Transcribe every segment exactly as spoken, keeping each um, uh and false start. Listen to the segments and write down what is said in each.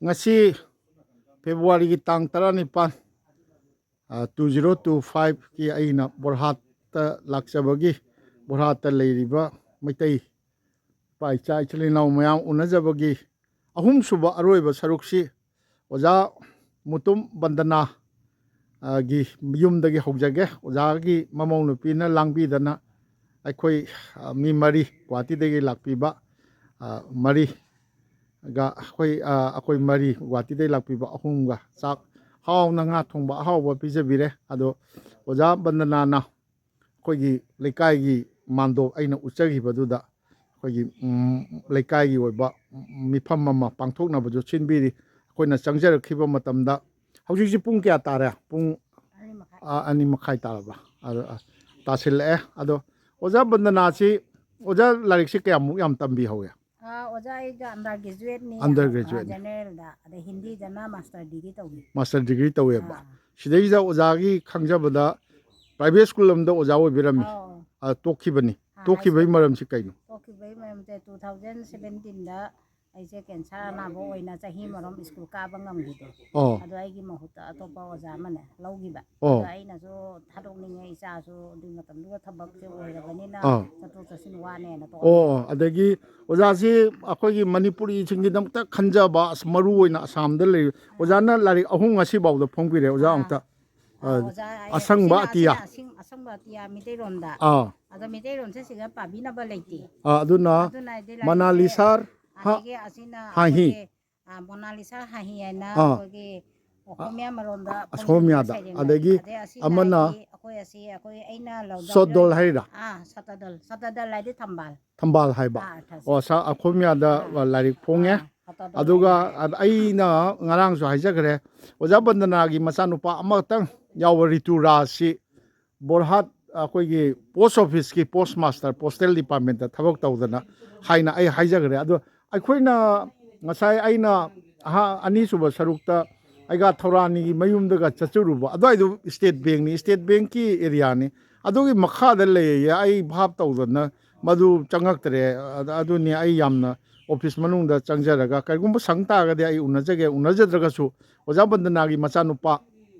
ꯉꯁꯤ ꯐꯦꯕ꯭ꯔꯨꯋꯥꯔꯤꯒꯤ ꯇꯥꯡ ꯇꯔꯥꯅꯤꯄꯥꯟ, ꯇꯨ ꯖꯤꯔꯣ ꯇꯨ ꯐꯥꯏꯚꯀꯤ ꯑꯩꯅ ꯕꯣꯔꯍꯥꯠꯇ ꯂꯥꯛꯆꯕꯒꯤ, ꯕꯣꯔꯍꯥꯠꯇ ꯂꯩꯔꯤꯕ ꯃꯩꯇꯩ ꯏꯄꯥ ꯏꯆꯥ ꯏꯆꯤꯜ ꯏꯅꯥꯎ ꯃꯌꯥꯝ ꯎꯅꯖꯕꯒꯤ ꯑꯍꯨꯝꯁꯨꯕ ꯑꯔꯣꯏꯕ ꯁꯔꯨꯛꯁꯤ ꯑꯣꯖꯥ ꯃꯨꯇꯨꯝ ꯕꯟꯗꯅꯥ, ꯑ, ꯒꯤ ꯌꯨꯝꯗꯒꯤ ꯍꯧꯖꯒꯦ꯫ ꯑꯣꯖꯥꯒꯤ ꯃꯃꯧ ꯅꯨꯄꯤꯅ ꯂꯥꯡꯕꯤꯗꯅ ꯑꯩꯈꯣꯏ, ꯑ, ꯃꯤ ꯃꯔꯤ ꯒꯨꯍꯥꯇꯤꯗꯒꯤ ꯂꯥꯛꯄꯤꯕ, ꯑ, ꯃꯔꯤ ꯒ ꯑꯩꯈꯣꯏ, ꯑ, ꯑꯩꯈꯣꯏ ꯃꯔꯤ ꯒꯨꯍꯥꯇꯤꯗꯒꯤ ꯂꯥꯛꯄꯤꯕ ꯑꯍꯨꯝꯒ ꯆꯥꯛ ꯍꯥꯎꯅ, ꯉꯥ ꯊꯣꯡꯕ ꯑꯍꯥꯎꯕ ꯄꯤꯖꯕꯤꯔꯦ꯫ ꯑꯗꯣ ꯑꯣꯖꯥ ꯕꯟꯗꯅꯥꯅ ꯑꯩꯈꯣꯏꯒꯤ ꯂꯩꯀꯥꯏꯒꯤ ꯃꯥꯟꯗꯣꯞ ꯑꯩꯅ ꯎꯠꯆꯈꯤꯕꯗꯨꯗ ꯑꯩꯈꯣꯏꯒꯤ, ꯎꯝ, ꯂꯩꯀꯥꯏꯒꯤ ꯑꯣꯏꯕ ꯃꯤꯐꯝ ꯑꯃ ꯄꯥꯡꯊꯣꯛꯅꯕꯁꯨ ꯁꯤꯟꯕꯤꯔꯤ꯫ ꯑꯩꯈꯣꯏꯅ ꯆꯪꯖꯔꯛꯈꯤꯕ ꯃꯇꯝꯗ, ꯍꯧꯖꯤꯛꯁꯤ ꯄꯨꯡ ꯀꯌꯥ ꯇꯥꯔꯦ? ꯄꯨꯡ, ꯑꯅꯤ ꯃꯈꯥꯏ꯫ ꯑ, ꯑꯅꯤ ꯃꯈꯥꯏ ꯇꯥꯔꯕ? ꯑꯗꯣ, ꯑ, ꯇꯥꯁꯤꯜꯂꯛꯑꯦ꯫ ꯑꯗꯣ ꯑꯣꯖꯥ ꯕꯟꯗꯅꯥꯁꯤ, ꯑꯣꯖꯥ ꯂꯥꯏꯔꯤꯛꯁꯤ ꯀꯌꯥꯃꯨꯛ ꯌꯥꯝ ꯇꯝꯕꯤ ꯍꯧꯋꯦ? ꯑꯥ, ꯑꯣꯖꯥ, ꯑꯩꯒ under graduateꯅꯤ, Under ꯑꯥ, graduateꯅꯤ꯫ Generalꯗ, ꯑꯗꯩ ꯍꯤꯟꯗꯤꯗꯅ master degree ꯇꯧꯏ꯫ Master degree ꯇꯧꯋꯦꯕ꯫ ꯑꯥ꯫ ꯁꯤꯗꯩꯁꯤꯗ ꯑꯣꯖꯥꯒꯤ ꯈꯪꯖꯕꯗ private school ꯑꯃꯗ ꯑꯣꯖꯥ ꯑꯣꯏꯕꯤꯔꯝꯃꯤ꯫ ꯑꯥꯎ꯫ ꯑꯥ, ꯇꯣꯛꯈꯤꯕꯅꯤ꯫ ꯑꯥ, ꯇꯣꯛꯈꯤꯕꯒꯤ high school꯫ ꯃꯔꯝꯁꯤ ꯀꯩꯅꯣ? ꯇꯣꯛꯈꯤꯕꯒꯤ ꯃꯔꯝꯁꯦ two thousand seventeenꯗ ꯑꯩꯁꯦ cancer ꯑꯅꯥꯕ ꯑꯣꯏꯅ ꯆꯍꯤ ꯑꯃꯔꯣꯝ school ꯀꯥꯕ ꯉꯝꯈꯤꯗꯦ꯫ ꯑꯣ꯫ ꯑꯗꯣ ꯑꯩꯒꯤ ꯃꯍꯨꯠꯇ ꯑꯇꯣꯞꯄ ꯑꯣꯖꯥ ꯑꯃꯅ ꯂꯧꯈꯤꯕ꯫ ꯑꯣ꯫ ꯑꯗꯣ ꯑꯩꯅꯁꯨ ꯊꯥꯗꯣꯛꯅꯤꯡꯉꯦ, ꯏꯆꯥꯁꯨ ꯑꯗꯨꯒꯤ ꯃꯇꯝꯗꯨꯒ ꯊꯕꯛꯁꯦ ꯑꯣꯏꯔꯕꯅꯤꯅ ꯑꯥ꯫ ꯆꯠꯊꯣꯛ ꯆꯠꯁꯤꯟ ꯋꯥꯅꯦꯅ ꯇꯣꯛꯑꯦ꯫ ꯑꯣ, ꯑꯗꯒꯤ ꯑꯣꯖꯥꯁꯤ ꯑꯩꯈꯣꯏꯒꯤ ꯃꯅꯤꯄꯨꯔꯤꯁꯤꯡꯒꯤꯗꯃꯛꯇ ꯈꯟꯖꯕ, ꯑꯁ, ꯃꯔꯨ ꯑꯣꯏꯅ ꯑꯁꯥꯝꯗ ꯂꯩ꯫ ꯑꯣꯖꯥꯅ ꯂꯥꯏꯔꯤꯛ ꯑꯍꯨꯝ ꯉꯁꯤ ꯐꯥꯎꯗ ꯐꯣꯡꯕꯤꯔꯦ, ꯑꯣꯖꯥ ꯑꯥ꯫ ꯑꯃꯨꯛꯇ꯫ ꯑꯥ, ꯑꯣꯖꯥ, ꯑꯩ ꯑꯁꯪꯕ ꯑꯁꯤꯅ, ꯑꯇꯤꯌꯥ꯫ ꯑꯁꯤꯅ ꯑꯁꯪ-, ꯑꯁꯪꯕ ꯑꯇꯤꯌꯥ ꯃꯤꯇꯩꯔꯣꯟꯗ꯫ ꯑꯥ꯫ ꯑꯗꯣ ꯃꯤꯇꯩꯔꯣꯟꯁꯦ ꯁꯤꯗ ꯄꯥꯕꯤꯅꯕ ꯂꯩꯇꯦ꯫ ꯑꯥ, ꯑꯗꯨꯅ ꯑꯗꯨꯅ ꯑꯩꯗꯤ ꯂꯥꯏꯔꯤꯛꯁꯦ ꯃꯅꯥꯂꯤꯁꯥꯔ ꯍꯥ-, ꯑꯗꯒꯤ ꯑꯁꯤꯅ ꯍꯥꯍꯤ꯫ ꯑꯩꯈꯣꯏꯒꯤ ꯑꯥ, ꯃꯣꯅꯥꯂꯤꯁꯥ ꯍꯥꯍꯤ ꯍꯥꯏꯅ ꯑꯥ꯫ ꯑꯩꯈꯣꯏꯒꯤ ꯑ-, ꯑꯁꯣꯃꯤꯌꯥꯗ꯫ ꯁꯩꯔꯦꯡ ꯂꯩ꯫ ꯑꯗꯒꯤ ꯑꯗꯩ ꯑꯁꯤ ꯑꯃꯅ ꯂꯥꯏꯒꯤ ꯑꯩꯈꯣꯏ ꯑꯁꯤ ꯑꯩꯈꯣꯏ ꯑꯩꯅ ꯂꯧꯗ ꯁꯣꯠꯗꯣꯜ ꯍꯥꯏꯔꯤꯔꯥ? ꯑꯥ, ꯁꯇꯗꯜ꯫ ꯁꯇꯗꯜ ꯍꯥꯏꯗꯤ ꯊꯝꯕꯥꯜ꯫ ꯊꯝꯕꯥꯜ ꯍꯥꯏꯕ꯫ ꯑꯥ, ꯊ-, ꯑꯣ, ꯁꯥ-, ꯑꯈꯣꯃꯤꯌꯥꯗ ꯑꯥ꯫ ꯂꯥꯏꯔꯤꯛ ꯐꯣꯡꯉꯦ꯫ ꯑꯥ, ꯁꯇꯗꯜ ꯑꯗꯨꯒ ꯍꯥꯏꯅ꯫ ꯑ-, ꯑꯩꯅ ꯉꯔꯥꯡꯁꯨ ꯍꯥꯏꯖꯈ꯭ꯔꯦ, ꯑꯣꯖꯥ ꯕꯟꯗꯅꯥꯒꯤ ꯃꯆꯥꯅꯨꯄꯥ ꯑꯃꯈꯛꯇꯪ ꯌꯥꯎꯕ ꯔꯤꯇꯨ ꯔꯥꯖꯁꯤ ꯕꯣꯔꯍꯥꯠ ꯑꯩꯈꯣꯏꯒꯤ post officeꯀꯤ post master, postal departmentꯇ ꯊꯕꯛ ꯇꯧꯗꯅ ꯍꯥꯏꯅ ꯑꯩ ꯍꯥꯏꯖꯈ꯭ꯔꯦ꯫ ꯑꯗꯣ ꯑꯩꯈꯣꯏꯅ ꯉꯁꯥꯏ ꯑꯩꯅ ꯑꯍꯥ-, ꯑꯅꯤꯁꯨꯕ ꯁꯔꯨꯛꯇ ꯑꯩꯒ ꯊꯧꯔꯥꯅꯤꯒꯤ ꯃꯌꯨꯝꯗꯒ ꯆꯠꯆꯔꯨꯕ, ꯑꯗꯨꯋꯥꯏꯗꯨ State Bankꯅꯤ, State Bankꯀꯤ areaꯅꯤ꯫ ꯑꯗꯨꯒꯤ ꯃꯈꯥꯗ ꯂꯩꯌꯦ, ꯑꯩ ꯚꯥꯞ ꯇꯧꯗꯅ ꯃꯗꯨ ꯆꯪꯉꯛꯇ꯭ꯔꯦ꯫ ꯑꯗ-, ꯑꯗꯨꯅꯤ ꯑꯩ ꯌꯥꯝꯅ ꯑꯣꯐꯤꯁ ꯃꯅꯨꯡꯗ ꯆꯪꯖꯔꯒ, ꯀꯔꯤꯒꯨꯝꯕ ꯁꯪ ꯇꯥꯔꯒꯗꯤ ꯑꯩ ꯎꯅꯖꯒꯦ꯫ ꯎꯅꯖꯗ꯭ꯔꯒꯁꯨ ꯑꯣꯖꯥ ꯕꯟꯗꯅꯥꯒꯤ ꯃꯆꯥꯅꯨꯄꯥ,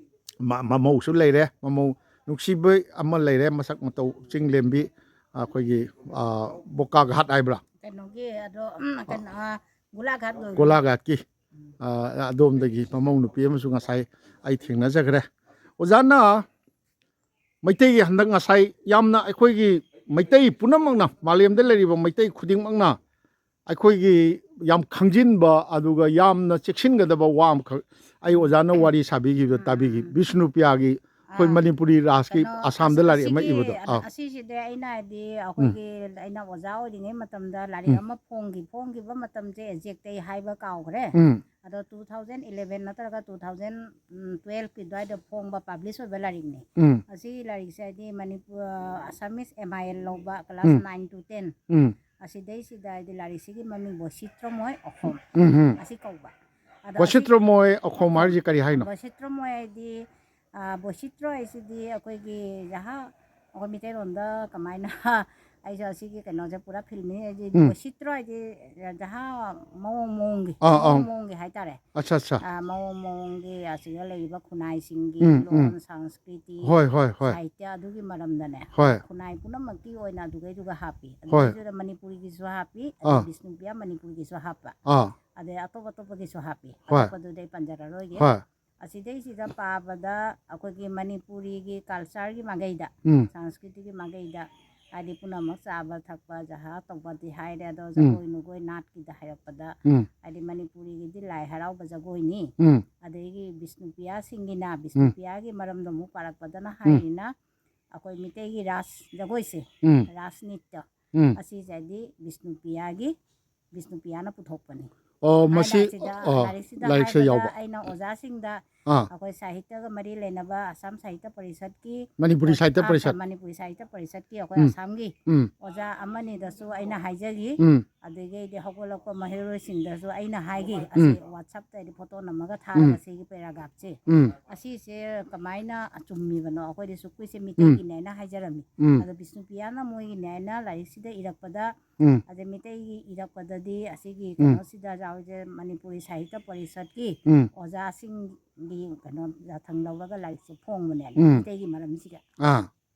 ꯃ-, ꯃꯃꯧꯁꯨ ꯂꯩꯔꯦ, ꯃꯃꯧ ꯅꯨꯡꯁꯤꯕ ꯑꯃ ꯂꯩꯔꯦ, ꯃꯁꯛ ꯃꯇꯧ ꯆꯤꯡꯂꯦꯝꯕꯤ, ꯑꯩꯈꯣꯏꯒꯤ, ꯑ, ꯕꯣꯀꯥ ꯘꯥꯠ ꯍꯥꯏꯕ꯭ꯔꯥ? ꯀꯩꯅꯣꯒꯤ, ꯑꯗꯣ, ꯎꯝ, ꯀꯩꯅꯣ, ꯑ, ꯒꯣꯂꯥ ꯘꯥꯠ ꯑꯣꯏꯕ꯫ ꯒꯣꯂꯥ ꯘꯥꯠꯀꯤ, ꯎꯝ꯫ ꯑ, ꯑꯗꯣꯝꯗꯒꯤ ꯃꯃꯧ ꯅꯨꯄꯤ ꯑꯃꯁꯨ ꯉꯁꯥꯏ ꯑꯩ ꯊꯦꯡꯅꯖꯈ꯭ꯔꯦ꯫ ꯑꯣꯖꯥꯅ ꯃꯩꯇꯩꯒꯤ ꯍꯟꯗꯛ ꯉꯁꯥꯏ ꯌꯥꯝꯅ ꯑꯩꯈꯣꯏꯒꯤ ꯃꯩꯇꯩ ꯄꯨꯝꯅꯃꯛꯅ, ꯃꯥꯂꯦꯝꯗ ꯂꯩꯔꯤꯕ ꯃꯩꯇꯩ ꯈꯨꯗꯤꯡꯃꯛꯅ ꯑꯩꯈꯣꯏꯒꯤ ꯌꯥꯝ ꯈꯪꯖꯤꯟꯕ, ꯑꯗꯨꯒ ꯌꯥꯝꯅ ꯆꯦꯛꯁꯤꯟꯒꯗꯕ ꯋꯥ ꯑꯃꯈꯛ ꯑꯩ ꯑꯣꯖꯥꯅ ꯋꯥꯔꯤ ꯁꯥꯕꯤꯈꯤꯕꯗ ꯇꯥꯕꯤꯈꯤ꯫ ꯕꯤꯁꯅꯨꯄ꯭ꯔꯤꯌꯥꯒꯤ, ꯑꯩꯈꯣꯏ ꯑꯥ꯫ ꯃꯅꯤꯄꯨꯔꯤ ꯔꯥꯖꯀꯤ ꯀꯩꯅꯣ, ꯑꯁꯥꯝꯗ ꯑꯁꯤ-, ꯂꯥꯏꯔꯤꯛ ꯑꯃ ꯑꯁꯤꯒꯤ ꯏꯕꯗꯣ꯫ ꯑ-, ꯑꯥ꯫ ꯑꯁꯤꯁꯤꯗꯤ ꯑꯩꯅ ꯍꯥꯏꯗꯤ ꯎꯝ꯫ ꯑꯩꯈꯣꯏꯒꯤ, ꯑꯩꯅ ꯑꯣꯖꯥ ꯑꯣꯏꯔꯤꯉꯩ ꯃꯇꯝꯗ ꯂꯥꯏꯔꯤꯛ ꯎꯝ꯫ ꯑꯃ ꯐꯣꯡꯈꯤ, ꯐꯣꯡꯈꯤꯕ ꯃꯇꯝꯁꯦ exact ꯑꯩ ꯍꯥꯏꯕ ꯀꯥꯎꯈ꯭ꯔꯦ꯫ ꯎꯝ꯫ ꯑꯗꯣ two thousand eleven ꯅꯠꯇ꯭ꯔꯒ two thousand twelve ꯀꯤ ꯑꯗꯨꯋꯥꯏꯗ ꯐꯣꯡꯕ, publish ꯑꯣꯏꯕ ꯂꯥꯏꯔꯤꯛꯅꯤ꯫ ꯎꯝ꯫ ꯑꯁꯤ ꯂꯥꯏꯔꯤꯛꯁꯦ ꯍꯥꯏꯗꯤ ꯃꯅꯤꯄꯨꯔ, ꯑ, Assamese M I L ꯂꯧꯕ class um. nine to ten꯫ ꯎꯝ꯫ ꯑꯁꯤꯗꯩꯁꯤꯗ ꯍꯥꯏꯗꯤ ꯂꯥꯏꯔꯤꯛꯁꯤꯒꯤ ꯃꯃꯤꯡ ꯕꯣꯁꯤꯇ꯭ꯔꯃꯣꯏ ꯑꯣꯈꯣꯝ ꯎꯝ ꯍꯝ꯫ ꯑꯁꯤ ꯀꯧꯕ꯫ ꯑꯗꯣ ꯑꯁꯤ ꯕꯣꯁꯤꯇ꯭ꯔꯃꯣꯏ ꯑꯣꯈꯣꯝ ꯍꯥꯏꯁꯤ ꯀꯔꯤ ꯍꯥꯏꯅꯣ? ꯕꯣꯁꯤꯇ꯭ꯔꯃꯣꯏ ꯍꯥꯏꯗꯤ, ꯑ, ꯕꯣꯁꯤꯇ꯭ꯔ ꯍꯥꯏꯁꯤꯗꯤ ꯑꯩꯈꯣꯏꯒꯤ ꯖꯍꯥ, ꯑꯩꯈꯣꯏ ꯃꯤꯇꯩꯔꯣꯟꯗ ꯀꯃꯥꯏꯅ ꯑꯩꯁꯨ ꯑꯁꯤꯒꯤ ꯀꯩꯅꯣꯁꯦ ꯄꯨꯔꯥ ꯐꯤꯜꯃꯤ ꯍꯥꯏꯗꯤ ꯎꯝ꯫ ꯕꯣꯁꯤꯇ꯭ꯔ ꯍꯥꯏꯗꯤ ꯖꯍꯥ ꯃꯑꯣꯡ ꯃꯑꯣꯡꯒꯤ, ꯑꯥ, ꯑꯥ꯫ ꯃꯑꯣꯡ ꯃꯑꯣꯡꯒꯤ ꯍꯥꯏꯇꯥꯔꯦ꯫ ꯑꯠꯆꯥ, ꯑꯠꯆꯥ꯫ ꯑ, ꯃꯑꯣꯡ ꯃꯑꯣꯡꯒꯤ ꯑꯁꯤꯗ ꯂꯩꯔꯤꯕ ꯈꯨꯟꯅꯥꯏꯁꯤꯡꯒꯤ ꯎꯝ, ꯎꯝ꯫ ꯂꯣꯟ, ꯁꯪꯁꯀ꯭ꯔꯤꯇꯤ, ꯍꯣꯏ, ꯍꯣꯏ, ꯍꯣꯏ꯫ ꯁꯥꯍꯤꯇ꯭ꯌ ꯑꯗꯨꯒꯤ ꯃꯔꯝꯗꯅꯦ꯫ ꯍꯣꯏ꯫ ꯈꯨꯟꯅꯥꯏ ꯄꯨꯝꯅꯃꯛꯀꯤ ꯑꯣꯏꯅ ꯑꯗꯨꯗꯩꯗꯨꯒ ꯍꯥꯞꯄꯤ꯫ ꯍꯣꯏ꯫ ꯑꯗꯨꯗꯩꯗꯨꯗ ꯃꯅꯤꯄꯨꯔꯤꯒꯤꯁꯨ ꯍꯥꯞꯄꯤ, ꯑꯗꯩ ꯑꯥ꯫ ꯕꯤꯁꯅꯨꯄ꯭ꯔꯤꯌꯥ ꯃꯅꯤꯄꯨꯔꯒꯤꯁꯨ ꯍꯥꯞꯄ꯫ ꯑꯥ꯫ ꯑꯗꯩ ꯑꯇꯣꯞ ꯑꯇꯣꯞꯄꯒꯤꯁꯨ ꯍꯥꯞꯄꯤ꯫ ꯍꯣꯏ꯫ ꯑꯇꯣꯞꯄꯗꯨꯗꯤ ꯑꯩ ꯄꯟꯖꯔꯔꯣꯏꯒꯦ꯫ ꯍꯣꯏ꯫ ꯑꯁꯤꯗꯩꯁꯤꯗ ꯄꯥꯕꯗ ꯑꯩꯈꯣꯏꯒꯤ ꯃꯅꯤꯄꯨꯔꯤꯒꯤ culture ꯒꯤ ꯃꯥꯏꯀꯩꯗ, ꯎꯝ꯫ ꯁꯪꯁꯀ꯭ꯔꯤꯇꯤꯒꯤ ꯃꯥꯏꯀꯩꯗ, ꯍꯥꯏꯗꯤ ꯄꯨꯝꯅꯃꯛ ꯆꯥꯕ ꯊꯛꯄ ꯖꯍꯥ ꯇꯧꯕꯗꯤ ꯍꯥꯏꯔꯦ, ꯑꯗꯣ ꯎꯝ꯫ ꯖꯒꯣꯏ ꯅꯨꯒꯣꯏ ꯅꯥꯠꯀꯤꯗ ꯍꯥꯏꯔꯛꯄꯗ, ꯎꯝ꯫ ꯍꯥꯏꯗꯤ ꯃꯅꯤꯄꯨꯔꯤꯒꯤꯗꯤ ꯂꯥꯏ ꯍꯔꯥꯎꯕ ꯖꯒꯣꯏꯅꯤ, ꯎꯝ꯫ ꯑꯗꯒꯤ ꯕꯤꯁꯅꯨꯄ꯭ꯔꯤꯌꯥꯁꯤꯡꯒꯤꯅ, ꯎꯝ꯫ ꯕꯤꯁꯅꯨꯄ꯭ꯔꯤꯌꯥꯒꯤ ꯃꯔꯝꯗ ꯑꯃꯨꯛ ꯄꯥꯔꯛꯄꯗꯅ ꯎꯝ꯫ ꯍꯥꯏꯔꯤꯅ ꯑꯩꯈꯣꯏ ꯃꯤꯇꯩꯒꯤ ꯔꯥꯁ ꯖꯒꯣꯏꯁꯦ, ꯎꯝ꯫ ꯔꯥꯁ ꯅꯤꯇ꯭ꯌ, ꯎꯝ꯫ ꯑꯁꯤꯁꯦ ꯍꯥꯏꯗꯤ ꯕꯤꯁꯅꯨꯄ꯭ꯔꯤꯌꯥꯒꯤ, ꯕꯤꯁꯅꯨꯄ꯭ꯔꯤꯌꯥꯅ ꯄꯨꯊꯣꯛꯄꯅꯤ ꯑꯣ, ꯍꯥꯏꯅ ꯃꯁꯤ, ꯑꯁꯤꯗ ꯑꯣ, ꯂꯥꯏꯔꯤꯛꯁꯤꯗ ꯂꯥꯏꯔꯤꯛꯁꯤꯗ ꯍꯥꯏꯕꯗ ꯌꯥꯎꯕ꯫ ꯑꯩꯅ ꯑꯣꯖꯥꯁꯤꯡꯗ ꯑꯥ꯫ ꯑꯩꯈꯣꯏ ꯁꯥꯍꯤꯇ꯭ꯌꯒ ꯃꯔꯤ ꯂꯩꯅꯕ ꯑꯁꯥꯝ ꯁꯥꯍꯤꯇ꯭ꯌ ꯄꯔꯤꯁꯠꯀꯤ ꯃꯅꯤꯄꯨꯔꯤ ꯁꯥꯍꯤꯇ꯭ꯌ ꯑꯥ, ꯄꯔꯤꯁꯠ꯫ ꯃꯅꯤꯄꯨꯔꯤ ꯁꯥꯍꯤꯇ꯭ꯌ ꯄꯔꯤꯁꯠꯀꯤ ꯑꯩꯈꯣꯏ ꯎꯝ꯫ ꯑꯁꯥꯝꯒꯤ ꯎꯝ꯫ ꯑꯣꯖꯥ ꯑꯃꯅꯤꯗꯁꯨ ꯑꯩꯅ ꯍꯥꯏꯖꯈꯤ꯫ ꯎꯝ꯫ ꯑꯗꯒꯤ ꯑꯩꯗꯤ ꯍꯧꯒꯠꯂꯛꯄ ꯃꯍꯩꯔꯣꯏꯁꯤꯡꯗꯁꯨ ꯑꯩꯅ ꯍꯥꯏꯈꯤ, ꯑꯁꯤ ꯎꯝ꯫ WhatsApp-ꯇ ꯑꯩꯗꯤ ꯐꯣꯇꯣ ꯅꯝꯃꯒ ꯊꯥꯔꯒ ꯎꯝ꯫ ꯁꯤꯒꯤ paragraph-ꯁꯦ ꯎꯝ꯫ ꯑꯁꯤꯁꯦ ꯀꯃꯥꯏꯅ ꯑꯆꯨꯝꯃꯤꯕꯅꯣ? ꯑꯩꯈꯣꯏꯗꯤ ꯁꯨꯛ ꯀꯨꯏꯁꯦ ꯎꯝ꯫ ꯃꯤꯇꯩꯒꯤꯅꯦꯅ ꯍꯥꯏꯖꯔꯝꯃꯤ꯫ ꯎꯝ꯫ ꯑꯗꯣ ꯕꯤꯁꯅꯨꯄ꯭ꯔꯤꯌꯥꯅ ꯃꯣꯏꯒꯤꯅꯦꯅ ꯂꯥꯏꯔꯤꯛꯁꯤꯗ ꯏꯔꯛꯄꯗ, ꯎꯝ꯫ ꯑꯗꯩ ꯃꯤꯇꯩꯒꯤ ꯏꯔꯛꯄꯗꯗꯤ ꯑꯁꯤꯒꯤ ꯎꯝ꯫ ꯀꯩꯅꯣꯁꯤꯗ ꯌꯥꯎꯔꯤꯁꯦ ꯃꯅꯤꯄꯨꯔꯤ ꯁꯥꯍꯤꯇ꯭ꯌ ꯄꯔꯤꯁꯠꯀꯤ ꯎꯝ꯫ ꯑꯣꯖꯥꯁꯤꯡꯒꯤ ꯀꯩꯅꯣ ꯌꯥꯊꯪ ꯂꯧꯔꯒ ꯂꯥꯏꯔꯤꯛꯁꯦ ꯐꯣꯡꯕꯅꯦꯅ ꯎꯝ꯫ ꯃꯤꯇꯩꯒꯤ ꯃꯔꯝꯁꯤꯒ꯫ ꯑꯥ꯫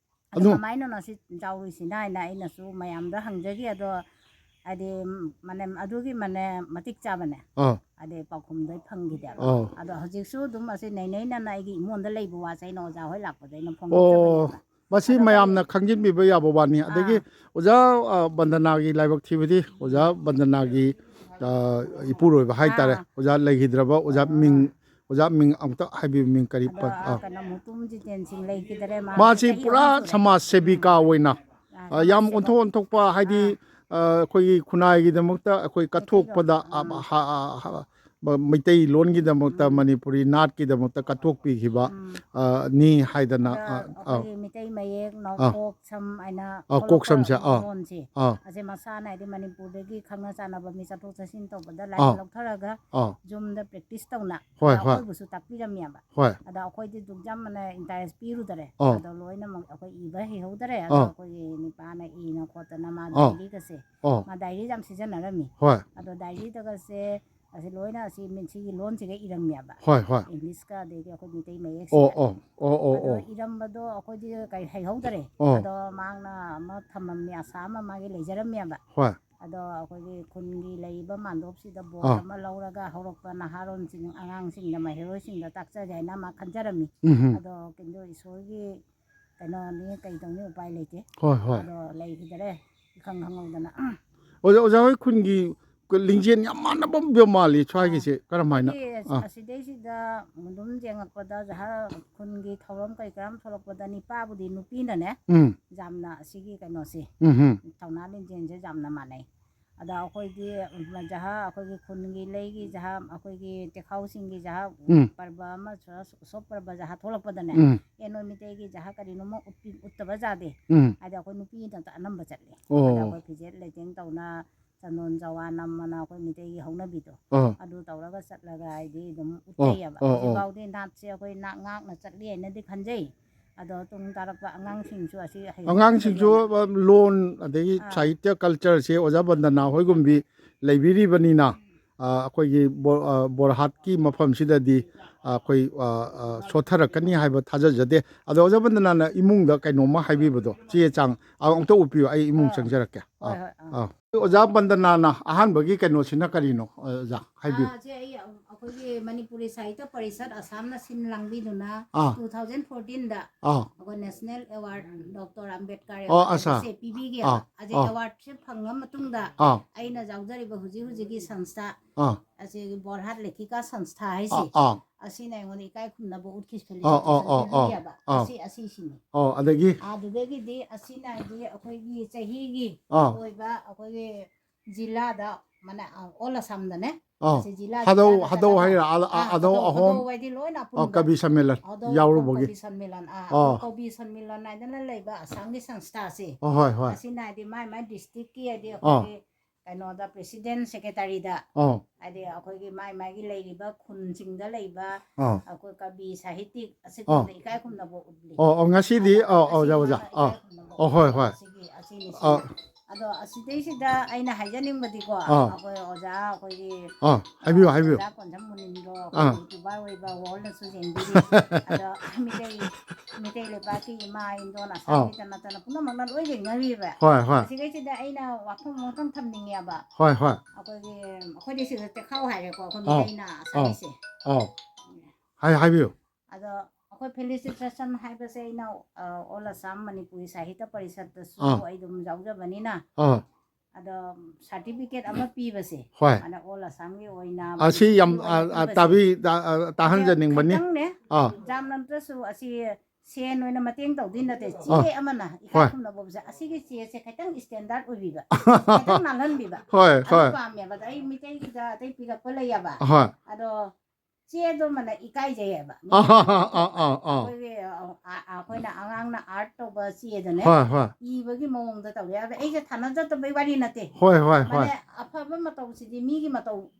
ꯑꯗꯣ ꯑꯗꯨ ꯀꯃꯥꯏꯅꯅꯣ ꯁꯤ ꯌꯥꯎꯔꯤꯁꯤꯅ ꯍꯥꯏꯅ ꯑꯩꯅꯁꯨ ꯃꯌꯥꯝꯗ ꯍꯪꯖꯈꯤ꯫ ꯑꯗꯣ ꯍꯥꯏꯗꯤ, ꯎꯝ, ꯃꯅꯦ, ꯑꯗꯨꯒꯤ ꯃꯅꯦ ꯃꯇꯤꯛ ꯆꯥꯕꯅꯦ꯫ ꯑꯥ꯫ ꯍꯥꯏꯗꯤ ꯄꯥꯎꯈꯨꯝꯗꯣ ꯑꯩ ꯐꯪꯈꯤꯗꯦꯕ꯫ ꯑꯥ꯫ ꯑꯗꯣ ꯍꯧꯖꯤꯛꯁꯨ ꯑꯗꯨꯝ ꯑꯁꯤ ꯅꯩꯅꯩꯅꯅ ꯑꯩꯒꯤ ꯏꯃꯣꯟꯗ ꯂꯩꯕ ꯋꯥꯁꯦ ꯑꯩꯅ ꯑꯣꯖꯥ ꯍꯣꯏ ꯂꯥꯛꯄꯗ ꯑꯩꯅ ꯑꯣ, ꯐꯣꯡꯗꯣꯛꯆꯕꯅꯦꯕ꯫ ꯃꯁꯤ ꯑꯗꯣ ꯃꯌꯥꯝꯅ ꯀꯔꯤ ꯈꯪꯖꯤꯟꯕꯤꯕ ꯌꯥꯕ ꯋꯥꯅꯤ꯫ ꯑꯗꯒꯤ ꯑꯥ꯫ ꯑꯣꯖꯥ, ꯑ, ꯕꯟꯗꯅꯥꯒꯤ ꯂꯥꯏꯕꯛ ꯊꯤꯕꯗꯤ ꯑꯣꯖꯥ ꯕꯟꯗꯅꯥꯒꯤ, ꯑ, ꯏꯄꯨꯔꯣꯏꯕ ꯍꯥꯏꯇꯥꯔꯦ꯫ ꯑꯥ꯫ ꯑꯣꯖꯥ ꯂꯩꯈꯤꯗ꯭ꯔꯕ ꯑꯣꯖꯥ ꯃꯤꯡ, ꯑꯣꯖꯥ ꯃꯤꯡ ꯑꯃꯨꯛꯇ ꯍꯥꯏꯕꯤꯌꯨ, ꯃꯤꯡ ꯀꯔꯤ ꯑꯗꯣ, ꯄꯟ-, ꯑ, ꯑ꯫ ꯀꯩꯅꯣ, ꯃꯨꯇꯨꯝ ꯖꯤꯇꯦꯟ ꯁꯤꯡ ꯂꯩꯈꯤꯗꯔꯦ, ꯃꯥ ꯃꯥꯁꯤ ꯆꯍꯤ ꯄꯨꯔꯥ ꯑꯍꯨꯝ ꯁꯨꯔꯦ꯫ ꯁꯃꯥꯖ ꯁꯦꯕꯤꯀꯥ ꯎꯝ꯫ ꯑꯣꯏꯅ, ꯑ, ꯑ, ꯌꯥꯝ ꯁꯃꯥꯖ ꯁꯦꯕ-, ꯑꯣꯟꯊꯣꯛ ꯑꯣꯟꯊꯣꯛꯄ, ꯍꯥꯏꯗꯤ, ꯑꯥ꯫ ꯑ, ꯑꯩꯈꯣꯏꯒꯤ ꯈꯨꯟꯅꯥꯏꯒꯤꯗꯃꯛꯇ ꯑꯩꯈꯣꯏ ꯃꯩꯇꯩꯂꯣꯟ-, ꯀꯠꯊꯣꯛꯄꯗ, ꯑ, ꯎꯝ꯫ ꯍ-, ꯑ, ꯍ-, ꯃ-, ꯃꯩꯇꯩꯂꯣꯟꯒꯤꯗꯃꯛꯇ, ꯎꯝ꯫ ꯃꯅꯤꯄꯨꯔꯤ ꯅꯥꯠꯀꯤꯗꯃꯛꯇ ꯀꯠꯊꯣꯛꯄꯤꯈꯤꯕ, ꯎꯝ꯫ ꯑ, ꯅꯤ ꯍꯥꯏꯗꯅ, ꯑꯗ ꯑ, ꯑ꯫ ꯑꯩꯈꯣꯏꯒꯤ ꯃꯤꯇꯩ ꯃꯌꯦꯛ, ꯑꯥ꯫ ꯀꯣꯛ ꯁꯝ ꯍꯥꯏꯅ ꯑꯥ, ꯀꯣꯛ ꯊꯣꯛꯂꯛꯄ ꯁꯝꯁꯦ, ꯑꯥ꯫ ꯂꯣꯟꯁꯦ꯫ ꯑꯥ꯫ ꯑꯁꯦ ꯃꯁꯥꯅ ꯍꯥꯏꯗꯤ ꯃꯅꯤꯄꯨꯔꯗꯒꯤ ꯈꯪꯅ ꯆꯥꯟꯅꯕ ꯃꯤ ꯆꯠꯊꯣꯛ ꯆꯠꯁꯤꯟ ꯇꯧꯕꯗ ꯂꯥꯏꯔꯤꯛ ꯑꯥ꯫ ꯂꯧꯊꯔꯒ ꯑꯥ꯫ ꯌꯨꯝꯗ practice ꯇꯧꯅ ꯍꯣꯏ, ꯑꯗ ꯍꯣꯏ꯫ ꯑꯩꯈꯣꯏꯕꯨꯁꯨ ꯇꯥꯛꯄꯤꯔꯝꯃꯦꯕ꯫ ꯍꯣꯏ꯫ ꯑꯗ ꯑꯩꯈꯣꯏꯗꯤ ꯑꯗꯨꯛ ꯌꯥꯝꯅ interest ꯄꯤꯔꯨꯗꯔꯦ꯫ ꯑꯥ꯫ ꯑꯗꯣ ꯂꯣꯏꯅꯃꯛ ꯑꯩꯈꯣꯏ ꯏꯕ ꯍꯩꯍꯧꯗꯔꯦ꯫ ꯑꯗꯣ ꯑꯥ꯫ ꯑꯩꯈꯣꯏꯒꯤ ꯅꯤꯄꯥꯅ ꯏꯅ ꯈꯣꯠꯇꯅ ꯃꯥ ꯑꯥ꯫ diaryꯒꯁꯦ꯫ ꯑꯥ꯫ ꯃꯥ diary ꯌꯥꯝ ꯁꯤꯖꯤꯟꯅꯔꯝꯃꯤ꯫ ꯍꯣꯏ꯫ ꯑꯗꯣ diaryꯗꯒꯁꯦ ꯑꯁꯤ ꯂꯣꯏꯅ ꯑꯁꯤ ꯃꯤ-, ꯁꯤꯒꯤ ꯂꯣꯟꯁꯤꯒ ꯏꯔꯝꯃꯦꯕ꯫ ꯍꯣꯏ, ꯍꯣꯏ꯫ Englishꯀ ꯑꯗꯩꯗꯤ ꯑꯩꯈꯣꯏ ꯃꯤꯇꯩ ꯃꯌꯦꯛꯁꯤꯒ꯫ ꯑꯣ, ꯑꯣ, ꯑꯣ, ꯑꯣ, ꯑꯗꯣ ꯑꯣ꯫ ꯏꯔꯝꯕꯗꯣ ꯑꯩꯈꯣꯏꯗꯤ ꯀꯩ ꯍꯩꯍꯧꯗꯔꯦ꯫ ꯑꯣ꯫ ꯑꯗꯣ ꯃꯍꯥꯛꯅ ꯑꯃ ꯊꯝꯃꯝꯃꯤ, ꯑꯁꯥ ꯑꯃ ꯃꯥꯒꯤ ꯂꯩꯖꯔꯝꯃꯦꯕ꯫ ꯍꯣꯏ꯫ ꯑꯗꯣ ꯑꯩꯈꯣꯏꯒꯤ ꯈꯨꯟꯒꯤ ꯂꯩꯔꯤꯕ ꯃꯥꯟꯗꯣꯞꯁꯤꯗ board ꯑꯥ꯫ ꯑꯃ ꯂꯧꯔꯒ ꯍꯧꯔꯛꯄ ꯅꯍꯥꯔꯣꯟꯁꯤꯡ, ꯑꯉꯥꯡꯁꯤꯡꯗ, ꯃꯍꯩꯔꯣꯏꯁꯤꯡꯗ ꯇꯥꯛꯆꯒꯦ ꯍꯥꯏꯅ ꯃꯥ ꯈꯟꯖꯔꯝꯃꯤ꯫ ꯎꯝ ꯍꯝ꯫ ꯑꯗꯣ ꯀꯩꯅꯣ, ꯏꯁꯣꯔꯒꯤ ꯀꯩꯅꯣꯅꯤ, ꯀꯩꯗꯧꯅꯤ, ꯎꯄꯥꯏ ꯂꯩꯇꯦ꯫ ꯍꯣꯏ, ꯍꯣꯏ꯫ ꯑꯗꯣ ꯂꯩꯈꯤꯗꯔꯦ, ꯏꯈꯪ ꯈꯪꯍꯧꯗꯅ꯫ ꯑꯣꯖꯥ, ꯑꯣꯖꯥ ꯍꯣꯏ ꯈꯨꯟꯒꯤ ꯂꯤꯡꯖꯦꯜ ꯌꯥꯝ ꯃꯥꯟꯅꯕ ꯃꯥꯜꯂꯤ ꯁ꯭ꯋꯥꯏꯒꯤꯁꯦ꯫ ꯑꯥ꯫ ꯀꯔꯝ ꯍꯥꯏꯅ? ꯑꯩꯈꯣꯏꯒꯤ ꯑꯥ꯫ ꯑꯁꯤꯗꯩꯁꯤꯗ ꯑꯗꯨꯝ ꯌꯦꯡꯉꯛꯄꯗ, ꯖꯍꯥ-, ꯈꯨꯟꯒꯤ ꯊꯧꯔꯝ ꯀꯩ ꯀꯔꯝ ꯊꯣꯛꯂꯛꯄꯗ ꯅꯤꯄꯥꯕꯨꯗꯤ ꯅꯨꯄꯤꯅꯅꯦ, ꯎꯝ꯫ ꯌꯥꯝꯅ ꯑꯁꯤꯒꯤ ꯀꯩꯅꯣꯁꯦ, ꯎꯝ ꯍꯝ꯫ ꯊꯧꯅꯥ ꯂꯤꯡꯖꯦꯜꯁꯦ ꯌꯥꯝꯅ ꯃꯥꯟꯅꯩ꯫ ꯑꯗ ꯑꯩꯈꯣꯏꯗꯤ ꯖꯍꯥ, ꯑꯩꯈꯣꯏꯒꯤ ꯈꯨꯟꯒꯤ ꯂꯩꯒꯤ ꯖꯍꯥ, ꯑꯩꯈꯣꯏꯒꯤ ꯆꯦꯈꯥꯎꯁꯤꯡꯒꯤ ꯖꯍꯥ, ꯎꯝ꯫ ꯄꯔꯕ ꯑꯃ, ꯁꯣꯔꯥ ꯎꯁꯣꯞ ꯄꯔꯕ ꯖꯍꯥ ꯊꯣꯛꯂꯛꯄꯗꯅꯦ, ꯎꯝ꯫ ꯑꯦ, ꯅꯣꯏ ꯃꯤꯇꯩꯒꯤ ꯖꯍꯥ ꯀꯔꯤꯅꯣꯃ ꯎꯠꯄꯤ-, ꯎꯠꯇꯕ ꯌꯥꯗꯦ꯫ ꯎꯝ꯫ ꯍꯥꯏꯗꯤ ꯑꯩꯈꯣꯏ ꯅꯨꯄꯤꯗ ꯑꯅꯝꯕ ꯆꯠꯂꯦ꯫ ꯑꯣ꯫ ꯑꯗ ꯑꯩꯈꯣꯏ ꯐꯤꯖꯦꯠ ꯂꯩꯇꯦꯡ ꯇꯧꯅ, ꯆꯟꯗꯣꯟ ꯆꯋꯥ ꯅꯝꯃꯅ ꯑꯩꯈꯣꯏ ꯃꯤꯇꯩꯒꯤ ꯍꯧꯅꯕꯤꯗꯣ, ꯑꯥ꯫ ꯑꯗꯨ ꯇꯧꯔꯒ ꯆꯠꯂꯒ ꯍꯥꯏꯗꯤ ꯑꯗꯨꯝ ꯑꯣ, ꯎꯠꯆꯩꯌꯦꯕ꯫ ꯑꯣ, ꯑꯣ꯫ ꯍꯧꯖꯤꯛꯐꯥꯎꯗꯤ ꯅꯥꯠꯁꯦ ꯑꯩꯈꯣꯏ ꯅꯥꯛ ꯉꯥꯛꯅ ꯆꯠꯂꯤ ꯍꯥꯏꯅꯗꯤ ꯈꯟꯖꯩ꯫ ꯑꯗꯣ ꯇꯨꯡ ꯇꯥꯔꯛꯄ ꯑꯉꯥꯡꯁꯤꯡꯁꯨ ꯑꯁꯤ ꯍꯩꯍꯧꯅꯕ ꯑꯉꯥꯡꯁꯤꯡꯁꯨ, ꯍꯥꯏꯅ꯫ ꯑ, ꯂꯣꯟ ꯑꯗꯒꯤ ꯑꯥ꯫ ꯁꯥꯍꯤꯇ꯭ꯌ culture ꯁꯦ ꯑꯣꯖꯥ ꯕꯟꯗꯅꯥ ꯍꯣꯏꯒꯨꯝꯕꯤ ꯂꯩꯕꯤꯔꯤꯕꯅꯤꯅ, ꯎꯝ꯫ ꯑ, ꯑꯩꯈꯣꯏꯒꯤ ꯕꯣ-, ꯑ, ꯕꯣꯔꯍꯥꯠꯀꯤ ꯃꯐꯝꯁꯤꯗꯗꯤ, ꯑ, ꯑꯩꯈꯣꯏ, ꯑ, ꯑ, ꯁꯣꯠꯊꯔꯛꯀꯅꯤ ꯍꯥꯏꯕ ꯊꯥꯖꯖꯗꯦ꯫ ꯑꯗꯣ ꯑꯣꯖꯥ ꯕꯟꯗꯅꯥꯅ ꯏꯃꯨꯡꯗ ꯀꯩꯅꯣꯝꯃ ꯍꯥꯏꯕꯤꯕꯗꯣ, ꯆꯦ ꯆꯥꯡ, ꯑ, ꯑꯃꯨꯛꯇ ꯎꯠꯄꯤꯌꯨ, ꯑꯩ ꯏꯃꯨꯡ ꯑꯥ꯫ ꯆꯪꯖꯔꯛꯀꯦ꯫ ꯍꯣꯏ, ꯑꯥ, ꯍꯣꯏ, ꯑꯥ꯫ ꯑꯥ꯫ ꯑꯣꯖꯥ ꯕꯟꯗꯅꯥꯅ ꯑꯍꯥꯟꯕꯒꯤ ꯀꯩꯅꯣꯁꯤꯅ ꯀꯔꯤꯅꯣ, ꯑꯣꯖꯥ? ꯍꯥꯏꯕꯤꯌꯨ꯫ ꯑꯥ, ꯁꯦ ꯑꯩ, ꯑ, ꯑꯩꯈꯣꯏꯒꯤ ꯃꯅꯤꯄꯨꯔꯤ ꯁꯥꯍꯤꯇ꯭ꯌ ꯄꯔꯤꯁꯠ ꯑꯁꯥꯝꯅ ꯁꯤꯟ ꯂꯥꯡꯕꯤꯗꯨꯅ ꯑꯥ꯫ Two thousand fourteen ꯗ ꯑꯥ꯫ ꯑꯩꯈꯣꯏ National Award, Doctor Ambedkar ꯑꯣ, Award ꯑꯁꯥ꯫ ꯍꯥꯏꯕꯁꯦ ꯄꯤꯕꯤꯒꯦꯕ꯫ ꯑꯥ, ꯑꯁꯤ ꯑꯥ꯫ Award ꯁꯦ ꯐꯪꯉ ꯃꯇꯨꯡꯗ ꯑꯥ꯫ ꯑꯩꯅ ꯌꯥꯎꯖꯔꯤꯕ ꯍꯧꯖꯤꯛ ꯍꯧꯖꯤꯛꯀꯤ ꯁꯪꯁꯊꯥ, ꯑꯥ꯫ ꯑꯁꯤ ꯕꯣꯔꯍꯥꯠ ꯂꯦꯈꯤꯀꯥ ꯁꯪꯁꯊꯥ ꯍꯥꯏꯁꯦ, ꯑꯥ, ꯑꯥ꯫ ꯑꯁꯤꯅ ꯑꯩꯉꯣꯟꯗ ꯏꯀꯥꯏ ꯈꯨꯝꯅꯕ ꯎꯠꯈꯤ, ꯑꯥ, ꯑꯥ, felicitation ꯑꯥ, ꯑꯥ, ꯄꯤꯕꯤꯌꯦꯕ꯫ ꯑꯥ꯫ ꯑꯁꯤ, ꯑꯁꯤꯁꯤꯅꯤ꯫ ꯑꯣ, ꯑꯗꯒꯤ? ꯑꯗꯨꯗꯒꯤꯗꯤ ꯑꯁꯤꯅ ꯍꯥꯏꯗꯤ ꯑꯩꯈꯣꯏꯒꯤ ꯆꯍꯤꯒꯤ ꯑꯥ꯫ ꯑꯣꯏꯕ ꯑꯩꯈꯣꯏꯒꯤ ꯖꯤꯂꯥꯗ, ꯃꯅ-, ꯑ, all Assam ꯗꯅꯦ꯫ ꯑꯥ꯫ ꯑꯁꯤ ꯖꯤꯂꯥ ꯍꯥꯗꯧ, ꯖꯤꯂꯥꯗ ꯍꯥꯗꯧ ꯆꯠꯂꯒ, ꯍꯥꯏꯔ, ꯑꯥ, ꯑꯥ, ꯍꯥꯗꯧ ꯍꯥꯗꯧ, ꯑꯍꯣꯝ꯫ ꯍꯥꯗꯧ ꯍꯥꯏꯗꯤ ꯂꯣꯏꯅ ꯑꯥ, ꯑꯄꯨꯟꯕ꯫ ꯀꯕꯤ ꯁꯝꯃꯦꯂꯟ ꯍꯥꯗꯧ ꯌꯥꯎꯔꯨꯕꯒꯤ꯫ ꯀꯕꯤ ꯁꯝꯃꯦꯂꯟ, ꯑꯥ, ꯑꯥ꯫ ꯀꯕꯤ ꯁꯝꯃꯦꯂꯟ ꯍꯥꯏꯗꯅ ꯂꯩꯕ ꯑꯁꯥꯝꯒꯤ ꯁꯪꯁꯊꯥꯁꯦ꯫ ꯑꯣ, ꯍꯣꯏ, ꯍꯣꯏ꯫ ꯑꯁꯤꯅ ꯍꯥꯏꯗꯤ ꯃꯥꯏ ꯃꯥꯏ district ꯀꯤ ꯍꯥꯏꯗꯤ ꯑꯥ꯫ ꯑꯩꯈꯣꯏꯒꯤ ꯀꯩꯅꯣꯗ president, secretary ꯗ ꯑꯥ꯫ ꯍꯥꯏꯗꯤ ꯑꯩꯈꯣꯏꯒꯤ ꯃꯥꯏ ꯃꯥꯏꯒꯤ ꯂꯩꯔꯤꯕ ꯈꯨꯟꯁꯤꯡꯗ ꯂꯩꯕ ꯑꯥ꯫ ꯑꯩꯈꯣꯏ ꯀꯕꯤ ꯁꯥꯍꯤꯇꯤꯛ ꯑꯁꯤꯒꯨꯝꯕꯗ ꯑꯥ꯫ ꯏꯀꯥꯏ ꯈꯨꯝꯅꯕ ꯎꯠꯂꯤ꯫ ꯑꯣ, ꯑꯣ, ꯉꯁꯤꯗꯤ, ꯑꯗꯣ ꯑꯣ, ꯑꯣ, ꯑꯁꯤ ꯑꯣꯖꯥ, ꯑꯣꯖꯥ꯫ ꯃꯥꯅ ꯑꯥ꯫ ꯏꯀꯥꯏ ꯈꯨꯝꯅꯕ ꯑꯣ, ꯍꯣꯏ, ꯎꯠꯂꯤ꯫ ꯍꯣꯏ꯫ ꯑꯁꯤꯒꯤ, ꯑꯁꯤꯅꯤ, ꯑꯥ꯫ ꯁꯤꯅꯤ꯫ ꯑꯗꯣ ꯑꯁꯤꯗꯩꯁꯤꯗ ꯑꯩꯅ ꯍꯥꯏꯖꯅꯤꯡꯕꯗꯤꯀꯣ, ꯑꯥ꯫ ꯑꯩꯈꯣꯏ ꯑꯣꯖꯥ, ꯑꯩꯈꯣꯏꯒꯤ, ꯑꯥ, ꯍꯥꯏꯕꯤꯌꯨ, ꯑꯥ, ꯍꯥꯏꯕꯤꯌꯨ꯫ ꯑꯣꯖꯥ ꯀꯣꯟꯁꯝ ꯃꯨꯅꯤꯟꯗꯣ ꯑꯥ꯫ ꯑꯩꯈꯣꯏꯒꯤ YouTuber ꯑꯣꯏꯕ world ꯅꯁꯨ ꯌꯦꯡꯕꯤꯔꯤ꯫ ꯑꯗꯣ ꯃꯤꯇꯩ, ꯃꯤꯇꯩ ꯂꯩꯕꯥꯛꯀꯤ ꯏꯃꯥ ꯏꯟꯗꯣꯟ ꯑꯥ꯫ ꯑꯁꯥꯝꯒꯤꯗ ꯅꯠꯇꯅ ꯄꯨꯝꯅꯃꯛꯅ ꯂꯣꯏ ꯌꯦꯡꯅꯔꯤꯕ꯫ ꯍꯣꯏ, ꯍꯣꯏ꯫ ꯑꯁꯤꯈꯩꯁꯤꯗ ꯑꯩꯅ ꯋꯥꯐꯝ ꯑꯃꯇꯪ ꯊꯝꯅꯤꯡꯉꯦꯕ꯫ ꯍꯣꯏ, ꯍꯣꯏ꯫ ꯑꯩꯈꯣꯏꯒꯤ, ꯑꯩꯈꯣꯏꯗꯤ ꯁꯤꯗ ꯆꯦꯈꯥꯎ ꯍꯥꯏꯔꯦꯀꯣ, ꯑꯩꯈꯣꯏ ꯑꯥ꯫ ꯃꯤꯇꯩꯅ ꯑꯥ꯫ ꯁꯥꯏꯁꯦ꯫ ꯑꯥ꯫ ꯍꯥꯏ-, ꯍꯥꯏꯕꯤꯌꯨ꯫ ꯑꯗꯣ ꯑꯩꯈꯣꯏ felicitation ꯍꯥꯏꯕꯁꯦ ꯑꯩꯅ, ꯑ, all Assam ꯃꯅꯤꯄꯨꯔꯤ ꯁꯥꯍꯤꯇ꯭ꯌ ꯄꯔꯤꯁꯠꯇꯁꯨ ꯑꯥ꯫ ꯑꯩ ꯑꯗꯨꯝ ꯌꯥꯎꯖꯕꯅꯤꯅ, ꯑꯥ꯫ ꯑꯗꯣ certificate ꯑꯃ ꯄꯤꯕꯁꯦ, ꯍꯣꯏ꯫ ꯑꯗ all Assam ꯒꯤ ꯑꯣꯏꯅ ꯑꯁꯤ ꯌꯥꯝ, ꯃꯅꯤꯄꯨꯔꯒꯤ ꯑꯣꯏꯅ ꯑ, ꯑ, ꯄꯤꯕꯁꯦ, ꯇꯥꯕꯤ-, ꯇꯥ-, ꯑ, ꯇꯥꯍꯟꯖꯅꯤꯡꯕꯅꯤ꯫ ꯈꯤꯇꯪꯅꯦ, ꯑꯥ꯫ ꯌꯥꯝ ꯅꯠꯇ꯭ꯔꯁꯨ ꯑꯁꯤ ꯁꯦꯟ ꯑꯣꯏꯅ ꯃꯇꯦꯡ ꯇꯧꯗꯣꯏ ꯅꯠꯇꯦ꯫ ꯆꯦ ꯑꯥ꯫ ꯑꯃꯅ ꯏꯀꯥꯏ ꯍꯣꯏ꯫ ꯈꯨꯝꯅꯕꯁꯦ, ꯑꯁꯤꯒꯤ ꯆꯦꯁꯦ ꯈꯤꯇꯪ ꯁ꯭ꯇꯦꯟꯗꯔꯠ ꯑꯣꯏꯕꯤꯕ, ꯈꯤꯇꯪ ꯅꯥꯜꯍꯟꯕꯤꯕ꯫ ꯍꯣꯏ, ꯑꯗꯨ ꯍꯣꯏ꯫ ꯄꯥꯝꯃꯦꯕ꯫ ꯑꯗ ꯑꯩ ꯃꯤꯇꯩꯒꯤꯗ ꯑꯇꯩ ꯄꯤꯔꯛꯄ ꯂꯩꯌꯦꯕ꯫ ꯍꯣꯏ꯫ ꯑꯗꯣ ꯆꯦꯗꯣ ꯑꯃꯅ ꯏꯀꯥꯏꯖꯩꯌꯦꯕ꯫ ꯑꯥ, ꯑꯥ, ꯑꯥ, ꯑꯥ, ꯑꯥ꯫ ꯑꯩꯈꯣꯏꯒꯤ, ꯑ, ꯑ, ꯑꯩꯈꯣꯏꯅ ꯑꯉꯥꯡꯅ ꯑꯥꯔꯠ ꯇꯧꯕ ꯆꯦꯗꯅꯦ, ꯍꯣꯏ, ꯍꯣꯏ꯫ ꯏꯕꯒꯤ ꯃꯑꯣꯡꯗ ꯇꯧꯋꯦ꯫ ꯑꯗ ꯑꯩꯁꯦ ꯊꯥꯅꯖꯗꯕꯩ ꯋꯥꯔꯤ ꯅꯠꯇꯦ꯫ ꯍꯣꯏ, ꯍꯣꯏ, ꯍꯣꯏ꯫ ꯃꯥꯅꯦ, ꯑꯐꯕ ꯃꯇꯧꯁꯤꯗꯤ ꯃꯤꯒꯤ ꯃꯇꯧ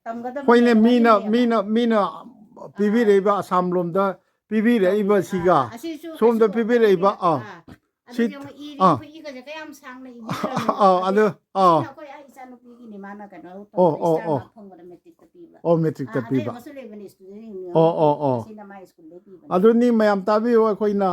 ꯇꯝꯒꯗꯕꯅꯦꯅ ꯍꯣꯏꯅꯦ, ꯃꯤꯅ, ꯋꯥꯔꯤꯅꯦꯕ꯫ ꯃꯤꯅ, ꯃꯤꯅ ꯑꯥ꯫ ꯄꯤꯕꯤꯔꯛꯏꯕ ꯑꯁꯥꯝ ꯂꯣꯝꯗ ꯄꯤꯕꯤꯔꯛꯏꯕ ꯁꯤꯒ ꯑꯥ, ꯑꯁꯤꯁꯨ ꯁꯣꯝꯗ ꯀꯩꯁꯨ ꯄꯤꯕꯤꯔꯛꯏꯕ, ꯑꯣꯏꯔꯝꯗꯦ꯫ ꯑꯥ꯫ ꯑꯥ꯫ ꯑꯗꯨ ꯁꯤ-, ꯌꯦꯡꯉꯨ, ꯏꯔꯤ ꯑꯥ꯫ ꯈꯨꯠꯏꯒꯁꯦ ꯀꯌꯥꯝ ꯁꯥꯡꯅ ꯏꯕꯤꯔꯝꯃꯤꯅꯣ? ꯑꯥ, ꯑꯗꯨ, ꯑꯗꯩ ꯑꯥ꯫ ꯁꯤꯅ ꯑꯩꯈꯣꯏ, ꯑꯥ, ꯏꯆꯥꯅꯨꯄꯤꯒꯤꯅꯤ, ꯃꯥꯅ ꯀꯩꯅꯣ ꯑꯣ, ꯇꯧꯕꯗ, ꯑꯣ, ꯁ꯭ꯇꯥꯔ ꯑꯣ꯫ ꯃꯥꯔꯛ ꯐꯪꯕꯗ ꯃꯦꯇ꯭ꯔꯤꯛꯇ ꯄꯤꯕ꯫ ꯑꯣ, ꯃꯦꯇ꯭ꯔꯤꯛꯇ ꯑꯥ, ꯑꯇꯩ ꯄꯤꯕ꯫ ꯑꯃꯁꯨ ꯂꯩꯕꯅꯤ, ꯏꯁꯇꯨꯗꯦꯟ ꯌꯨꯅꯤꯌꯟ ꯑꯣ, ꯑꯣ, ꯑꯣ꯫ ꯑꯁꯤꯅ ꯃꯥꯏ ꯁ꯭ꯀꯨꯜꯗꯩ ꯄꯤꯕꯅꯤ꯫ ꯑꯗꯨꯅꯤ, ꯃꯌꯥꯝ ꯇꯥꯕꯤꯌꯨ, ꯑꯩꯈꯣꯏꯅ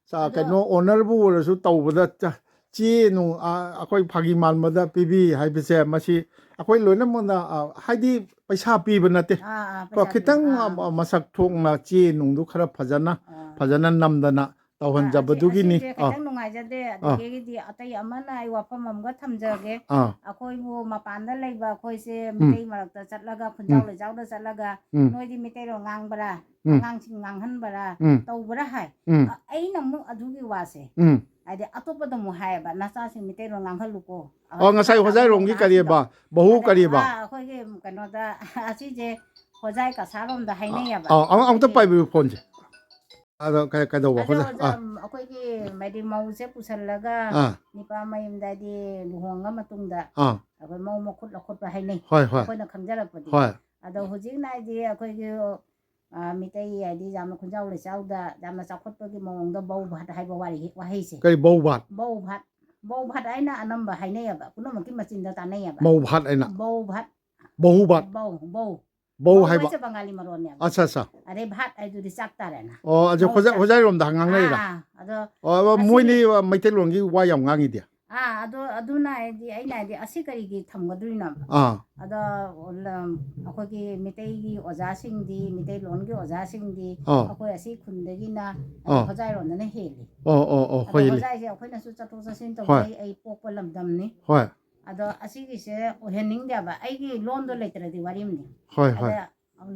ꯆꯥ-, ꯑꯗꯣ ꯀꯩꯅꯣ, ꯑꯣꯅꯔꯕꯨ ꯑꯣꯏꯔꯁꯨ ꯇꯧꯕꯗ ꯆ-, ꯆꯦ ꯅꯨꯡ, ꯑ, ꯑꯩꯈꯣꯏ ꯐꯥꯒꯤ ꯃꯥꯟꯕꯗ ꯄꯤꯕꯤ ꯍꯥꯏꯕꯁꯦ, ꯃꯁꯤ ꯑꯩꯈꯣꯏ ꯂꯣꯏꯅꯃꯛꯅ, ꯑ, ꯍꯥꯏꯗꯤ ꯄꯩꯁꯥ ꯄꯤꯕ ꯅꯠꯇꯦ꯫ ꯑꯥ, ꯑꯥ, ꯀꯣ, ꯄꯩꯁꯥ ꯈꯤꯇꯪ ꯄꯤꯕ꯫ ꯑꯥ, ꯑ, ꯃꯁꯛ ꯊꯣꯛꯅ ꯆꯦ ꯅꯨꯡꯗꯨ ꯈꯔ ꯐꯖꯅ, ꯑꯥ꯫ ꯐꯖꯅ ꯅꯝꯗꯅ ꯑꯥ, ꯑꯁꯤ, ꯇꯧꯍꯟꯖꯕꯗꯨꯒꯤꯅꯤ꯫ ꯑꯁꯤꯁꯦ ꯑꯥ꯫ ꯈꯤꯇꯪ ꯅꯨꯡꯉꯥꯏꯖꯗꯦ꯫ ꯑꯥ꯫ ꯑꯗꯨꯗꯒꯤꯗꯤ ꯑꯇꯩ ꯑꯃꯅ ꯑꯩ ꯋꯥꯐꯝ ꯑꯃꯒ ꯊꯝꯖꯒꯦ꯫ ꯑꯥ꯫ ꯑꯩꯈꯣꯏꯕꯨ ꯃꯄꯥꯟꯗ ꯂꯩꯕ ꯑꯩꯈꯣꯏꯁꯦ ꯎꯝ꯫ ꯃꯤꯇꯩ ꯃꯔꯛꯇ ꯆꯠꯂꯒ, ꯈꯨꯟꯖꯥꯎ ꯎꯝ꯫ ꯂꯩꯖꯥꯎꯗ ꯆꯠꯂꯒ, ꯎꯝ꯫ "ꯅꯣꯏꯗꯤ ꯃꯤꯇꯩꯂꯣꯟ ꯉꯥꯡꯕ꯭ꯔꯥ? ꯎꯝ꯫ ꯑꯉꯥꯡꯁꯤꯡ ꯉꯥꯡꯍꯟꯕ꯭ꯔꯥ? ꯎꯝ꯫ ꯇꯧꯕ꯭ꯔꯥ?" ꯍꯥꯏ꯫ ꯎꯝ꯫ ꯑ-, ꯑꯩꯅ ꯑꯃꯨꯛ ꯑꯗꯨꯒꯤ ꯋꯥꯁꯦ, ꯎꯝ꯫ ꯍꯥꯏꯗꯤ ꯑꯇꯣꯞꯄꯗ ꯑꯃꯨꯛ ꯍꯥꯏꯌꯦꯕ, "ꯅꯆꯥꯁꯤꯡ ꯃꯤꯇꯩꯂꯣꯟ ꯉꯥꯡꯍꯜꯂꯨꯀꯣ"꯫ ꯑꯣ, ꯉꯁꯥꯏ ꯍꯣꯖꯥꯏꯔꯣꯝꯒꯤ ꯀꯔꯤꯕ? ꯕꯍꯨ ꯑꯗ, ꯀꯔꯤꯕ? ꯑꯥ, ꯑꯩꯈꯣꯏꯒꯤ ꯀꯩꯅꯣꯗ, ꯑꯁꯤꯁꯦ ꯍꯣꯖꯥꯏ ꯀꯁꯥꯔꯣꯝꯗ ꯍꯥꯏꯅꯩꯌꯦꯕ꯫ ꯑꯥ, ꯑꯃꯨꯛ-, ꯑꯃꯨꯛꯇ ꯑꯩꯈꯣꯏꯒꯤ ꯄꯥꯏꯕꯤꯌꯨ ꯐꯣꯟꯁꯦ꯫ ꯑꯗꯣ ꯀꯩ-, ꯀꯩꯗꯧꯕ? ꯑꯗꯣ ꯍꯣꯖꯥꯏ-, ꯑꯣꯖꯥ, ꯑꯥ꯫ ꯑꯩꯈꯣꯏꯒꯤ ꯍꯥꯏꯗꯤ ꯃꯧꯁꯦ ꯄꯨꯁꯜꯂꯒ ꯑꯥ꯫ ꯅꯤꯄꯥ ꯃꯌꯨꯝꯗ ꯍꯥꯏꯗꯤ ꯂꯨꯍꯣꯡꯉ ꯃꯇꯨꯡꯗ ꯑꯥ꯫ ꯑꯩꯈꯣꯏ ꯃꯧ ꯃꯈꯨꯠ ꯂꯧꯈꯠꯄ ꯍꯥꯏꯅꯩ꯫ ꯍꯣꯏ, ꯍꯣꯏ꯫ ꯑꯩꯈꯣꯏꯅ ꯈꯪꯖꯔꯛꯄꯗꯤ꯫ ꯍꯣꯏ꯫ ꯑꯗꯣ ꯍꯧꯖꯤꯛꯅ ꯍꯥꯏꯗꯤ ꯑꯩꯈꯣꯏꯒꯤ, ꯑ, ꯃꯤꯇꯩ ꯍꯥꯏꯗꯤ ꯌꯥꯝꯅ ꯈꯨꯟꯖꯥꯎ ꯂꯩꯆꯥꯎꯗ ꯌꯥꯝꯅ ꯆꯥꯎꯈꯠꯄꯒꯤ ꯃꯑꯣꯡꯗ ꯕꯧ ꯚꯥꯠ ꯍꯥꯏꯕ ꯋꯥꯔꯤ-, ꯋꯥꯍꯩꯁꯦ꯫ ꯀꯔꯤ ꯕꯧ ꯚꯥꯠ? ꯕꯧ ꯚꯥꯠ꯫ ꯕꯧ ꯚꯥꯠ ꯍꯥꯏꯅ ꯑꯅꯝꯕ ꯍꯥꯏꯅꯩꯌꯦꯕ꯫ ꯄꯨꯝꯅꯃꯛꯀꯤ ꯃꯆꯤꯟꯗ ꯇꯥꯟꯅꯩꯌꯦꯕ꯫ ꯃꯧ ꯚꯥꯠ ꯍꯥꯏꯅ? ꯕꯧ ꯚꯥꯠ꯫ ꯕꯍꯨ ꯚꯥꯠ꯫ ꯕꯧ, ꯕꯧ꯫ ꯕꯧ ꯕꯧ ꯍꯥꯏꯕ꯫ ꯍꯥꯏꯁꯦ ꯕꯪꯒꯥꯂꯤ ꯃꯔꯣꯟꯅꯦꯕ꯫ ꯑꯠꯆꯥ, ꯑꯠꯆꯥ꯫ ꯑꯗꯩ ꯚꯥꯠ ꯍꯥꯏꯗꯨꯗꯤ ꯆꯥꯛ ꯇꯥꯔꯦꯅ꯫ ꯑꯣ, ꯑꯗꯨ ꯃꯧ ꯍꯣꯖꯥꯏ-, ꯆꯥꯛ꯫ ꯍꯣꯖꯥꯏꯔꯣꯝꯗ ꯉꯥꯡꯅꯩꯔꯥ? ꯑꯥ, ꯑꯗꯣ ꯑꯣ, ꯑꯁꯤꯒꯤ ꯃꯣꯏꯗꯤ ꯃꯩꯇꯩꯂꯣꯟꯒꯤ ꯋꯥ ꯌꯥꯝ ꯉꯥꯡꯉꯤꯗꯤ꯫ ꯑꯥ, ꯑꯗꯣ ꯑꯗꯨꯅ ꯍꯥꯏꯗꯤ, ꯑꯩꯅ ꯍꯥꯏꯗꯤ, ꯑꯁꯤ ꯀꯔꯤꯒꯤ ꯊꯝꯒꯗꯣꯏꯅꯣ? ꯑꯥ꯫ ꯑꯗꯣ, ꯂꯝ-, ꯑꯩꯈꯣꯏꯒꯤ ꯃꯤꯇꯩꯒꯤ ꯑꯣꯖꯥꯁꯤꯡꯗꯤ, ꯃꯤꯇꯩꯂꯣꯟꯒꯤ ꯑꯣꯖꯥꯁꯤꯡꯗꯤ, ꯑꯥ꯫ ꯑꯩꯈꯣꯏ ꯑꯁꯤ ꯈꯨꯟꯗꯒꯤꯅ ꯑꯥ꯫ ꯍꯣꯖꯥꯏꯔꯣꯝꯗꯅ ꯍꯦꯜꯂꯤ꯫ ꯑꯣ, ꯑꯣ, ꯑꯣ, ꯑꯗꯣ ꯍꯣꯏꯅꯦ꯫ ꯍꯣꯖꯥꯏꯁꯦ ꯑꯩꯈꯣꯏꯅꯁꯨ ꯆꯠꯊꯣꯛ ꯆꯠꯁꯤꯟ ꯍꯣꯏ꯫ ꯇꯧꯖꯩ, ꯑꯩ ꯄꯣꯛꯄ ꯂꯝꯗꯝꯅꯤ꯫ ꯍꯣꯏ꯫ ꯑꯗꯣ ꯑꯁꯤꯒꯤꯁꯦ ꯑꯣꯏꯍꯟꯅꯤꯡꯗꯦꯕ, ꯑꯩꯒꯤ ꯂꯣꯟꯗꯣ ꯂꯩꯇ꯭ꯔꯗꯤ ꯋꯥꯔꯤ ꯑꯃꯅꯤ꯫ ꯍꯣꯏ, ꯍꯣꯏ꯫ ꯑꯗ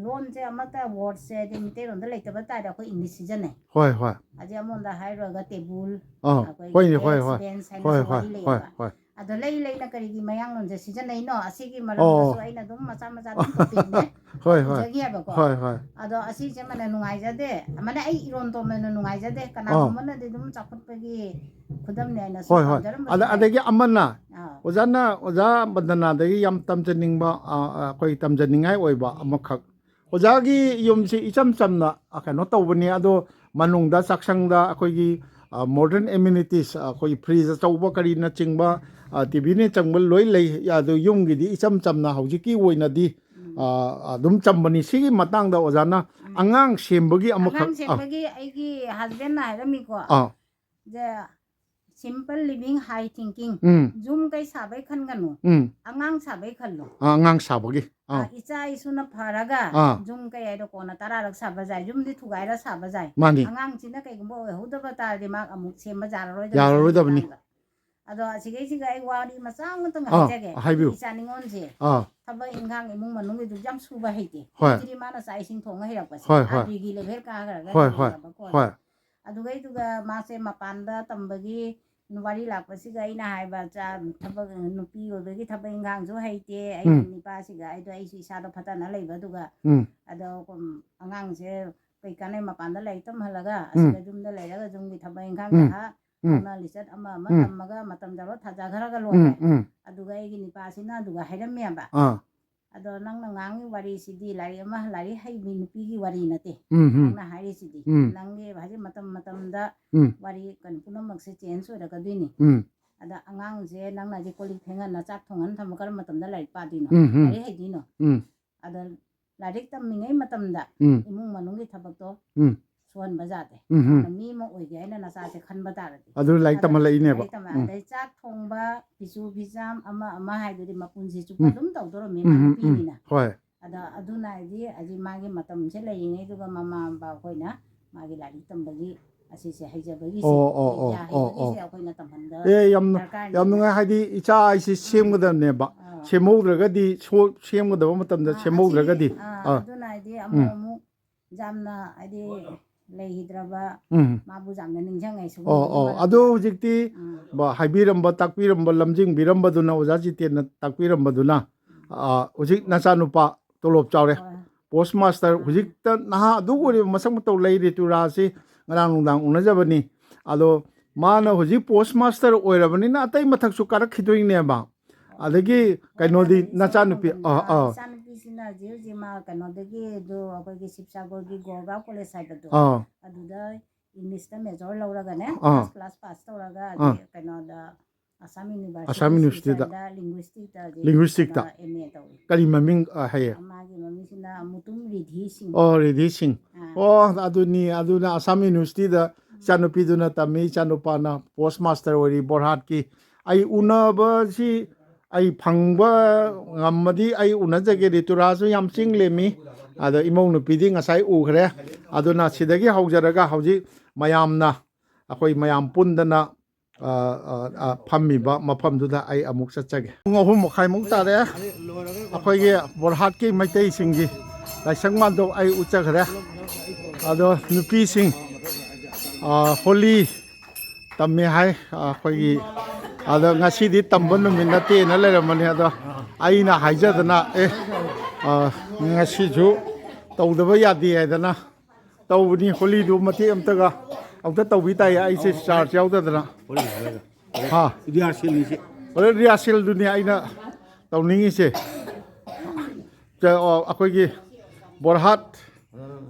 ꯂꯣꯟ ꯁꯦ ꯑꯃꯠꯇ ꯋꯥꯔꯗꯁꯦ ꯍꯥꯏꯗꯤ ꯃꯩꯇꯩꯂꯣꯟꯗ ꯂꯩꯇꯕ ꯇꯥꯔꯗꯤ ꯑꯩꯈꯣꯏ ꯏꯪꯂꯤꯁ ꯁꯤꯖꯤꯟꯅꯩ꯫ ꯍꯣꯏ ꯍꯣꯏ꯫ ꯍꯧꯖꯤꯛ ꯑꯃꯔꯣꯝꯗ ꯍꯥꯏꯔꯨꯔꯒ ꯇꯦꯕꯨꯜ, ꯑꯥ, ꯑꯩꯈꯣꯏꯒꯤ ꯍꯣꯏꯅꯦ, ꯍꯣꯏ, ꯗꯦꯁ, ꯍꯣꯏ, ꯕꯦꯟꯁ ꯍꯥꯏꯅꯁꯨ ꯍꯣꯏ, ꯍꯣꯏ, ꯋꯥꯔꯤ ꯍꯣꯏ, ꯂꯩꯌꯦꯕ꯫ ꯍꯣꯏ꯫ ꯑꯗꯣ ꯂꯩ ꯂꯩꯅ ꯀꯔꯤꯒꯤ ꯃꯌꯥꯡꯂꯣꯟꯁꯦ ꯁꯤꯖꯤꯟꯅꯩꯅꯣ? ꯑꯁꯤꯒꯤ ꯃꯔꯝꯗꯁꯨ ꯑꯣ꯫ ꯑꯩꯅ ꯑꯗꯨꯝ ꯃꯆꯥ ꯃꯆꯥ ꯑꯗꯨꯝ ꯇꯣꯄꯤꯛꯅꯦ ꯍꯣꯏ, ꯍꯣꯏ꯫ ꯏꯖꯈꯤꯑꯕꯀꯣ꯫ ꯍꯣꯏ, ꯍꯣꯏ꯫ ꯑꯗꯣ ꯑꯁꯤꯁꯦ ꯃꯅ ꯅꯨꯡꯉꯥꯏꯖꯗꯦ, ꯑꯃꯅ ꯑꯩ ꯏꯔꯣꯟ ꯇꯣꯝꯅꯅ ꯅꯨꯡꯉꯥꯏꯖꯗꯦ, ꯀꯅꯥꯒꯨꯝꯕꯅꯗꯤ ꯑꯗꯨꯝ ꯆꯥꯎꯈꯠꯄꯒꯤ ꯈꯨꯗꯝꯅꯦ ꯍꯥꯏꯅꯁꯨ ꯍꯣꯏ, ꯍꯣꯏ꯫ ꯄꯥꯝꯖꯔꯝꯕꯁꯨ ꯑꯗ-, ꯌꯥꯏ꯫ ꯑꯗꯒꯤ ꯑꯃꯅ ꯑꯥ꯫ ꯑꯣꯖꯥꯅ, ꯑꯣꯖꯥ ꯕꯟꯗꯅꯥꯗꯒꯤ ꯌꯥꯝ ꯇꯝꯖꯅꯤꯡꯕ, ꯑ, ꯑ, ꯑꯩꯈꯣꯏ ꯇꯝꯖꯅꯤꯡꯉꯥꯏ ꯑꯣꯏꯕ ꯑꯃꯈꯛ, ꯑꯣꯖꯥꯒꯤ ꯌꯨꯝꯁꯤ ꯏꯆꯝ ꯆꯝꯅ, ꯑ, ꯀꯩꯅꯣ ꯇꯧꯕꯅꯤ, ꯑꯗꯣ ꯃꯅꯨꯡꯗ ꯆꯥꯛꯁꯪꯗ ꯑꯩꯈꯣꯏꯒꯤ, ꯑ, modern amenities, ꯑ, ꯑꯩꯈꯣꯏꯒꯤ fridge ꯑꯆꯧꯕ ꯀꯔꯤꯅꯆꯤꯡꯕ, ꯑ, ꯇꯤ ꯚꯤꯅ ꯆꯪꯕ ꯂꯣꯏ ꯂꯩ꯫ ꯑꯗꯨ ꯌꯨꯝꯒꯤꯗꯤ ꯏꯆꯝ ꯆꯝꯅ ꯍꯧꯖꯤꯛꯀꯤ ꯑꯣꯏꯅꯗꯤ, ꯑ, ꯑꯗꯨꯝ ꯆꯝꯕꯅꯤ꯫ ꯁꯤꯒꯤ ꯃꯇꯥꯡꯗ ꯑꯣꯖꯥꯅ ꯑꯉꯥꯡ ꯁꯦꯝꯕꯒꯤ ꯑꯃꯈꯛ, ꯑꯉꯥꯡ ꯑ, ꯁꯦꯝꯕꯒꯤ ꯑꯩꯒꯤ ꯍꯁꯕꯦꯟꯅ ꯍꯥꯏꯔꯝꯃꯤꯀꯣ, ꯑ, "The simple living, high thinking, ꯎꯝ, ꯌꯨꯝ ꯀꯩ ꯁꯥꯕꯩ ꯈꯟꯒꯅꯨ, ꯎꯝ, ꯑꯉꯥꯡ ꯁꯥꯕꯩ ꯈꯜꯂꯣ꯫ ꯑꯉꯥꯡ ꯁꯥꯕꯒꯤ, ꯑ, ꯏꯆꯥ ꯏꯁꯨꯅ ꯐꯔꯒ ꯑꯥ꯫ ꯌꯨꯝ ꯀꯩ ꯍꯥꯏꯗꯣ ꯀꯣꯟꯅ ꯇꯔꯥꯔꯛ ꯁꯥꯕ ꯌꯥꯏ, ꯌꯨꯝꯗꯤ ꯊꯨꯒꯥꯏꯔ ꯁꯥꯕ ꯌꯥꯏ꯫ ꯃꯥꯅꯤ꯫ ꯑꯉꯥꯡꯁꯤꯅ ꯀꯩꯒꯨꯝꯕ ꯑꯣꯏꯍꯧꯗꯕ ꯇꯥꯔꯗꯤ ꯃꯥ ꯑꯃꯨꯛ ꯁꯦꯝꯕ ꯌꯥꯔꯔꯣꯏꯗꯕꯅꯤ ꯌꯥꯔꯔꯣꯏꯗꯕꯅꯤ꯫ ꯁꯤꯒꯤ ꯃꯇꯥꯡꯗ꯫ ꯑꯗꯣ ꯑꯁꯤꯒꯩꯁꯤꯒ ꯑꯩ ꯋꯥꯔꯤ ꯃꯆꯥ ꯑꯃꯇꯪ ꯑꯥ, ꯍꯥꯏꯖꯒꯦ꯫ ꯍꯥꯏꯕꯤꯌꯨ꯫ ꯏꯆꯥ ꯅꯤꯉꯣꯜꯁꯦ ꯑꯥ꯫ ꯊꯕꯛ ꯏꯟꯈꯥꯡ ꯏꯃꯨꯡ ꯃꯅꯨꯡꯒꯤꯗꯨ ꯌꯥꯝ ꯁꯨꯕ ꯍꯩꯇꯦ꯫ ꯍꯣꯏ꯫ ꯍꯧꯖꯤꯛꯇꯤ ꯃꯥꯅ ꯆꯥꯛ ꯏꯁꯤꯡ ꯊꯣꯡꯉ ꯍꯩꯔꯛꯄꯁꯦ꯫ ꯍꯣꯏ, ꯍꯣꯏ꯫ ꯑꯥꯔꯕꯤꯒꯤ ꯂꯦꯚꯦꯜ ꯀꯥꯈ꯭ꯔꯒ ꯍꯣꯏ, ꯍꯣꯏ꯫ ꯁꯦꯝꯃꯦꯕꯀꯣ꯫ ꯍꯣꯏ꯫ ꯑꯗꯨꯒꯩꯗꯨꯒ ꯃꯥꯁꯦ ꯃꯄꯥꯟꯗ ꯇꯝꯕꯒꯤ ꯋꯥꯔꯤ ꯂꯥꯛꯄꯁꯤꯒ ꯑꯩꯅ ꯍꯥꯏꯕ, ꯆꯥ-, ꯊꯕꯛ, ꯅꯨꯄꯤ ꯑꯣꯏꯕꯒꯤ ꯊꯕꯛ ꯏꯟꯈꯥꯡꯁꯨ ꯍꯩꯇꯦ꯫ ꯑꯩꯒꯤ ꯎꯝ꯫ ꯅꯤꯄꯥꯁꯤꯒ ꯑꯩꯗꯣ, ꯑꯩꯁꯨ ꯏꯁꯥꯗꯣ ꯐꯠꯇꯅ ꯂꯩꯕ, ꯑꯗꯨꯒ ꯎꯝ꯫ ꯑꯗꯣ, ꯎꯝ, ꯑꯉꯥꯡꯁꯦ ꯀꯩ ꯀꯥꯟꯅꯩ ꯃꯄꯥꯟꯗ ꯂꯥꯏꯔꯤꯛ ꯇꯝꯍꯜꯂꯒ ꯎꯝ꯫ ꯑꯁꯤꯗ ꯌꯨꯝꯗ ꯂꯩꯔꯒ ꯌꯨꯝꯒꯤ ꯊꯕꯛ ꯏꯟꯈꯥꯡ ꯎꯝ꯫ ꯉꯥꯏꯍꯥꯛ ꯎꯝ꯫ ꯀꯧꯅ ꯂꯤꯆꯠ ꯑꯃ ꯑꯃ ꯎꯝ꯫ ꯇꯝꯃꯒ ꯃꯇꯝ ꯆꯥꯔꯣ ꯊꯥꯖꯈ꯭ꯔꯒ ꯎꯝ, ꯂꯣꯏꯔꯦ꯫ ꯎꯝ꯫ ꯑꯗꯨꯒ ꯑꯩꯒꯤ ꯅꯤꯄꯥꯁꯤꯅ ꯑꯗꯨꯒ ꯍꯥꯏꯔꯝꯃꯦꯕ꯫ ꯑꯥ꯫ ꯑꯗꯣ ꯅꯪꯅ ꯉꯥꯡꯉꯤ ꯋꯥꯔꯤꯁꯤꯗꯤ ꯂꯥꯏꯔꯤꯛ ꯑꯃ, ꯂꯥꯏꯔꯤꯛ ꯍꯩꯕꯤ ꯅꯨꯄꯤꯒꯤ ꯋꯥꯔꯤ ꯅꯠꯇꯦ꯫ ꯎꯝ, ꯎꯝ꯫ ꯅꯪꯅ ꯍꯥꯏꯔꯤꯁꯤꯗꯤ꯫ ꯎꯝ꯫ ꯅꯪꯒꯤ ꯍꯧꯖꯤꯛ ꯃꯇꯝ ꯃꯇꯝꯗ ꯎꯝ꯫ ꯋꯥꯔꯤ ꯀꯩꯅꯣ ꯄꯨꯝꯅꯃꯛꯁꯦ change ꯑꯣꯏꯔꯛꯀꯗꯣꯏꯅꯤ꯫ ꯎꯝ꯫ ꯑꯗ ꯑꯉꯥꯡꯁꯦ ꯅꯪꯅ ꯍꯧꯖꯤꯛ ꯀꯣꯜ ꯂꯤꯛ ꯐꯦꯡꯍꯟꯅ ꯆꯥꯛ ꯊꯣꯡꯍꯟ ꯊꯝꯕ ꯀꯔꯝꯕ ꯃꯇꯝꯗ ꯂꯥꯏꯔꯤꯛ ꯄꯥꯗꯣꯏꯅꯣ? ꯎꯝ, ꯎꯝ꯫ ꯂꯥꯏꯔꯤꯛ ꯍꯩꯗꯣꯏꯅꯣ? ꯎꯝ꯫ ꯑꯗ ꯂꯥꯏꯔꯤꯛ ꯇꯝꯃꯤꯉꯩ ꯃꯇꯝꯗ ꯎꯝ꯫ ꯏꯃꯨꯡ ꯃꯅꯨꯡꯒꯤ ꯊꯕꯛꯇꯣ ꯎꯝ꯫ ꯁꯨꯍꯟꯕ ꯌꯥꯗꯦ꯫ ꯎꯝ, ꯎꯝ꯫ ꯃꯤ ꯑꯃ ꯑꯣꯏꯒꯦ ꯍꯥꯏꯅ ꯅꯆꯥꯁꯦ ꯈꯟꯕ ꯇꯥꯔꯗꯤ꯫ ꯑꯗꯨ ꯂꯥꯏꯔꯤꯛ ꯑꯗ ꯇꯝꯍꯜꯂꯛꯏꯅꯦꯕ꯫ ꯂꯥꯏꯔꯤꯛ ꯇꯝꯍꯜ-, ꯎꯝ꯫ ꯑꯗꯩ ꯆꯥꯛ ꯊꯣꯡꯕ, ꯐꯤꯁꯨ ꯐꯤꯖꯥꯝ ꯑꯃ ꯑꯃ ꯍꯥꯏꯗꯨꯗꯤ ꯃꯄꯨꯟꯁꯤ ꯆꯨꯞꯄ ꯎꯝ꯫ ꯑꯗꯨꯝ ꯇꯧꯗꯧꯔꯝꯃꯤ ꯎꯝ, ꯃꯥ ꯎꯝ, ꯎꯝ꯫ ꯅꯨꯄꯤꯅꯤꯅ꯫ ꯍꯣꯏ꯫ ꯑꯗ ꯑꯗꯨꯅ ꯍꯥꯏꯗꯤ ꯍꯧꯖꯤꯛ ꯃꯥꯒꯤ ꯃꯇꯝꯁꯦ ꯂꯩꯔꯤꯉꯩꯗꯨꯒ ꯃꯃꯥ ꯃꯄꯥ ꯑꯩꯈꯣꯏꯅ ꯃꯥꯒꯤ ꯂꯥꯏꯔꯤꯛ ꯇꯝꯕꯒꯤ ꯑꯁꯤꯁꯦ ꯍꯩꯖꯕꯒꯤꯁꯦ, ꯑꯣ, ꯑꯣ, ꯑꯣ, ꯕꯤꯗ꯭ꯌꯥ ꯑꯣ, ꯑꯣ꯫ ꯍꯩꯕꯒꯤꯁꯦ ꯑꯩꯈꯣꯏꯅ ꯇꯝꯍꯟꯕ ꯑꯦ, ꯌꯥꯝ, ꯗꯔꯀꯥꯔꯅꯦ꯫ ꯌꯥꯝ ꯅꯨꯡꯉꯥꯏ꯫ ꯍꯥꯏꯗꯤ ꯏꯆꯥ ꯍꯥꯏꯁꯤ ꯁꯦꯝꯒꯗꯕꯅꯦꯕ꯫ ꯑꯥ꯫ ꯁꯦꯝꯍꯧꯗ꯭ꯔꯒꯗꯤ, ꯁꯣ-, ꯁꯦꯝꯒꯗꯕ ꯃꯇꯝꯗ ꯑꯥ, ꯁꯦꯝꯍꯧꯗ꯭ꯔꯒꯗꯤ, ꯑꯁꯤ, ꯑꯥ, ꯑꯥ꯫ ꯑꯗꯨꯅ ꯍꯥꯏꯗꯤ ꯑꯃꯨꯛ ꯎꯝ꯫ ꯑꯃꯨꯛ ꯌꯥꯝꯅ ꯍꯥꯏꯗꯤ ꯂꯩꯈꯤꯗ꯭ꯔꯕ ꯎꯝ꯫ ꯃꯥꯕꯨ ꯌꯥꯝꯅ ꯅꯤꯡꯁꯤꯡꯉꯦ꯫ ꯑꯣ, ꯁꯤꯒꯨꯝꯕꯒꯤ ꯑꯣ꯫ ꯃꯔꯝꯗ꯫ ꯑꯗꯣ ꯍꯧꯖꯤꯛꯇꯤ ꯎꯝ꯫ ꯕ-, ꯍꯥꯏꯕꯤꯔꯝꯕ, ꯇꯥꯛꯄꯤꯔꯝꯕ, ꯂꯝꯖꯤꯡꯕꯤꯔꯝꯕꯗꯨꯅ, ꯑꯣꯖꯥ ꯖꯤꯇꯦꯟꯅ ꯇꯥꯛꯄꯤꯔꯝꯕꯗꯨꯅ, ꯎꯝ꯫ ꯑ, ꯍꯧꯖꯤꯛ ꯅꯆꯥꯅꯨꯄꯥ ꯇꯣꯂꯣꯞ ꯆꯥꯎꯔꯦ꯫ ꯍꯣꯏ꯫ ꯄꯣꯁ ꯃꯥꯁꯇꯔ, ꯎꯝ꯫ ꯍꯧꯖꯤꯛꯇ ꯅꯍꯥ ꯑꯗꯨꯛ ꯑꯣꯏꯔꯤꯕ ꯃꯁꯛ ꯃꯇꯧ ꯂꯩ ꯔꯤꯇꯨꯔꯥꯁꯤ ꯉꯔꯥꯡ ꯅꯨꯡꯗꯥꯡ ꯎꯅꯖꯕꯅꯤ꯫ ꯑꯗꯣ ꯃꯥꯅ ꯍꯧꯖꯤꯛ ꯄꯣꯁ ꯃꯥꯁꯇꯔ ꯑꯣꯏꯔꯕꯅꯤꯅ ꯑꯇꯩ ꯃꯊꯛꯁꯨ ꯀꯥꯔꯛꯈꯤꯗꯣꯏꯅꯦꯕ꯫ ꯑꯗꯒꯤ ꯀꯩꯅꯣꯗꯤ ꯑꯗꯨꯅ ꯏꯆꯥ ꯅꯆꯥꯅꯨꯄꯤ, ꯇꯣꯝꯕꯅ, ꯑꯥ, ꯑꯥ꯫ ꯏꯆꯥꯅꯨꯄꯤꯁꯤꯅ ꯍꯧꯖꯤꯛ ꯍꯧꯖꯤꯛ ꯃꯥ ꯀꯩꯅꯣꯗꯒꯤ ꯑꯗꯨ ꯑꯩꯈꯣꯏꯒꯤ ꯁꯤꯕꯁꯥꯒꯔꯒꯤ ꯒꯣꯔꯒꯥꯎ ꯀꯣꯂꯦꯖ ꯍꯥꯏꯕꯗꯣ, ꯑꯥ꯫ ꯑꯗꯨꯗ ꯏꯪꯂꯤꯁꯇ ꯃꯦꯖꯔ ꯂꯧꯔꯒꯅꯦ, ꯑꯥ꯫ ꯐꯥꯔꯁ ꯀ꯭ꯂꯥꯁ ꯄꯥꯁ ꯇꯧꯔꯒ ꯑꯥ꯫ ꯍꯧꯖꯤꯛ ꯀꯩꯅꯣꯗ ꯑꯁꯥꯝ ꯌꯨꯅꯤꯚꯔꯁꯤꯇꯤ ꯑꯁꯥꯝ ꯌꯨꯅꯤꯚꯔꯁꯤꯇꯤꯗ꯫ ꯁꯤꯗ ꯂꯤꯡꯒ꯭ꯋꯤꯁꯇꯤꯛꯇ ꯍꯧꯖꯤꯛ ꯂꯤꯡꯒ꯭ꯋꯤꯁꯇꯤꯛꯇ꯫ ꯀꯩꯅꯣ ꯑꯦꯝ ꯑꯦ ꯇꯧꯔꯤ꯫ ꯀꯔꯤ ꯃꯃꯤꯡ, ꯑ, ꯍꯥꯏꯌꯦ? ꯃꯥꯒꯤ ꯃꯃꯤꯡꯁꯤꯅ ꯃꯨꯇꯨꯝ ꯔꯤꯙꯤ ꯁꯤꯡ꯫ ꯑꯣ, ꯔꯤꯙꯤ ꯁꯤꯡ꯫ ꯑꯥ꯫ ꯑꯣ, ꯑꯗꯨꯅꯤ, ꯑꯗꯨꯅ ꯑꯁꯥꯝ ꯌꯨꯅꯤꯚꯔꯁꯤꯇꯤꯗ ꯏꯆꯥꯅꯨꯄꯤꯗꯨꯅ ꯇꯝꯃꯤ, ꯏꯆꯥꯅꯨꯄꯥꯅ ꯄꯣꯁ ꯃꯥꯁꯇꯔ ꯑꯣꯏꯔꯤ ꯕꯣꯔꯍꯥꯠꯀꯤ꯫ ꯑꯩ ꯎꯅꯕꯁꯤ ꯑꯩ ꯐꯪꯕ ꯉꯝꯃꯗꯤ ꯑꯩ ꯎꯅꯖꯒꯦ꯫ ꯔꯤꯇꯨꯔꯥꯁꯨ ꯌꯥꯝ ꯆꯤꯡ ꯂꯦꯝꯃꯤ꯫ ꯑꯗ ꯏꯃꯧ ꯅꯨꯄꯤꯗꯤ ꯉꯁꯥꯏ ꯎꯈ꯭ꯔꯦ꯫ ꯑꯗꯨꯅ ꯁꯤꯗꯒꯤ ꯍꯧꯖꯔꯒ ꯍꯧꯖꯤꯛ ꯃꯌꯥꯝꯅ, ꯑꯩꯈꯣꯏ ꯃꯌꯥꯝ ꯄꯨꯟꯗꯅ, ꯑ, ꯑ, ꯑ, ꯐꯝꯃꯤꯕ ꯃꯐꯝꯗꯨꯗ ꯑꯩ ꯑꯃꯨꯛ ꯆꯠꯆꯒꯦ꯫ ꯄꯨꯡ ꯑꯍꯨꯝ ꯃꯈꯥꯏꯃꯨꯛ ꯇꯥꯔꯦ꯫ ꯑꯩꯈꯣꯏꯒꯤ ꯕꯣꯔꯍꯥꯠꯀꯤ ꯃꯩꯇꯩꯁꯤꯡꯒꯤ ꯂꯥꯏꯁꯪ ꯃꯥꯟꯗꯣꯞ ꯑꯩ ꯎꯠꯆꯈ꯭ꯔꯦ꯫ ꯑꯗꯣ ꯅꯨꯄꯤꯁꯤꯡ, ꯑ, ꯍꯣꯂꯤ ꯇꯝꯃꯦ ꯍꯥꯏ꯫ ꯑꯩꯈꯣꯏꯒꯤ, ꯑꯗ ꯉꯁꯤꯗꯤ ꯇꯝꯕ ꯅꯨꯃꯤꯠ ꯅꯠꯇꯦꯅ ꯂꯩꯔꯝꯕꯅꯤ꯫ ꯑꯗꯣ ꯑꯩꯅ ꯍꯥꯏꯖꯗꯅ, "ꯑꯦ, ꯑ, ꯉꯁꯤꯁꯨ ꯇꯧꯗꯕ ꯌꯥꯗꯦ" ꯍꯥꯏꯗꯅ ꯇꯧꯕꯅꯤ꯫ ꯍꯣꯂꯤꯗꯨ ꯃꯇꯦꯛ ꯑꯝꯇꯒ ꯑꯝꯇ ꯇꯧꯕꯤ ꯇꯥꯏꯌꯦ, ꯑꯩꯁꯦ ꯆꯥꯔꯖ ꯌꯥꯎꯗꯗꯅ꯫ ꯍꯣꯂꯤ ꯍꯥꯏꯔꯒ꯫ ꯍꯥ꯫ ꯔꯤꯍꯥꯔꯁꯦꯜꯅꯤꯁꯦ꯫ ꯍꯣꯔꯦꯟ ꯔꯤꯍꯥꯔꯁꯦꯜꯗꯨꯅꯤ ꯑꯩꯅ ꯇꯧꯅꯤꯡꯉꯤꯁꯦ꯫ ꯆ-, ꯑ, ꯑꯩꯈꯣꯏꯒꯤ ꯕꯣꯔꯍꯥꯠ,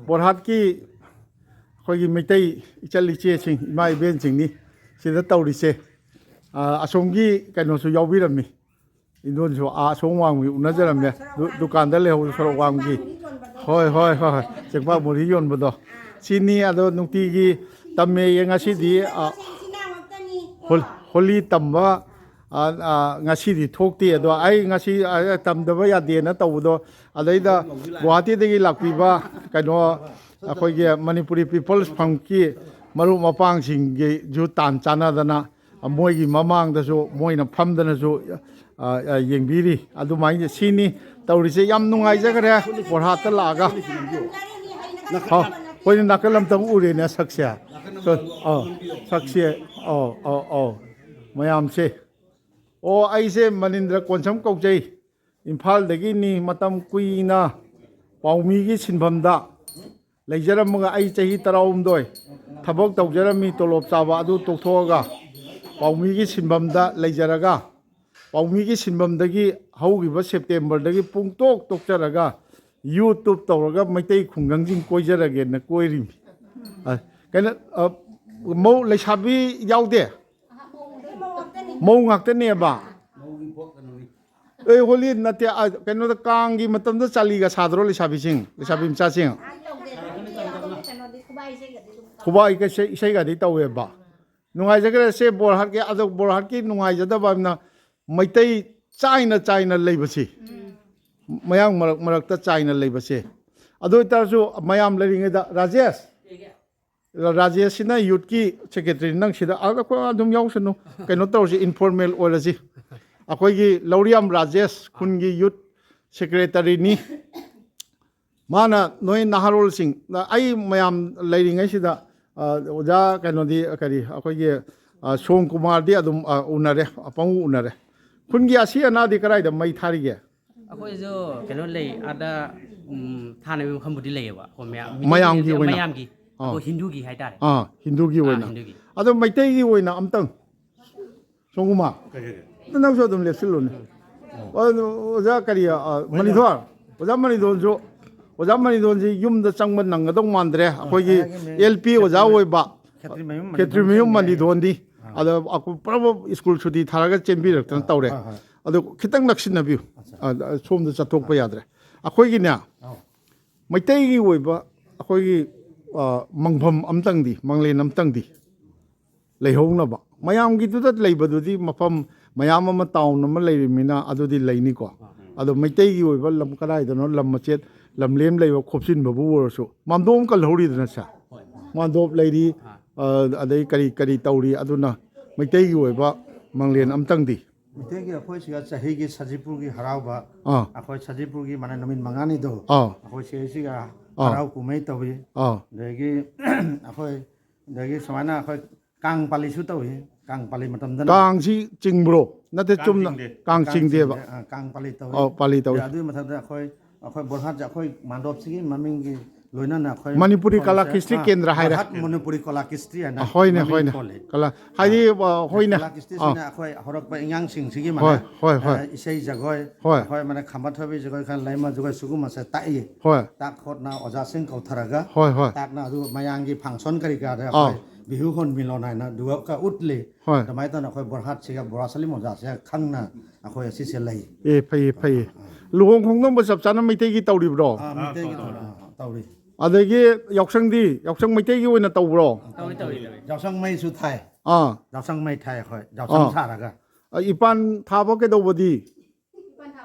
ꯕꯣꯔꯍꯥꯠꯀꯤ ꯑꯩꯈꯣꯏꯒꯤ ꯃꯩꯇꯩ ꯏꯆꯜ ꯏꯆꯦꯁꯤꯡ, ꯏꯃꯥ ꯏꯕꯦꯟꯁꯤꯡꯅꯤ ꯁꯤꯗ ꯇꯧꯔꯤꯁꯦ꯫ ꯑ, ꯑꯁꯣꯝꯒꯤ ꯀꯩꯅꯣꯁꯨ ꯌꯥꯎꯕꯤꯔꯝꯃꯤ꯫ ꯏꯟꯗꯣꯟꯁꯨ ꯑꯥ ꯑꯁꯣꯝ ꯋꯥꯡꯃꯒꯤ ꯎꯅꯖꯔꯝꯃꯦ꯫ ꯗꯨ-, ꯗꯨꯀꯥꯟꯗ ꯂꯩꯍꯧꯕ ꯁꯣꯔꯣꯛ ꯋꯥꯡꯃꯒꯤ꯫ ꯍꯣꯏ, ꯍꯣꯏ, ꯍꯣꯏ, ꯍꯣꯏ꯫ ꯆꯦꯡꯄꯥꯛ ꯃꯣꯔꯤ ꯌꯣꯟꯕꯗꯣ꯫ ꯁꯤꯅꯤ꯫ ꯑꯗꯣ ꯅꯨꯡꯇꯤꯒꯤ ꯇꯝꯃꯦꯌꯦ ꯉꯁꯤꯗꯤ, ꯑ, ꯍꯣꯜ-, ꯍꯣꯂꯤ ꯇꯝꯕ, ꯑ, ꯑ, ꯉꯁꯤꯗꯤ ꯊꯣꯛꯇꯦ꯫ ꯑꯗꯣ ꯑꯩ ꯉꯁꯤ, ꯑ, ꯇꯝꯗꯕ ꯌꯥꯗꯦꯅ ꯇꯧꯕꯗꯣ, ꯑꯗꯩꯗ ꯒꯨꯋꯥꯍꯥꯇꯤꯗꯒꯤ ꯂꯥꯛꯄꯤꯕ ꯀꯩꯅꯣ, ꯑꯩꯈꯣꯏꯒꯤ ꯃꯅꯤꯄꯨꯔꯤ ꯄꯤꯄꯜꯁ ꯐ꯭ꯔꯟꯠꯀꯤ ꯃꯔꯨꯞ ꯃꯄꯥꯡꯁꯤꯡꯒꯤꯁꯨ ꯇꯥꯟ ꯆꯥꯟꯅꯗꯅ, ꯃꯣꯏꯒꯤ ꯃꯃꯥꯡꯗꯁꯨ ꯃꯣꯏꯅ ꯐꯝꯗꯅꯁꯨ ꯑ, ꯑ, ꯌꯦꯡꯕꯤꯔꯤ꯫ ꯑꯗꯨꯃꯥꯏꯅ ꯁꯤꯅꯤ ꯇꯧꯔꯤꯁꯦ꯫ ꯌꯥꯝ ꯅꯨꯡꯉꯥꯏꯖꯈ꯭ꯔꯦ ꯕꯣꯔꯍꯥꯠꯇ ꯂꯥꯛꯑꯒ꯫ ꯍꯥꯎ, ꯑꯩꯈꯣꯏꯅ ꯅꯥꯀꯜ ꯑꯝꯇꯪ ꯎꯔꯦꯅꯦ ꯁꯛꯁꯦ꯫ ꯑꯧ, ꯁꯛꯁꯦ꯫ ꯑꯧ, ꯑꯧ, ꯑꯧ꯫ ꯃꯌꯥꯝꯁꯦ꯫ ꯑꯣ, ꯑꯩꯁꯦ ꯃꯅꯤꯟꯗ꯭ꯔ ꯀꯣꯟꯁꯝ ꯀꯧꯖꯩ꯫ ꯏꯝꯐꯥꯜꯗꯒꯤꯅꯤ꯫ ꯃꯇꯝ ꯀꯨꯏꯅ ꯄꯥꯎꯃꯤꯒꯤ ꯁꯤꯟꯐꯝꯗ ꯂꯩꯖꯔꯝꯃꯒ ꯑꯩ ꯆꯍꯤ ꯇꯔꯥꯍꯨꯝꯗꯣꯏ ꯊꯕꯛ ꯇꯧꯖꯔꯝꯃꯤ꯫ ꯇꯣꯂꯣꯞ ꯆꯥꯕ ꯑꯗꯨ ꯇꯣꯛꯊꯣꯛꯑꯒ ꯄꯥꯎꯃꯤꯒꯤ ꯁꯤꯟꯐꯝꯗ ꯂꯩꯖꯔꯒ, ꯄꯥꯎꯃꯤꯒꯤ ꯁꯤꯟꯐꯝꯗꯒꯤ ꯍꯧꯈꯤꯕ ꯁꯦꯞꯇꯦꯝꯕꯔꯗꯒꯤ ꯄꯨꯡꯇꯣꯛ ꯇꯣꯛꯆꯔꯒ YouTube ꯇꯧꯔꯒ ꯃꯩꯇꯩ ꯈꯨꯡꯒꯪꯁꯤꯡ ꯀꯣꯏꯖꯔꯒꯦꯅ ꯀꯣꯏꯔꯤꯃꯤ꯫ ꯑ, ꯀꯩꯅꯣ, ꯑ, ꯃꯧ ꯂꯩꯁꯥꯕꯤ ꯌꯥꯎꯗꯦ? ꯃꯧ ꯉꯥꯛꯇꯅꯦꯕ? ꯑꯦ, ꯍꯣꯂꯤ ꯅꯠꯇꯦ, ꯑ, ꯀꯩꯅꯣꯗ, ꯀꯥꯡꯒꯤ ꯃꯇꯝꯗ ꯆꯥꯂꯤꯒ ꯁꯥꯗ꯭ꯔꯣ ꯂꯩꯁꯥꯕꯤꯁꯤꯡ, ꯂꯩꯁꯥꯕꯤ ꯃꯆꯥꯁꯤꯡ? ꯈꯨꯕꯥꯏ ꯏꯁꯩ-, ꯏꯁꯩꯒꯗꯤ ꯇꯧꯋꯦꯕ꯫ ꯅꯨꯡꯉꯥꯏꯖꯈ꯭ꯔꯦ꯫ ꯁꯦ ꯕꯣꯔꯍꯥꯠꯀꯤ, ꯑꯗꯣ ꯕꯣꯔꯍꯥꯠꯀꯤ ꯅꯨꯡꯉꯥꯏꯖꯗꯕ ꯑꯃꯅ, ꯃꯩꯇꯩ ꯆꯥꯏꯅ ꯆꯥꯏꯅ ꯂꯩꯕꯁꯤ, ꯃꯌꯥꯡ ꯃꯔꯛ ꯃꯔꯛꯇ ꯆꯥꯏꯅ ꯂꯩꯕꯁꯦ꯫ ꯑꯗꯨ ꯑꯣꯏꯇꯥꯔꯁꯨ ꯃꯌꯥꯝ ꯂꯩꯔꯤꯉꯩꯗ, ꯔꯥꯖꯦꯁ, ꯔꯥꯖꯦꯁꯁꯤꯅ ꯌꯨꯠꯀꯤ ꯁꯦꯀ꯭ꯔꯦꯇꯔꯤ, ꯅꯪ ꯁꯤꯗ ꯑ-, ꯑꯩꯈꯣꯏ ꯑꯗꯨꯝ ꯌꯥꯎꯁꯅꯨ, ꯀꯩꯅꯣ ꯇꯧꯔꯁꯤ, ꯏꯟꯐꯣꯔꯃꯦꯜ ꯑꯣꯏꯔꯁꯤ꯫ ꯑꯩꯈꯣꯏꯒꯤ ꯂꯧꯔꯤꯌꯥꯝ ꯔꯥꯖꯦꯁ ꯈꯨꯟꯒꯤ ꯌꯨꯠ ꯁꯦꯀ꯭ꯔꯦꯇꯔꯤꯅꯤ꯫ ꯃꯥꯅ ꯅꯣꯏ ꯅꯍꯥꯔꯣꯜꯁꯤꯡ, ꯑꯩ ꯃꯌꯥꯝ ꯂꯩꯔꯤꯉꯩꯁꯤꯗ, ꯑ, ꯑꯣꯖꯥ ꯀꯩꯅꯣꯗꯤ, ꯀꯔꯤ, ꯑꯩꯈꯣꯏꯒꯤ, ꯑ, ꯁꯣꯝ ꯀꯨꯃꯥꯔꯗꯤ ꯑꯗꯨꯝ, ꯑ, ꯎꯅꯔꯦ, ꯑꯄꯪꯕ ꯎꯅꯔꯦ꯫ ꯈꯨꯟꯒꯤ ꯑꯁꯤ ꯑꯅꯥꯗꯤ ꯀꯗꯥꯏꯗ ꯃꯩ ꯊꯥꯔꯤꯒꯦ? ꯑꯩꯈꯣꯏꯁꯨ ꯀꯩꯅꯣ ꯂꯩ, ꯑꯥꯗ, ꯎꯝ, ꯊꯥꯅꯕ ꯃꯐꯝꯕꯨꯗꯤ ꯂꯩꯌꯦꯕ꯫ ꯑꯩꯈꯣꯏ ꯃꯌꯥꯝ, ꯃꯤꯇꯩ ꯃꯌꯥꯝꯒꯤ ꯃꯌꯥꯝ-, ꯑꯣꯏꯅ? ꯃꯌꯥꯝꯒꯤ, ꯑꯥ꯫ ꯑꯩꯈꯣꯏ ꯍꯤꯟꯗꯨꯒꯤ ꯍꯥꯏꯇꯥꯔꯦ꯫ ꯑꯥ, ꯍꯤꯟꯗꯨꯒꯤ ꯑꯥ, ꯑꯣꯏꯅ꯫ ꯍꯤꯟꯗꯨꯒꯤ꯫ ꯑꯗꯣ ꯃꯩꯇꯩꯒꯤ ꯑꯣꯏꯅ ꯑꯝꯇꯪ, ꯁꯣꯝ ꯀꯨꯃꯥꯔ, ꯀꯩ, ꯀꯩ, ꯀꯩ? ꯅꯪꯁꯨ ꯑꯗꯨꯝ ꯂꯦꯞꯁꯤꯜꯂꯨꯅꯦ꯫ ꯑꯣ, ꯑꯣꯖꯥ ꯀꯔꯤ, ꯑ, ꯃꯅꯤꯊꯣꯟ? ꯑꯣꯖꯥ ꯃꯅꯤꯊꯣꯟꯁꯨ, ꯑꯣꯖꯥ ꯃꯅꯤꯊꯣꯟꯁꯤ ꯌꯨꯝꯗ ꯆꯪꯕ ꯅꯪꯒꯗꯧ ꯃꯥꯟꯗ꯭ꯔꯦ꯫ ꯑꯩꯈꯣꯏꯒꯤ ꯍꯥꯏꯔꯒꯦ, ꯑꯦꯜ ꯄꯤ ꯑꯣꯖꯥ ꯈꯦꯇ꯭ꯔꯤ-, ꯑꯣꯏꯕ, ꯈꯦꯇ꯭ꯔꯤ ꯃꯌꯨꯝ ꯈꯦꯇ꯭ꯔꯤ ꯃꯅꯤꯊꯣꯟ ꯃꯌꯨꯝ ꯆꯪꯉꯦ꯫ ꯃꯅꯤꯊꯣꯟꯗꯤ꯫ ꯑꯥ꯫ ꯑꯗ ꯑꯩꯈꯣꯏ ꯄꯨꯔꯥ ꯁ꯭ꯀꯨꯜ ꯁꯨꯇꯤ ꯊꯥꯔꯒ ꯆꯦꯟꯕꯤꯔꯛꯇꯅ ꯑꯥ, ꯇꯧꯔꯦ꯫ ꯍꯣꯏ, ꯍꯣꯏ꯫ ꯑꯗꯣ ꯈꯤꯇꯪ ꯅꯛꯁꯤꯟꯅꯕꯤꯌꯨ꯫ ꯑꯠꯆꯥ꯫ ꯑ, ꯑ, ꯁꯣꯝꯗ ꯆꯠꯊꯣꯛꯄ ꯑꯥ꯫ ꯌꯥꯗ꯭ꯔꯦ꯫ ꯑꯩꯈꯣꯏꯒꯤꯅꯦ, ꯑꯥꯎ꯫ ꯃꯩꯇꯩꯒꯤ ꯑꯣꯏꯕ ꯑꯩꯈꯣꯏꯒꯤ, ꯑ, ꯃꯪꯐꯝ ꯑꯝꯇꯪꯗꯤ, ꯃꯪꯂꯦꯟ ꯑꯝꯇꯪꯗꯤ ꯂꯩꯍꯧꯅꯕ꯫ ꯃꯌꯥꯝꯒꯤꯗꯨꯗ ꯂꯩꯕꯗꯨꯗꯤ ꯃꯐꯝ ꯃꯌꯥꯝ ꯑꯃ, ꯇꯥꯎꯟ ꯑꯃ ꯂꯩꯔꯤꯕꯅꯤꯅ ꯑꯗꯨꯗꯤ ꯂꯩꯅꯤꯀꯣ꯫ ꯑꯗꯣ ꯃꯩꯇꯩꯒꯤ ꯑꯣꯏꯕ ꯂꯝ ꯀꯗꯥꯏꯗꯅꯣ, ꯂꯝ ꯃꯆꯦꯠ, ꯂꯝꯂꯦꯝ ꯂꯩꯕ ꯈꯣꯞꯆꯤꯟꯕꯕꯨ ꯑꯣꯏꯔꯁꯨ, ꯃꯥꯝꯗꯣꯞ ꯑꯃ ꯀꯜꯍꯧꯔꯤꯗꯅ ꯁꯦ꯫ ꯃꯥꯝꯗꯣꯞ ꯂꯩꯔꯤ, ꯑ, ꯑꯗꯩ ꯀꯔꯤ ꯀꯔꯤ ꯇꯧꯔꯤ, ꯑꯗꯨꯅ ꯃꯩꯇꯩꯒꯤ ꯑꯣꯏꯕ ꯃꯪꯂꯦꯟ ꯑꯝꯇꯪꯗꯤ꯫ ꯃꯩꯇꯩꯒꯤ ꯑꯩꯈꯣꯏ ꯁꯤꯒ ꯆꯍꯤꯒꯤ ꯁꯖꯤꯄꯨꯔꯒꯤ ꯍꯔꯥꯎꯕ, ꯑꯥ꯫ ꯑꯩꯈꯣꯏ ꯁꯖꯤꯄꯨꯔꯒꯤ ꯃꯥꯅ ꯅꯨꯃꯤꯠ ꯃꯉꯥꯅꯤꯗꯣ, ꯑꯥ꯫ ꯑꯩꯈꯣꯏ ꯁꯤꯒ ꯑꯥ꯫ ꯍꯔꯥꯎ ꯀꯨꯝꯍꯩ ꯇꯧꯏ꯫ ꯑꯥ꯫ ꯑꯗꯒꯤ ꯑꯩꯈꯣꯏ, ꯑꯗꯒꯤ ꯁꯨꯃꯥꯏꯅ ꯑꯩꯈꯣꯏ ꯀꯥꯡ ꯄꯥꯂꯤꯁꯨ ꯇꯧꯏ꯫ ꯀꯥꯡ ꯄꯥꯂꯤ ꯃꯇꯝꯗꯅ ꯀꯥꯡꯁꯤ ꯆꯤꯡꯕ꯭ꯔꯣ? ꯅꯠꯇꯦ, ꯀꯥꯡ ꯆꯨꯝꯅ ꯆꯤꯡꯗꯦ꯫ ꯀꯥꯡ ꯀꯥꯡ ꯆꯤꯡꯗꯦꯕ꯫ ꯆꯤꯡꯗꯦ, ꯑꯥ, ꯀꯥꯡ ꯄꯥꯂꯤ ꯇꯧꯏ꯫ ꯑꯧ, ꯄꯥꯂꯤ ꯇꯧꯏ꯫ ꯑꯗꯨꯒꯤ ꯃꯊꯛꯇ ꯑꯩꯈꯣꯏ ꯑꯩꯈꯣꯏ ꯕꯣꯔꯍꯥꯠꯁꯦ ꯑꯩꯈꯣꯏ ꯃꯥꯟꯗꯣꯞꯁꯤꯒꯤ ꯃꯃꯤꯡꯒꯤ ꯂꯣꯏꯅꯅ ꯑꯩꯈꯣꯏ ꯃꯅꯤꯄꯨꯔꯤ ꯀꯂꯥ ꯃꯐꯝꯁꯦ, ꯀ꯭ꯔꯤꯁꯇꯤ ꯑꯥ, ꯀꯦꯟꯗ꯭ꯔ ꯍꯥꯏꯔꯦ꯫ ꯕꯣꯔꯍꯥꯠ ꯃꯅꯤꯄꯨꯔꯤ ꯀꯂꯥ ꯀ꯭ꯔꯤꯁꯇꯤ ꯍꯥꯏꯅ ꯑ, ꯍꯣꯏꯅꯦ, ꯃꯃꯤꯡ ꯍꯣꯏꯅꯦ꯫ ꯊꯣꯜꯂꯤ꯫ ꯀꯂꯥ ꯍꯥꯏꯗꯤ, ꯑ, ꯑ, ꯍꯣꯏꯅꯦ꯫ ꯀꯂꯥ ꯀ꯭ꯔꯤꯁꯇꯤꯁꯤꯅ ꯑ꯫ ꯑꯩꯈꯣꯏ ꯍꯧꯔꯛꯄ ꯏꯌꯥꯡꯁꯤꯡꯁꯤꯒꯤ ꯃꯥꯅ, ꯍꯣꯏ, ꯍꯣꯏ, ꯍꯣꯏ꯫ ꯑ, ꯏꯁꯩ ꯖꯒꯣꯏ, ꯍꯣꯏ꯫ ꯑꯩꯈꯣꯏ ꯃꯥꯅ ꯈꯝꯕ ꯊꯣꯏꯕꯤ ꯖꯒꯣꯏ, ꯈꯔ ꯂꯩꯃ ꯖꯒꯣꯏ, ꯁꯤꯒꯨꯝꯕꯁꯦ ꯇꯥꯛꯏ꯫ ꯍꯣꯏ꯫ ꯇꯥꯛ ꯈꯣꯠꯅ ꯑꯣꯖꯥꯁꯤꯡ ꯀꯧꯊꯔꯒ ꯍꯣꯏ, ꯍꯣꯏ꯫ ꯇꯥꯛꯅ ꯑꯗꯨ ꯃꯌꯥꯝꯒꯤ ꯐꯪꯁꯟ ꯀꯔꯤ ꯀꯔꯥꯗ ꯑ꯫ ꯑꯩꯈꯣꯏ ꯕꯤꯍꯨ ꯍꯣꯟ ꯃꯤꯂꯣꯟ ꯍꯥꯏꯅ ꯑꯗꯨꯒ ꯎꯠꯂꯤ꯫ ꯍꯣꯏ꯫ ꯑꯗꯨꯃꯥꯏꯅ ꯇꯧꯅ ꯑꯩꯈꯣꯏ ꯕꯣꯔꯍꯥꯠꯁꯤꯒ ꯕꯣꯔꯥ ꯁꯂꯤꯝ ꯑꯣꯖꯥꯁꯦ ꯈꯪꯅ ꯑꯩꯈꯣꯏ ꯑꯁꯤꯁꯦ ꯂꯩ꯫ ꯑꯦ, ꯐꯩꯌꯦ, ꯐꯩꯌꯦ꯫ ꯂꯨꯍꯣꯡ ꯈꯣꯡꯗꯣꯡꯕ ꯆꯞ ꯆꯥꯅ ꯃꯩꯇꯩꯒꯤ ꯇꯧꯔꯤꯕ꯭ꯔꯣ? ꯑꯥ, ꯃꯩꯇꯩꯒꯤ ꯇꯧꯔꯤ꯫ ꯑꯥ, ꯇꯧꯔꯤ꯫ ꯑꯗꯒꯤ ꯌꯥꯎꯁꯪꯗꯤ, ꯌꯥꯎꯁꯪ ꯃꯩꯇꯩꯒꯤ ꯑꯣꯏꯅ ꯇꯧꯕ꯭ꯔꯣ? ꯇꯧꯏ, ꯇꯧꯏ, ꯇꯧꯏ꯫ ꯌꯥꯎꯁꯪ ꯃꯩꯁꯨ ꯊꯥꯏ꯫ ꯑꯥ꯫ ꯌꯥꯎꯁꯪ ꯃꯩ ꯊꯥꯏ ꯑꯩꯈꯣꯏ꯫ ꯌꯥꯎꯁꯪ ꯑꯥ꯫ ꯁꯥꯔꯒ꯫ ꯑ, ꯏꯄꯥꯟ ꯊꯥꯕ ꯀꯩꯗꯧꯕꯗꯤ?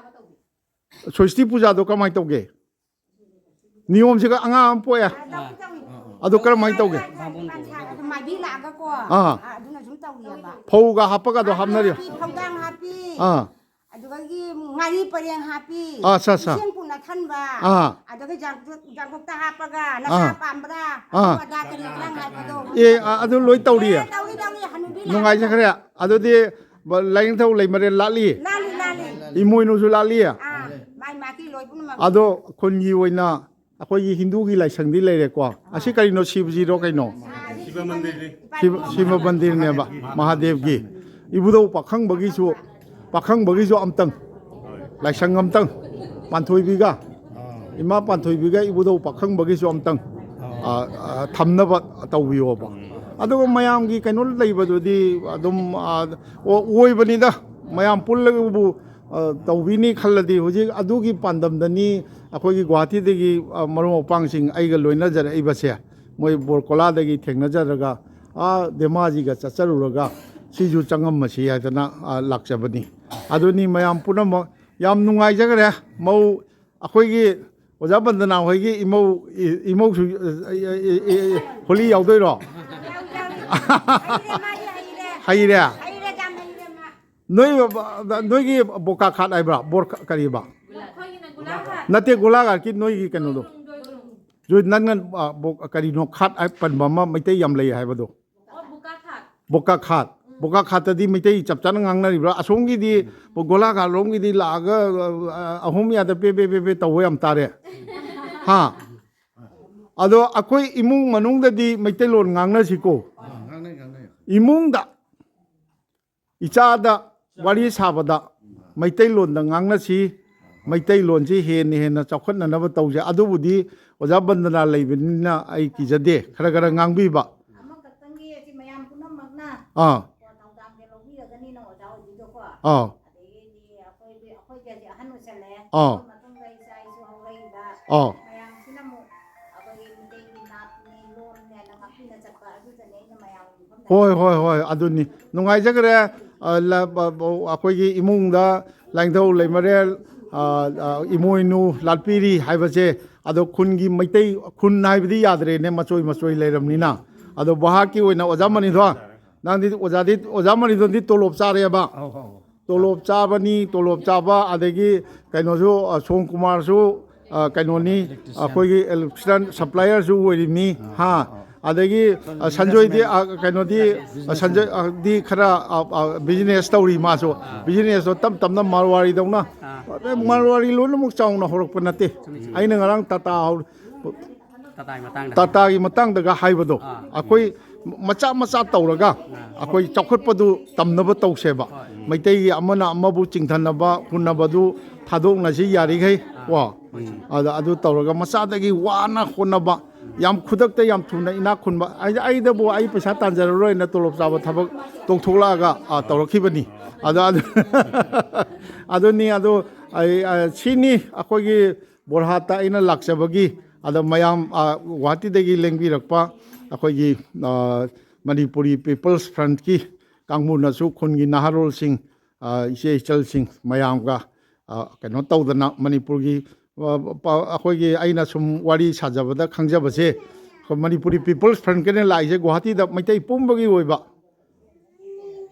ꯁ꯭ꯋꯁꯇꯤ ꯄꯨꯖꯥꯗꯣ ꯀꯃꯥꯏꯅ ꯇꯧꯒꯦ? ꯅꯤꯌꯣꯝꯁꯤꯒ ꯑꯉꯥꯡ ꯑꯃ ꯄꯣꯛꯑꯦ꯫ ꯑꯗꯨ ꯀꯔꯝꯍꯥꯏꯅ ꯇꯧꯒꯦ? ꯃꯥꯏꯕꯤ ꯂꯥꯛꯑꯒꯀꯣ꯫ ꯑꯥ꯫ ꯑꯗꯨꯅ ꯁꯨꯝ ꯇꯧꯔꯤꯑꯕ꯫ ꯐꯧꯒ ꯍꯥꯞꯄꯒ ꯑꯗꯣ ꯍꯥꯞꯅꯔꯤ꯫ ꯍꯥꯞꯄꯤ, ꯐꯧꯗꯥꯡ ꯍꯥꯞꯄꯤ꯫ ꯑꯥ꯫ ꯑꯗꯨꯗꯒꯤ ꯉꯥꯔꯤ ꯄꯔꯦꯡ ꯍꯥꯞꯄꯤ꯫ ꯑꯥ, ꯑꯠꯆꯥ, ꯑꯠꯆꯥ꯫ ꯏꯁꯤꯡ ꯄꯨꯟꯅ ꯊꯟꯕ꯫ ꯑꯥ꯫ ꯑꯗꯨꯒ ꯖꯥꯡ-, ꯖꯥꯡꯀꯣꯛꯇ ꯍꯥꯞꯄꯒ ꯅꯁꯥ ꯑꯥ꯫ ꯄꯥꯝꯕ꯭ꯔꯥ? ꯑꯥ꯫ ꯑꯗꯨ ꯑꯗꯥ ꯀꯔꯤ ꯀꯔꯥꯡ ꯍꯥꯏꯕꯗꯣ꯫ ꯑꯦ, ꯑ-, ꯑꯗꯨ ꯂꯣꯏ ꯇꯧꯔꯤꯌꯦ? ꯑꯦ, ꯇꯧꯔꯤ, ꯇꯧꯔꯤ, ꯍꯅꯨꯕꯤ ꯂꯥꯛꯑꯒ꯫ ꯅꯨꯡꯉꯥꯏꯖꯈ꯭ꯔꯦ꯫ ꯑꯗꯨꯗꯤ ꯕ-, ꯂꯥꯏꯅꯤꯡꯊꯧ ꯂꯩꯃꯔꯦꯜ ꯂꯥꯠꯂꯤ? ꯂꯥꯠꯂꯤ, ꯂꯥꯠꯂꯤ꯫ ꯏꯃꯣꯏꯅꯨꯁꯨ ꯂꯥꯠꯂꯤ? ꯑꯥ, ꯃꯥꯏ ꯃꯥꯒꯤ ꯂꯣꯏ ꯄꯨꯝꯅꯃꯛ꯫ ꯑꯗꯣ ꯈꯨꯟꯒꯤ ꯑꯣꯏꯅ ꯑꯩꯈꯣꯏꯒꯤ ꯍꯤꯟꯗꯨꯒꯤ ꯂꯥꯏꯁꯪꯗꯤ ꯂꯩꯔꯦꯀꯣ꯫ ꯑꯁꯤ ꯀꯔꯤꯅꯣ, ꯁꯤꯕꯖꯤꯔꯣ ꯀꯩꯅꯣ? ꯁꯤꯕ ꯃꯟꯗꯤꯔꯅꯤ꯫ ꯁꯤꯕ, ꯁꯤꯕ ꯃꯟꯗꯤꯔꯅꯦꯕ, ꯃꯍꯥꯗꯦꯕꯒꯤ꯫ ꯏꯕꯨꯙꯧ ꯄꯥꯈꯪꯕꯒꯤꯁꯨ, ꯄꯥꯈꯪꯕꯒꯤꯁꯨ ꯑꯝꯇꯪ, ꯂꯥꯏꯁꯪ ꯑꯝꯇꯪ, ꯄꯥꯟꯊꯣꯏꯕꯤꯒ, ꯏꯃꯥ ꯄꯥꯟꯊꯣꯏꯕꯤꯒ ꯏꯕꯨꯙꯧ ꯄꯥꯈꯪꯕꯒꯤꯁꯨ ꯑꯝꯇꯪ, ꯑ, ꯑ, ꯊꯝꯅꯕ ꯇꯧꯕꯤꯌꯣꯕ꯫ ꯑꯗꯨꯒ ꯃꯌꯥꯝꯒꯤ ꯀꯩꯅꯣ ꯂꯩꯕꯗꯨꯗꯤ ꯑꯗꯨꯝ, ꯑ, ꯑꯣ-, ꯑꯣꯏꯕꯅꯤꯗ, ꯃꯌꯥꯝ ꯄꯨꯜꯂꯒꯕꯨ ꯑ, ꯇꯧꯕꯤꯅꯤ ꯈꯜꯂꯗꯤ ꯍꯧꯖꯤꯛ ꯑꯗꯨꯒꯤ ꯄꯥꯟꯗꯝꯗꯅꯤ ꯑꯩꯈꯣꯏꯒꯤ ꯒꯨꯍꯥꯇꯤꯗꯒꯤ, ꯑ, ꯃꯔꯨꯞ ꯃꯄꯥꯡꯁꯤꯡ ꯑꯩꯒ ꯂꯣꯏꯅꯖꯔꯛꯏꯕꯁꯦ꯫ ꯃꯣꯏ ꯕꯣꯔꯀꯣꯂꯥꯗꯒꯤ ꯊꯦꯡꯅꯖꯔꯒ, ꯑꯥ, ꯙꯦꯃꯥꯖꯤꯒ ꯆꯠꯆꯔꯨꯔꯒ ꯁꯤꯁꯨ ꯆꯪꯉꯝꯃꯁꯤ ꯍꯥꯏꯗꯅ, ꯑ, ꯂꯥꯛꯆꯕꯅꯤ꯫ ꯑꯗꯨꯅꯤ ꯃꯌꯥꯝ ꯄꯨꯝꯅꯃꯛ ꯌꯥꯝ ꯅꯨꯡꯉꯥꯏꯖꯈ꯭ꯔꯦ꯫ ꯃꯧ ꯑꯩꯈꯣꯏꯒꯤ ꯑꯣꯖꯥ ꯕꯟꯗꯅꯥ ꯍꯣꯏꯒꯤ ꯏꯃꯧ, ꯏ-, ꯏꯃꯧꯁꯨ, ꯑ, ꯑ, ꯑ, ꯑ, ꯍꯣꯂꯤ ꯌꯥꯎꯗꯣꯏꯔꯣ? ꯌꯥꯎ, ꯌꯥꯎ꯫ ꯍꯩꯔꯦ, ꯃꯥꯗꯤ ꯍꯩꯔꯦ꯫ ꯍꯩꯔꯦ? ꯍꯩꯔꯦ, ꯌꯥꯝ ꯍꯩꯔꯦ ꯃꯥ꯫ ꯅꯣꯏ, ꯅꯣꯏꯒꯤ ꯕꯣꯀꯥ ꯈꯥꯠ ꯍꯥꯏꯕ꯭ꯔꯥ? ꯕꯣꯔ ꯀꯔꯤꯕ? ꯑꯩꯈꯣꯏꯒꯤꯅ ꯒꯨꯂꯥ ꯈꯥꯠ꯫ ꯅꯠꯇꯦ, ꯒꯨꯂꯥ ꯈꯥꯠꯀꯤ ꯅꯣꯏꯒꯤ ꯀꯩꯅꯣꯗꯣ꯫ ꯗꯣꯏꯔꯨꯡ, ꯗꯣꯏꯔꯨꯡ꯫ ꯅꯪꯅ, ꯑ, ꯕꯣ-, ꯀꯔꯤꯅꯣ ꯈꯥꯠ ꯍꯥꯏ ꯄꯟꯕ ꯑꯃ ꯃꯩꯇꯩ ꯌꯥꯝ ꯂꯩ ꯍꯥꯏꯕꯗꯣ? ꯑꯣ, ꯕꯣꯀꯥ ꯈꯥꯠ꯫ ꯕꯣꯀꯥ ꯈꯥꯠ꯫ ꯎꯝ꯫ ꯕꯣꯀꯥ ꯈꯥꯠꯇꯗꯤ ꯃꯩꯇꯩ ꯆꯞ ꯆꯥꯅ ꯉꯥꯡꯅꯔꯤꯕ꯭ꯔꯥ? ꯑꯁꯣꯝꯒꯤꯗꯤ ꯒꯣꯂꯥ ꯈꯥꯠꯂꯣꯝꯒꯤꯗꯤ ꯂꯥꯛꯑꯒ, ꯑ, ꯑ, ꯑꯍꯨꯝ ꯌꯥꯗ ꯄꯦ ꯄꯦ ꯄꯦ ꯄꯦ ꯇꯧꯕ ꯌꯥꯝ ꯇꯥꯔꯦ꯫ ꯍꯥ? ꯑꯗꯣ ꯑꯩꯈꯣꯏ ꯏꯃꯨꯡ ꯃꯅꯨꯡꯗꯗꯤ ꯃꯩꯇꯩꯂꯣꯟ ꯉꯥꯡꯅꯁꯤꯀꯣ꯫ ꯑꯥ, ꯉꯥꯡꯅꯩ, ꯉꯥꯡꯅꯩ꯫ ꯏꯃꯨꯡꯗ ꯏꯆꯥꯗ ꯋꯥꯔꯤ ꯁꯥꯕꯗ ꯃꯩꯇꯩꯂꯣꯟꯗ ꯉꯥꯡꯅꯁꯤ, ꯃꯩꯇꯩꯂꯣꯟꯁꯤ ꯍꯦꯟꯅ ꯍꯦꯟꯅ ꯆꯥꯎꯈꯠꯅꯅꯕ ꯇꯧꯁꯦ꯫ ꯑꯗꯨꯕꯨꯗꯤ ꯑꯣꯖꯥ ꯕꯟꯗꯅꯥ ꯂꯩꯕꯅꯤꯅ ꯑꯩ ꯀꯤꯖꯗꯦ, ꯈꯔ ꯈꯔ ꯉꯥꯡꯕꯤꯕ꯫ ꯑꯃꯈꯛꯇꯪꯒꯤ ꯑꯁꯤ ꯃꯌꯥꯝ ꯄꯨꯝꯅꯃꯛꯅ ꯑꯥ꯫ ꯊꯧꯗꯥꯡꯁꯦ ꯂꯧꯕꯤꯔꯒꯅꯤꯅ ꯑꯣꯖꯥ ꯑꯣꯏꯕꯤꯗꯣꯀꯣ꯫ ꯑꯥ꯫ ꯑꯗꯒꯤꯗꯤ ꯑꯩꯈꯣꯏꯗꯤ, ꯑꯩꯈꯣꯏꯗꯤ ꯍꯧꯖꯤꯛ ꯑꯍꯟ ꯑꯣꯏꯁꯜꯂꯛꯑꯦ꯫ ꯑꯥ꯫ ꯑꯩꯈꯣꯏ ꯃꯇꯨꯡꯗ ꯏꯆꯥ ꯏꯁꯨ ꯍꯧꯔꯛꯏꯕ ꯑꯥ꯫ ꯃꯌꯥꯝꯁꯤꯅ ꯑꯃꯨꯛ ꯑꯩꯈꯣꯏꯒꯤ ꯃꯤꯇꯩꯒꯤ ꯅꯥꯠꯅꯤ, ꯂꯣꯟꯅꯤ ꯍꯥꯏꯅ ꯉꯥꯛꯄꯤꯅ ꯆꯠꯄ ꯑꯗꯨꯗꯅꯦ ꯑꯩꯅ ꯃꯌꯥꯝꯒꯤ ꯃꯐꯝꯗ ꯍꯣꯏ, ꯍꯣꯏ, ꯍꯣꯏ, ꯑꯗꯨꯅꯤ꯫ ꯅꯨꯡꯉꯥꯏꯖꯈ꯭ꯔꯦ꯫ ꯑ, ꯂ-, ꯕ-, ꯕ-, ꯑꯩꯈꯣꯏꯒꯤ ꯏꯃꯨꯡꯗ ꯂꯥꯏꯅꯤꯡꯊꯧ ꯂꯩꯃꯔꯦꯜ, ꯑ, ꯑ, ꯏꯃꯣꯏꯅꯨ ꯂꯥꯠꯄꯤꯔꯤ ꯍꯥꯏꯕꯁꯦ, ꯑꯗꯣ ꯈꯨꯟꯒꯤ ꯃꯩꯇꯩ ꯈꯨꯟ ꯍꯥꯏꯕꯗꯤ ꯌꯥꯗ꯭ꯔꯦꯅꯦ, ꯃꯆꯣꯏ ꯃꯆꯣꯏ ꯂꯩꯔꯕꯅꯤꯅ꯫ ꯑꯗꯣ ꯚꯥꯍꯥꯛꯀꯤ ꯑꯣꯏꯅ ꯑꯣꯖꯥ ꯃꯅꯤꯊꯣꯏ, ꯅꯪꯗꯤ ꯑꯣꯖꯥꯗꯤ, ꯑꯣꯖꯥ ꯃꯅꯤꯊꯣꯏꯗꯤ ꯇꯣꯂꯣꯞ ꯆꯥꯔꯦꯕ꯫ ꯑꯧ, ꯑꯧ꯫ ꯇꯣꯂꯣꯞ ꯆꯥꯕꯅꯤ, ꯇꯣꯂꯣꯞ ꯆꯥꯕ, ꯑꯗꯒꯤ ꯀꯩꯅꯣꯁꯨ, ꯑ, ꯁꯣꯝ ꯀꯨꯃꯥꯔꯁꯨ, ꯑ, ꯀꯩꯅꯣꯅꯤ, Electrician꯫ ꯑꯩꯈꯣꯏꯒꯤ electrician supplierꯁꯨ ꯑꯣꯏꯔꯤꯕꯅꯤ, ꯑꯥ, ꯍꯥ? ꯑꯥ, ꯑꯥ꯫ ꯑꯗꯒꯤ, ꯑ, ꯁꯟꯖꯣꯏꯗꯤ, businessman꯫ ꯑ, ꯀꯩꯅꯣꯗꯤ, ꯑ, ꯁꯟꯖꯣꯏ, businessman꯫ ꯑ, ꯗꯤ ꯈꯔ, ꯑ, ꯑ, business ꯇꯧꯔꯤ ꯃꯥꯁꯨ꯫ ꯑꯥ꯫ Businessꯇꯣ ꯇꯞ ꯇꯞꯅ ꯃꯥꯔꯋꯥꯔꯤꯗꯧꯅ꯫ ꯑꯥ꯫ ꯑꯦ, ꯃꯥꯔꯋꯥꯔꯤ ꯂꯣꯏꯅꯃꯛ ꯆꯥꯎꯅ ꯍꯧꯔꯛꯄ ꯅꯠꯇꯦ꯫ ꯆꯨꯝꯃꯤ, ꯆꯨꯝꯃꯤ꯫ ꯑꯩꯅ ꯉꯔꯥꯡ ꯇꯥꯇꯥ ꯍꯧ-, ꯇꯥꯇꯥꯒꯤ ꯃꯇꯥꯡꯗ꯫ ꯇꯥꯇꯥꯒꯤ ꯃꯇꯥꯡꯗꯒ ꯍꯥꯏꯕꯗꯣ, ꯑꯥ꯫ ꯑꯩꯈꯣꯏ ꯃꯆꯥ ꯃꯆꯥ ꯇꯧꯔꯒ ꯑꯥ꯫ ꯑꯩꯈꯣꯏ ꯆꯥꯎꯈꯠꯄꯗꯨ ꯇꯝꯅꯕ ꯇꯧꯁꯦꯕ꯫ ꯍꯣꯏ꯫ ꯃꯩꯇꯩꯒꯤ ꯑꯃꯅ ꯑꯃꯕꯨ ꯆꯤꯡꯊꯅꯕ ꯍꯨꯟꯅꯕꯗꯨ ꯊꯥꯗꯣꯛꯅꯁꯤ ꯌꯥꯔꯤꯈꯩ꯫ ꯑꯥ꯫ ꯀꯣ? ꯍꯣꯏ꯫ ꯑꯗ ꯑꯗꯨ ꯇꯧꯔꯒ ꯃꯆꯥꯗꯒꯤ ꯋꯥꯅ ꯍꯣꯠꯅꯕ, ꯌꯥꯝ ꯈꯨꯗꯛꯇ ꯌꯥꯝ ꯊꯨꯅ ꯏꯅꯥꯛ ꯈꯨꯟꯕ꯫ ꯑꯩ, ꯑꯩꯗꯕꯨ ꯑꯩ ꯄꯩꯁꯥ ꯇꯥꯟꯖꯔꯔꯣꯏꯅ ꯇꯣꯂꯣꯞ ꯆꯥꯕ ꯊꯕꯛ ꯇꯣꯛꯊꯣꯛꯂꯛꯑꯒ, ꯑꯥ, ꯇꯧꯔꯛꯈꯤꯕꯅꯤ꯫ ꯑꯗ, ꯑꯗꯨ, ꯑꯗꯨꯅꯤ, ꯑꯗꯨ ꯑꯩ, ꯑ, ꯁꯤꯅꯤ ꯑꯩꯈꯣꯏꯒꯤ ꯕꯣꯔꯍꯥꯠꯇ ꯑꯩꯅ ꯂꯥꯛꯆꯕꯒꯤ, ꯑꯗ ꯃꯌꯥꯝ, ꯑ, ꯒꯨꯋꯥꯍꯥꯇꯤꯗꯒꯤ ꯂꯦꯡꯕꯤꯔꯛꯄ ꯑꯩꯈꯣꯏꯒꯤ, ꯑ, ꯃꯅꯤꯄꯨꯔꯤ ꯄꯤꯄꯜꯁ ꯐ꯭ꯔꯟꯠꯀꯤ ꯀꯥꯡꯕꯨꯅꯁꯨ ꯈꯨꯟꯒꯤ ꯅꯍꯥꯔꯣꯜꯁꯤꯡ, ꯑ, ꯏꯆꯦ ꯏꯆꯜꯁꯤꯡ ꯃꯌꯥꯝꯒ, ꯑ, ꯀꯩꯅꯣ ꯇꯧꯗꯅ ꯃꯅꯤꯄꯨꯔꯒꯤ, ꯑ, ꯄ-, ꯑꯩꯈꯣꯏꯒꯤ ꯑꯩꯅ ꯁꯨꯝ ꯋꯥꯔꯤ ꯁꯥꯖꯕꯗ ꯈꯪꯖꯕꯁꯦ, ꯑꯩꯈꯣꯏ ꯃꯅꯤꯄꯨꯔꯤ ꯄꯤꯄꯜꯁ ꯐ꯭ꯔꯟꯠꯀꯤꯅ ꯂꯥꯛꯏꯁꯦ ꯒꯨꯋꯥꯍꯥꯇꯤꯗ ꯃꯩꯇꯩ ꯄꯨꯝꯕꯒꯤ ꯑꯣꯏꯕ,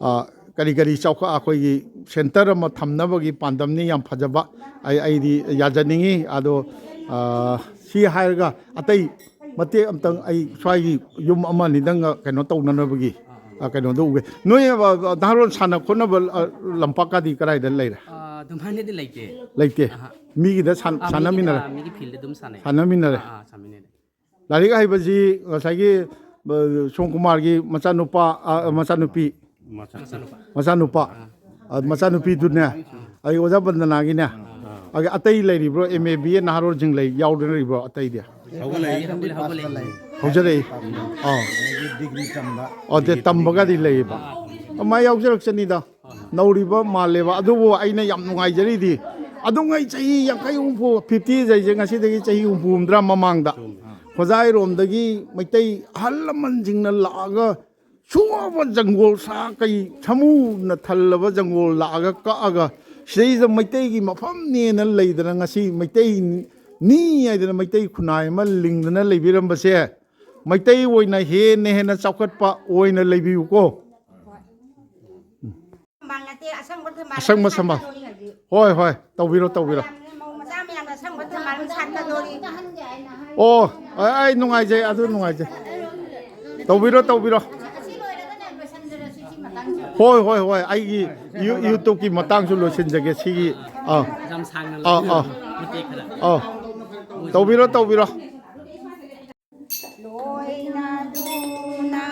ꯑ, ꯀꯔꯤ ꯀꯔꯤ ꯆꯥꯎꯈꯠ, ꯑꯩꯈꯣꯏꯒꯤ ꯁꯦꯟꯇꯔ ꯑꯃ ꯊꯝꯅꯕꯒꯤ ꯄꯥꯟꯗꯝꯅꯤ꯫ ꯌꯥꯝ ꯐꯖꯕ꯫ ꯑꯩ, ꯑꯩꯗꯤ ꯌꯥꯖꯅꯤꯡꯉꯤ꯫ ꯑꯗꯣ, ꯑ, ꯁꯤ ꯍꯥꯏꯔꯒ ꯑꯇꯩ ꯃꯇꯦꯛ ꯑꯝꯇꯪ, ꯑꯩ ꯁ꯭ꯋꯥꯏꯒꯤ ꯌꯨꯝ ꯑꯃ ꯑꯅꯤꯗꯪꯒ ꯀꯩꯅꯣ ꯇꯧꯅꯅꯕꯒꯤ, ꯑ, ꯀꯩꯅꯣꯗꯣ ꯎꯒꯦ꯫ ꯅꯣꯏ, ꯑ, ꯅꯍꯥꯔꯣꯜ ꯁꯥꯟꯅ ꯈꯣꯠꯅꯕ, ꯑ, ꯂꯝꯄꯥꯛꯀꯗꯤ ꯀꯗꯥꯏꯗ ꯂꯩꯔꯦ? ꯑ, ꯑꯗꯨꯃꯥꯏꯅꯗꯤ ꯂꯩꯇꯦ꯫ ꯂꯩꯇꯦ꯫ ꯑꯍꯥ꯫ ꯃꯤꯒꯤꯗ ꯁꯥꯟ-, ꯑꯥ, ꯃꯤꯒꯤꯗ, ꯁꯥꯟꯅꯃꯤꯟꯅꯔꯦ? ꯑꯥ, ꯃꯤꯒꯤ ꯐꯤꯜꯗ ꯑꯗꯨꯝ ꯁꯥꯟꯅꯩ꯫ ꯁꯥꯟꯅꯃꯤꯟꯅꯔꯦ꯫ ꯑꯥ, ꯑꯥ, ꯁꯥꯟꯅꯃꯤꯟꯅꯔꯦ꯫ ꯂꯥꯏꯔꯤꯛ ꯍꯩꯕꯁꯤ ꯉꯁꯥꯏꯒꯤ, ꯑ, ꯁꯣꯝ ꯀꯨꯃꯥꯔꯒꯤ ꯃꯆꯥꯅꯨꯄꯥ, ꯑ, ꯃꯆꯥꯅꯨꯄꯤ, ꯃꯆꯥꯅꯨꯄꯥ꯫ ꯃꯆꯥꯅꯨꯄꯥ꯫ ꯑ, ꯃꯆꯥꯅꯨꯄꯤꯗꯨꯅꯦ꯫ ꯑꯩ ꯑꯣꯖꯥ ꯕꯟꯗꯅꯥꯒꯤꯅꯦ꯫ ꯑꯗꯒꯤ ꯑꯇꯩ ꯂꯩꯔꯤꯕ꯭ꯔꯣ? M A, B A ꯅꯍꯥꯔꯣꯜꯁꯤꯡ ꯂꯩ, ꯌꯥꯎꯗꯅ ꯂꯩꯕ꯭ꯔꯣ ꯑꯇꯩꯗꯤ? ꯍꯧꯒꯠꯂꯛꯏ꯫ ꯍꯧꯒꯠꯂꯛꯏ, ꯍꯧꯒꯠꯂꯛꯏ꯫ ꯍꯧꯖꯔꯛꯏ꯫ ꯑꯥ꯫ ꯑꯗꯒꯤ ꯗꯤꯒ꯭ꯔꯤ ꯇꯝꯕ꯫ ꯑꯣ, ꯗꯦ ꯇꯝꯕꯒꯗꯤ ꯂꯩꯌꯦꯕ꯫ ꯑꯗꯨꯃꯥꯏꯅ ꯌꯥꯎꯖꯔꯛꯆꯅꯤꯗ꯫ ꯅꯧꯔꯤꯕ ꯃꯥꯜꯂꯦꯕ꯫ ꯑꯗꯨꯕꯨ ꯑꯩꯅ ꯌꯥꯝ ꯅꯨꯡꯉꯥꯏꯖꯔꯤꯗꯤ, ꯑꯗꯨꯉꯩ ꯆꯍꯤ ꯌꯥꯡꯈꯩ, ꯍꯨꯝꯐꯨ, fifty ꯍꯥꯏꯁꯦ ꯉꯁꯤꯗꯒꯤ ꯆꯍꯤ ꯍꯨꯝꯐꯨ, ꯍꯨꯝꯗ꯭ꯔꯥ ꯃꯃꯥꯡꯗ ꯍꯣꯖꯥꯏꯔꯣꯝꯗꯒꯤ ꯃꯩꯇꯩ ꯑꯍꯜ ꯂꯃꯟꯁꯤꯡꯅ ꯂꯥꯛꯑꯒ ꯁꯨꯕ ꯖꯪꯒꯣꯜ ꯁꯥ ꯀꯩ ꯁꯥꯃꯨꯅ ꯊꯜꯂꯕ ꯖꯪꯒꯣꯜ ꯂꯥꯛꯑꯒ ꯀꯛꯑꯒ ꯁꯤꯗꯩꯁꯤꯗ ꯃꯩꯇꯩꯒꯤ ꯃꯐꯝꯅꯦꯅ ꯂꯩꯗꯅ ꯉꯁꯤ ꯃꯩꯇꯩꯅꯤ ꯍꯥꯏꯗꯅ ꯃꯩꯇꯩ ꯈꯨꯟꯅꯥꯏ ꯑꯃ ꯂꯤꯡꯗꯅ ꯂꯩꯕꯤꯔꯝꯕꯁꯦ ꯃꯩꯇꯩ ꯑꯣꯏꯅ ꯍꯦꯟꯅ ꯍꯦꯟꯅ ꯆꯥꯎꯈꯠꯄ ꯑꯣꯏꯅ ꯂꯩꯕꯤꯌꯨꯀꯣ꯫ ꯊꯝꯕꯥꯜ ꯅꯠꯇꯦ, ꯑꯁꯪꯕ ꯊꯝꯕꯥꯜ꯫ ꯑꯁꯪꯕ ꯊꯝꯕꯥꯜ꯫ ꯁꯥꯠꯀꯗꯧꯔꯤ ꯍꯧꯖꯤꯛ꯫ ꯍꯣꯏ, ꯍꯣꯏ, ꯇꯧꯕꯤꯔꯣ, ꯇꯧꯕꯤꯔꯣ꯫ ꯃꯌꯥꯝꯅ, ꯃꯧ ꯃꯆꯥ ꯃꯌꯥꯝꯅ ꯑꯁꯪꯕ ꯊꯝꯕꯥꯜ ꯁꯥꯠꯀꯗꯧꯔꯤ꯫ ꯑꯣ, ꯑꯩ, ꯑꯩ ꯅꯨꯡꯉꯥꯏꯖꯩ, ꯑꯗꯨ ꯅꯨꯡꯉꯥꯏꯖꯩ꯫ ꯇꯧꯕꯤꯔꯣ, ꯇꯧꯕꯤꯔꯣ꯫ ꯑꯁꯤ ꯂꯣꯏꯔꯒꯅꯦ ꯂꯣꯏꯁꯟꯖꯔꯁꯤ ꯁꯤ ꯃꯇꯥꯡꯁꯦ꯫ ꯍꯣꯏ, ꯍꯣꯏ, ꯍꯣꯏ, ꯑꯩꯒꯤ ꯌꯨ-, YouTube-ꯀꯤ ꯃꯇꯥꯡꯁꯨ ꯂꯣꯏꯁꯤꯟꯖꯒꯦ ꯁꯤꯒꯤ꯫ ꯑꯥ꯫ ꯌꯥꯝ ꯁꯥꯡꯅ ꯑꯥ, ꯑꯥ꯫ ꯂꯧꯕꯤꯔꯣ, ꯃꯇꯦꯛ ꯈꯔ꯫ ꯑꯥ꯫ ꯇꯧꯕꯤꯔꯣ, ꯇꯧꯕꯤꯔꯣ꯫ ꯂꯣꯏꯅꯗꯨꯅ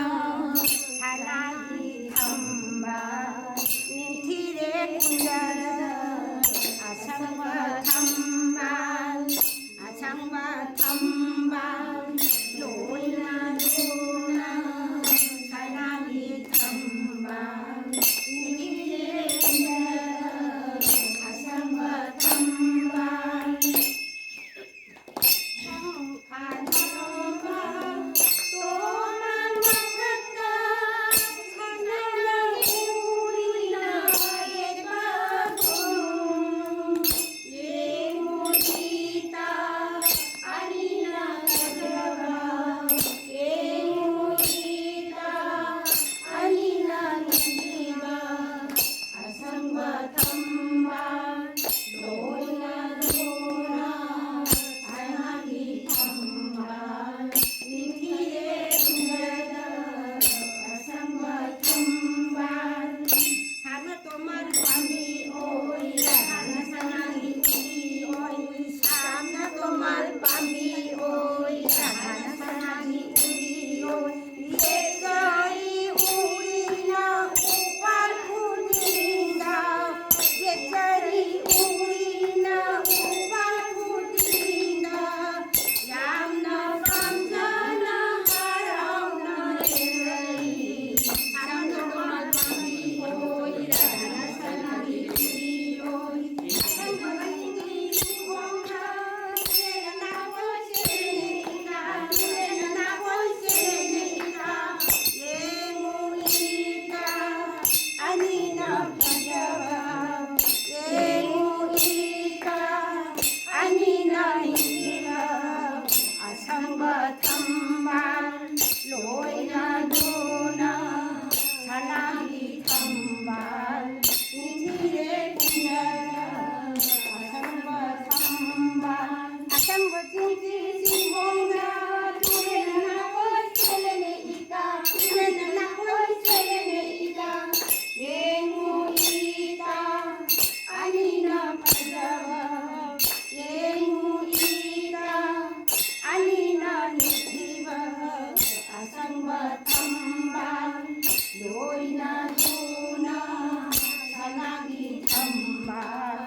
ꯁꯅꯥꯒꯤ ꯊꯝꯕꯥꯜ ꯅꯤꯡꯊꯤꯔꯦ ꯀꯨꯟꯖꯔ ꯑꯁꯪꯕ ꯊꯝꯕꯥꯜ, ꯑꯁꯪꯕ ꯊꯝꯕꯥꯜ ꯂꯣꯏꯅꯗꯨꯅ ꯁꯅꯥꯒꯤ ꯊꯝꯕꯥꯜ ꯅꯤꯡꯊꯤꯔꯦ ꯀꯨꯟꯖꯔ ꯑꯁꯪꯕ ꯊꯝꯕꯥꯜ ꯊꯝꯕꯥꯜ ꯂꯣꯏꯅꯗꯨꯅ ꯁꯅꯥꯒꯤ ꯊꯝꯕꯥꯜ ꯅꯤꯡꯊꯤꯔꯦ ꯀꯨꯝꯖꯔ ꯑꯁꯪꯕ ꯊꯝꯕꯥꯜ꯫ ꯑꯁꯪꯕ ꯆꯤꯡꯒꯤ ꯆꯤꯡꯈꯣꯡꯗ ꯇꯨꯔꯦꯜꯅ ꯅꯥꯀꯣꯏ ꯆꯦꯜꯂꯦꯅꯦ ꯏꯇꯥ, ꯇꯨꯔꯦꯜꯅ ꯅꯥꯀꯣꯏ ꯆꯦꯜꯂꯦꯅꯦ ꯏꯇꯥ꯫ ꯌꯦꯡꯉꯨ ꯏꯇꯥ, ꯑꯅꯤꯅ ꯐꯖꯕ ꯌꯦꯡꯉꯨ ꯏꯇꯥ, ꯑꯅꯤꯅ ꯅꯤꯡꯊꯤꯕ ꯑꯁꯪꯕ ꯊꯝꯕꯥꯜ ꯂꯣꯏꯅꯗꯨꯅ ꯁꯅꯥꯒꯤ ꯊꯝꯕꯥꯜ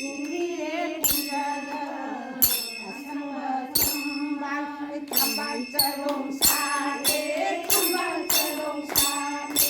ꯅꯤꯡꯊꯤꯔꯦ ꯀꯨꯝꯖꯔ ꯑꯁꯪꯕ ꯊꯝꯕꯥꯜ꯫ ꯊꯝꯕꯥꯜ ꯆꯔꯣꯡ ꯁꯥꯠꯂꯦ, ꯊꯝꯕꯥꯜ ꯆꯔꯣꯡ ꯁꯥꯠꯂꯦ꯫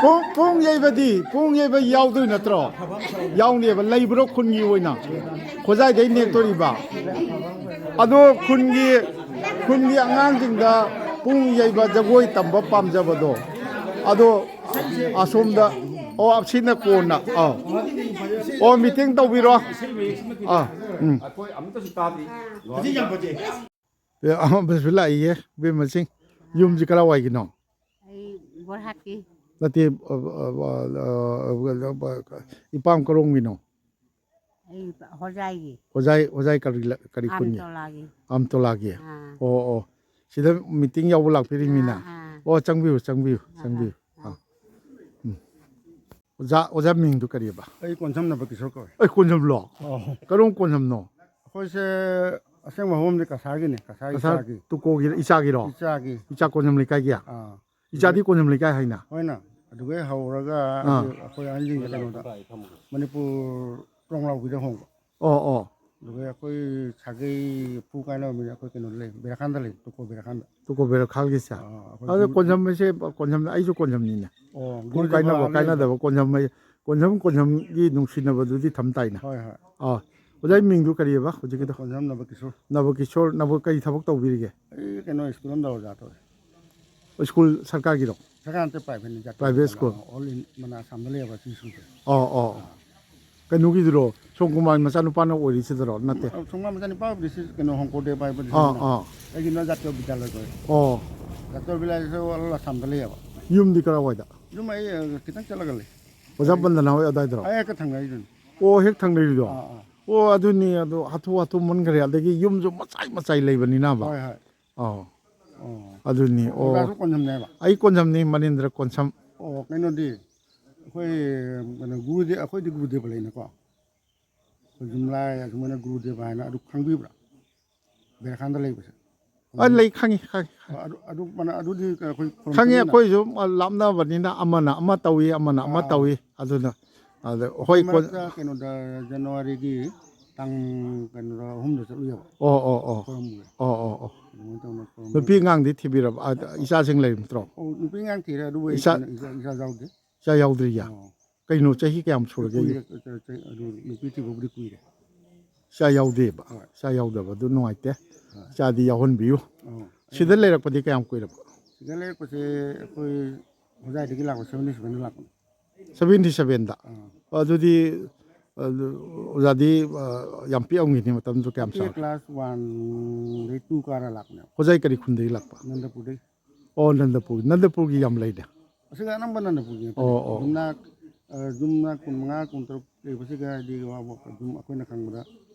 ꯄꯨꯡ ꯄꯨꯡ ꯌꯩꯕꯗꯤ, ꯄꯨꯡ ꯌꯩꯕ ꯌꯥꯎꯗꯣꯏ ꯅꯠꯇ꯭ꯔꯣ? ꯌꯥꯎꯅꯦꯕ꯫ ꯂꯩꯕ꯭ꯔꯣ ꯈꯨꯟꯒꯤ ꯑꯣꯏꯅ? ꯈꯣꯖꯥꯏꯗꯩ ꯅꯦꯛꯇꯣꯔꯤꯕ? ꯑꯗꯣ ꯈꯨꯟꯒꯤ, ꯈꯨꯟꯒꯤ ꯑꯉꯥꯡꯁꯤꯡꯗ ꯄꯨꯡ ꯌꯩꯕ ꯖꯒꯣꯏ ꯇꯝꯕ ꯄꯥꯝꯖꯕꯗꯣ, ꯑꯗꯣ ꯑꯁꯣꯝꯗ, ꯑꯣ, ꯁꯤꯅ ꯀꯣꯟꯅ, ꯑꯥ, ꯑꯣ, ꯃꯤꯇꯤꯡ ꯇꯧꯕꯤꯔꯣ, ꯑꯥ, ꯎꯝ꯫ ꯑꯩꯈꯣꯏ ꯑꯃꯠꯇꯁꯨ ꯇꯥꯗ꯭ꯔꯤ꯫ ꯑꯦ, ꯑꯃꯁꯨ ꯂꯥꯛꯏꯌꯦ, ꯕꯦꯝꯃꯁꯤꯡ꯫ ꯌꯨꯝꯁꯤ ꯀꯔꯥꯏꯋꯥꯏꯒꯤꯅꯣ? ꯑꯩ ꯕꯣꯔꯍꯥꯠꯀꯤ꯫ ꯅꯠꯇꯦ, ꯑ, ꯑ, ꯑ, ꯑ, ꯏꯄꯥꯝ ꯀꯔꯣꯝꯒꯤꯅꯣ? ꯑꯩ ꯍꯣꯖꯥꯏꯒꯤ꯫ ꯍꯣꯖꯥꯏ, ꯍꯣꯖꯥꯏ ꯀꯔꯤ ꯂ-, ꯀꯔꯤ ꯈꯨꯟꯒꯤ? ꯑꯥꯝꯇꯣꯂꯥꯒꯤ꯫ ꯑꯥꯝꯇꯣꯂꯥꯒꯤ? ꯑꯥ꯫ ꯑꯣ, ꯑꯣ꯫ ꯁꯤꯗ ꯃꯤꯇꯤꯡ ꯌꯥꯎꯕ ꯂꯥꯛꯄꯤꯔꯤꯃꯤꯅ? ꯑꯥ, ꯑꯥ꯫ ꯑꯣ, ꯆꯪꯕꯤꯌꯨ, ꯆꯪꯕꯤꯌꯨ, ꯑꯥ, ꯆꯪꯕꯤꯌꯨ꯫ ꯑꯥ꯫ ꯑꯥ꯫ ꯎꯝ꯫ ꯑꯣꯖꯥ, ꯑꯣꯖꯥ ꯃꯤꯡꯗꯨ ꯀꯔꯤꯕ? ꯑꯩ ꯀꯣꯟꯁꯝꯅꯕ ꯀꯤꯁꯣꯔ ꯀꯧꯋꯦ꯫ ꯑꯩ ꯀꯣꯟꯁꯝꯂꯣ? ꯑꯣ꯫ ꯀꯔꯝ ꯀꯣꯟꯁꯝꯅꯣ? ꯑꯩꯈꯣꯏꯁꯦ ꯑꯁꯦꯡꯕ ꯍꯧꯕꯝꯗꯤ ꯀꯁꯥꯔꯒꯤꯅꯦ, ꯀꯁꯥꯔ ꯀꯁꯥꯔ ꯏꯆꯥꯒꯤ꯫ ꯇꯨꯀꯣꯒꯤ ꯏꯆꯥꯒꯤꯔꯣ? ꯏꯆꯥꯒꯤ꯫ ꯏꯆꯥ ꯀꯣꯟꯁꯝ ꯂꯩꯀꯥꯏꯒꯤ? ꯑꯥ꯫ ꯏꯆꯥꯗꯤ ꯀꯣꯟꯁꯝ ꯂꯩꯀꯥꯏ ꯍꯥꯏꯅ? ꯍꯣꯏꯅ꯫ ꯑꯗꯨꯗꯩ ꯍꯧꯔꯒ ꯑꯥ꯫ ꯑꯩꯈꯣꯏ ꯑꯍꯟꯁꯤꯡꯁꯦ ꯀꯩꯅꯣꯗ, ꯃꯅꯤꯄꯨꯔ ꯇ꯭ꯔꯣꯡꯂꯥꯎꯕꯤꯗ ꯍꯣꯡꯕ꯫ ꯑꯣ, ꯑꯣ꯫ ꯑꯗꯨꯒ ꯑꯩꯈꯣꯏ ꯁꯥꯒꯩ ꯄꯨ ꯀꯥꯏꯅꯕ ꯃꯤꯅ ꯑꯩꯈꯣꯏ ꯀꯩꯅꯣꯗ ꯂꯩ, ꯕꯦꯔꯥꯈꯥꯟꯗ ꯂꯩ, ꯇꯨꯀꯣ ꯕꯦꯔꯥꯈꯥꯟꯗ꯫ ꯇꯨꯀꯣ ꯕꯦꯔꯥꯈꯥꯜꯒꯤꯁꯦ? ꯑꯥ, ꯑꯩꯈꯣꯏ ꯑꯗꯣ ꯒꯨꯔꯨ-, ꯀꯣꯟꯁꯝ ꯍꯥꯏꯁꯦ, ꯀꯣꯟꯁꯝ, ꯑꯩꯁꯨ ꯀꯣꯟꯁꯝꯅꯤꯅꯦ꯫ ꯑꯣ, ꯄꯨ ꯒꯨꯔꯨꯗꯦꯕ ꯀꯥꯏꯅꯕ, ꯂꯩꯕ꯫ ꯀꯥꯏꯅꯗꯕ, ꯀꯣꯟꯁꯝ ꯍꯥꯏ-, ꯀꯣꯟꯁꯝ, ꯀꯣꯟꯁꯝꯒꯤ ꯅꯨꯡꯁꯤꯅꯕꯗꯨꯗꯤ ꯊꯝ ꯇꯥꯏꯅ꯫ ꯍꯣꯏ, ꯍꯣꯏ꯫ ꯑꯥ, ꯑꯣꯖꯥꯒꯤ ꯃꯤꯡꯗꯨ ꯀꯔꯤꯑꯕ ꯍꯧꯖꯤꯛꯀꯤꯗꯣ? ꯀꯣꯟꯁꯝ ꯅꯕꯀꯤꯁꯣꯔ꯫ ꯅꯕꯀꯤꯁꯣꯔ, ꯅꯕ-, ꯀꯔꯤ ꯊꯕꯛ ꯇꯧꯕꯤꯔꯤꯒꯦ? ꯑꯩ ꯀꯩꯅꯣ, ꯁ꯭ꯀꯨꯜ ꯑꯃꯗ ꯑꯣꯖꯥ ꯇꯧꯔꯤ꯫ ꯁ꯭ꯀꯨꯜ ꯁꯔꯀꯥꯔꯒꯤꯔꯣ? ꯁꯔꯀꯥꯔ ꯅꯠꯇꯦ, ꯄ꯭ꯔꯥꯏꯚꯦꯠꯅꯤ, ꯖꯥꯇꯤꯌꯥ ꯄ꯭ꯔꯥꯏꯚꯦꯠ ꯕꯤꯗ꯭ꯌꯥꯂꯌꯥ, ꯁ꯭ꯀꯨꯜ? ꯑꯣꯜ ꯏꯟ-, ꯃꯅꯥ ꯑꯁꯥꯝꯗ ꯂꯩꯌꯦꯕ ꯁꯤ ꯁ꯭ꯀꯨꯜꯁꯦ꯫ ꯑꯣ, ꯑꯣ꯫ ꯀꯩꯅꯣꯒꯤꯗꯨꯔꯣ? ꯁꯣꯝꯀꯨꯃꯥꯔ ꯃꯆꯥꯅꯨꯄꯥꯅ ꯑꯣꯏꯔꯤꯁꯤꯗꯔꯣ? ꯅꯠꯇꯦ꯫ ꯁꯣꯝꯀꯨꯃꯥꯔ ꯃꯆꯥꯅꯨꯄꯥꯕꯨꯗꯤ ꯁꯤ ꯀꯩꯅꯣ, ꯍꯣꯡꯀꯣꯗꯦꯕ ꯍꯥꯏꯕꯗꯤ ꯑꯥ, ꯁꯤꯅ꯫ ꯑꯥ꯫ ꯑꯩꯒꯤꯅ ꯖꯥꯇꯤꯌꯥ ꯕꯤꯗ꯭ꯌꯥꯂꯌꯥ ꯀꯧꯋꯦ꯫ ꯑꯣ꯫ ꯖꯥꯇꯤꯌꯥ ꯕꯤꯗ꯭ꯌꯥꯂꯌꯥꯁꯦ ꯑꯣꯜ ꯑꯁꯥꯝꯗ ꯂꯩꯌꯦꯕ꯫ ꯌꯨꯝꯗꯤ ꯀꯔꯥꯏꯋꯥꯏꯗ? ꯌꯨꯝ ꯑꯩ, ꯑ, ꯈꯤꯇꯪ ꯆꯠꯂꯒ ꯂꯩ꯫ ꯑꯣꯖꯥ ꯄꯟꯗꯅ ꯍꯣꯏ ꯑꯗꯥꯏꯗꯔꯣ? ꯑꯩ ꯍꯦꯛꯇ ꯊꯪꯅꯔꯤꯗꯨꯅꯤ꯫ ꯑꯣ, ꯍꯦꯛ ꯊꯪꯅꯔꯤꯗꯣ? ꯑꯥ, ꯑꯥ꯫ ꯑꯣ, ꯑꯗꯨꯅꯤ, ꯑꯗꯣ ꯍꯥꯊꯨ ꯍꯥꯊꯨ ꯃꯨꯟꯈ꯭ꯔꯦ꯫ ꯑꯗꯒꯤ ꯌꯨꯝꯁꯨ ꯃꯆꯥꯏ ꯃꯆꯥꯏ ꯂꯩꯕꯅꯤꯅꯕ꯫ ꯍꯣꯏ, ꯍꯣꯏ꯫ ꯑꯧ꯫ ꯑꯣ꯫ ꯑꯗꯨꯅꯤ꯫ ꯑꯣ꯫ ꯑꯣꯖꯥꯁꯨ ꯀꯣꯟꯁꯝꯅꯦꯕ? ꯑꯩ ꯀꯣꯟꯁꯝꯅꯤ, ꯃꯅꯤꯟꯗ꯭ꯔ ꯀꯣꯟꯁꯝ꯫ ꯑꯣ, ꯀꯩꯅꯣꯗꯤ, ꯑꯩꯈꯣꯏ, ꯀꯩꯅꯣ, ꯒꯨꯔꯨꯗꯦ-, ꯑꯩꯈꯣꯏꯗꯤ ꯒꯨꯔꯨꯗꯦꯕ ꯂꯩꯅꯀꯣ꯫ ꯑꯩꯈꯣꯏ ꯌꯨꯝꯂꯥꯏ ꯑꯗꯨꯃꯥꯏꯅ ꯒꯨꯔꯨꯗꯦꯕ ꯍꯥꯏꯅ ꯑꯗꯨ ꯈꯪꯕꯤꯕ꯭ꯔꯥ? ꯕꯦꯔꯥꯈꯥꯟꯗ ꯂꯩꯕꯁꯦ꯫ ꯑ, ꯂꯩ, ꯈꯪꯉꯤ, ꯈꯪꯉꯤ, ꯈꯪꯉꯤ꯫ ꯑꯗꯨ, ꯑꯗꯨ, ꯃꯥꯅ-, ꯑꯗꯨꯗꯤ ꯑꯩꯈꯣꯏ ꯈꯪꯉꯤ, ꯈꯨꯔꯨꯝꯖꯗꯦꯅ꯫ ꯑꯩꯈꯣꯏꯁꯨ ꯂꯥꯞꯅꯕꯅꯤꯅ ꯑꯃꯅ ꯑꯃ ꯇꯧꯏ, ꯑꯃꯅ ꯑꯃ ꯑꯥ꯫ ꯇꯧꯏ꯫ ꯑꯗꯨꯅ, ꯑꯗ ꯍꯣꯏ, ꯑꯩꯈꯣꯏ ꯀꯣꯟ- ꯃꯔꯛꯇ ꯀꯩꯅꯣꯗ ꯖꯅꯋꯥꯔꯤꯒꯤ ꯇꯥꯡ ꯀꯩꯅꯣꯗ ꯑꯍꯨꯝꯗ ꯆꯠꯂꯨꯏꯌꯦꯕ꯫ ꯑꯣ, ꯑꯣ, ꯑꯣ꯫ ꯈꯨꯔꯨꯝꯃꯨꯔꯦ꯫ ꯑꯣ, ꯑꯣ, ꯑꯣ꯫ ꯑꯗꯨꯃꯥꯏꯅ ꯇꯧꯗꯅ ꯈꯨꯔꯨꯝꯃꯨꯔꯦ꯫ ꯅꯨꯄꯤ ꯑꯉꯥꯡꯗꯤ ꯊꯤꯕꯤꯔꯕ? ꯑ, ꯏꯆꯥꯁꯤꯡ ꯂꯩꯔꯤꯕ ꯅꯠꯇ꯭ꯔꯣ? ꯑꯣ, ꯅꯨꯄꯤ ꯑꯉꯥꯡ ꯊꯤꯔꯦ, ꯑꯗꯨꯕꯨ ꯑꯩ ꯏꯆꯥ ꯀꯩꯅꯣ, ꯏꯆꯥ, ꯏꯆꯥ ꯌꯥꯎꯗꯦ꯫ ꯏꯆꯥ ꯌꯥꯎꯗ꯭ꯔꯤꯌꯦ? ꯑꯣ꯫ ꯀꯩꯅꯣ, ꯆꯍꯤ ꯀꯌꯥꯝ ꯁꯨꯔꯒꯦ? ꯀꯨꯏꯔꯦ, ꯆ-, ꯆ-, ꯑꯗꯨ ꯅꯨꯄꯤ ꯊꯤꯕꯕꯨꯗꯤ ꯀꯨꯏꯔꯦ꯫ ꯏꯆꯥ ꯌꯥꯎꯗꯦꯕ? ꯍꯣꯏ꯫ ꯏꯆꯥ ꯌꯥꯎꯗꯕꯗꯨ ꯅꯨꯡꯉꯥꯏꯇꯦ꯫ ꯍꯣꯏ꯫ ꯏꯆꯥꯗꯤ ꯌꯥꯎꯍꯟꯕꯤꯌꯨ꯫ ꯑꯣ꯫ ꯁꯤꯗ ꯂꯩꯔꯛꯄꯗꯤ ꯀꯌꯥꯝ ꯀꯨꯏꯔꯕ? ꯁꯤꯗ ꯂꯩꯔꯛꯄꯁꯦ ꯑꯩꯈꯣꯏ ꯍꯣꯖꯥꯏꯗꯒꯤ ꯂꯥꯛꯄ, ꯁꯚꯦꯟꯇꯤ ꯁꯚꯦꯟꯗ ꯂꯥꯛꯄꯅꯤ꯫ ꯁꯚꯦꯟꯇꯤ ꯁꯚꯦꯟꯗ꯫ ꯑꯗꯨꯗꯤ ꯑ, ꯑꯣꯖꯥꯗꯤ ꯑ, ꯌꯥꯝ ꯄꯤꯛꯑꯝꯒꯅꯤ, ꯃꯇꯝꯗꯨ ꯀꯌꯥꯝ ꯆꯥꯎꯔꯦ? ꯀ꯭ꯂꯥꯁ ꯋꯥꯟꯗꯩ ꯇꯨ ꯀꯥꯔ ꯂꯥꯛꯄꯅꯦ꯫ ꯍꯣꯖꯥꯏ ꯀꯔꯤ ꯈꯨꯟꯗꯒꯤ ꯂꯥꯛꯄ? ꯅꯟꯗꯄꯨꯔꯗꯩ꯫ ꯑꯣ, ꯅꯟꯗꯄꯨꯔꯒꯤ꯫ ꯅꯟꯗꯄꯨꯔꯒꯤ ꯌꯥꯝ ꯂꯩꯅꯦ꯫ ꯑꯁꯤꯒ ꯑꯅꯝꯕ ꯅꯟꯗꯄꯨꯔꯒꯤ ꯉꯥꯛꯇꯅꯤ꯫ ꯑꯣ, ꯑꯣ꯫ ꯌꯨꯝꯅꯥꯛ ꯑ, ꯌꯨꯝꯅꯥꯛ ꯀꯨꯟꯃꯉꯥ, ꯀꯨꯟꯇꯔꯨꯛ ꯂꯩꯕꯁꯤꯒ ꯍꯥꯏꯗꯤ ꯑꯗꯨꯝ ꯑꯩꯈꯣꯏꯅ ꯈꯪꯕꯗ,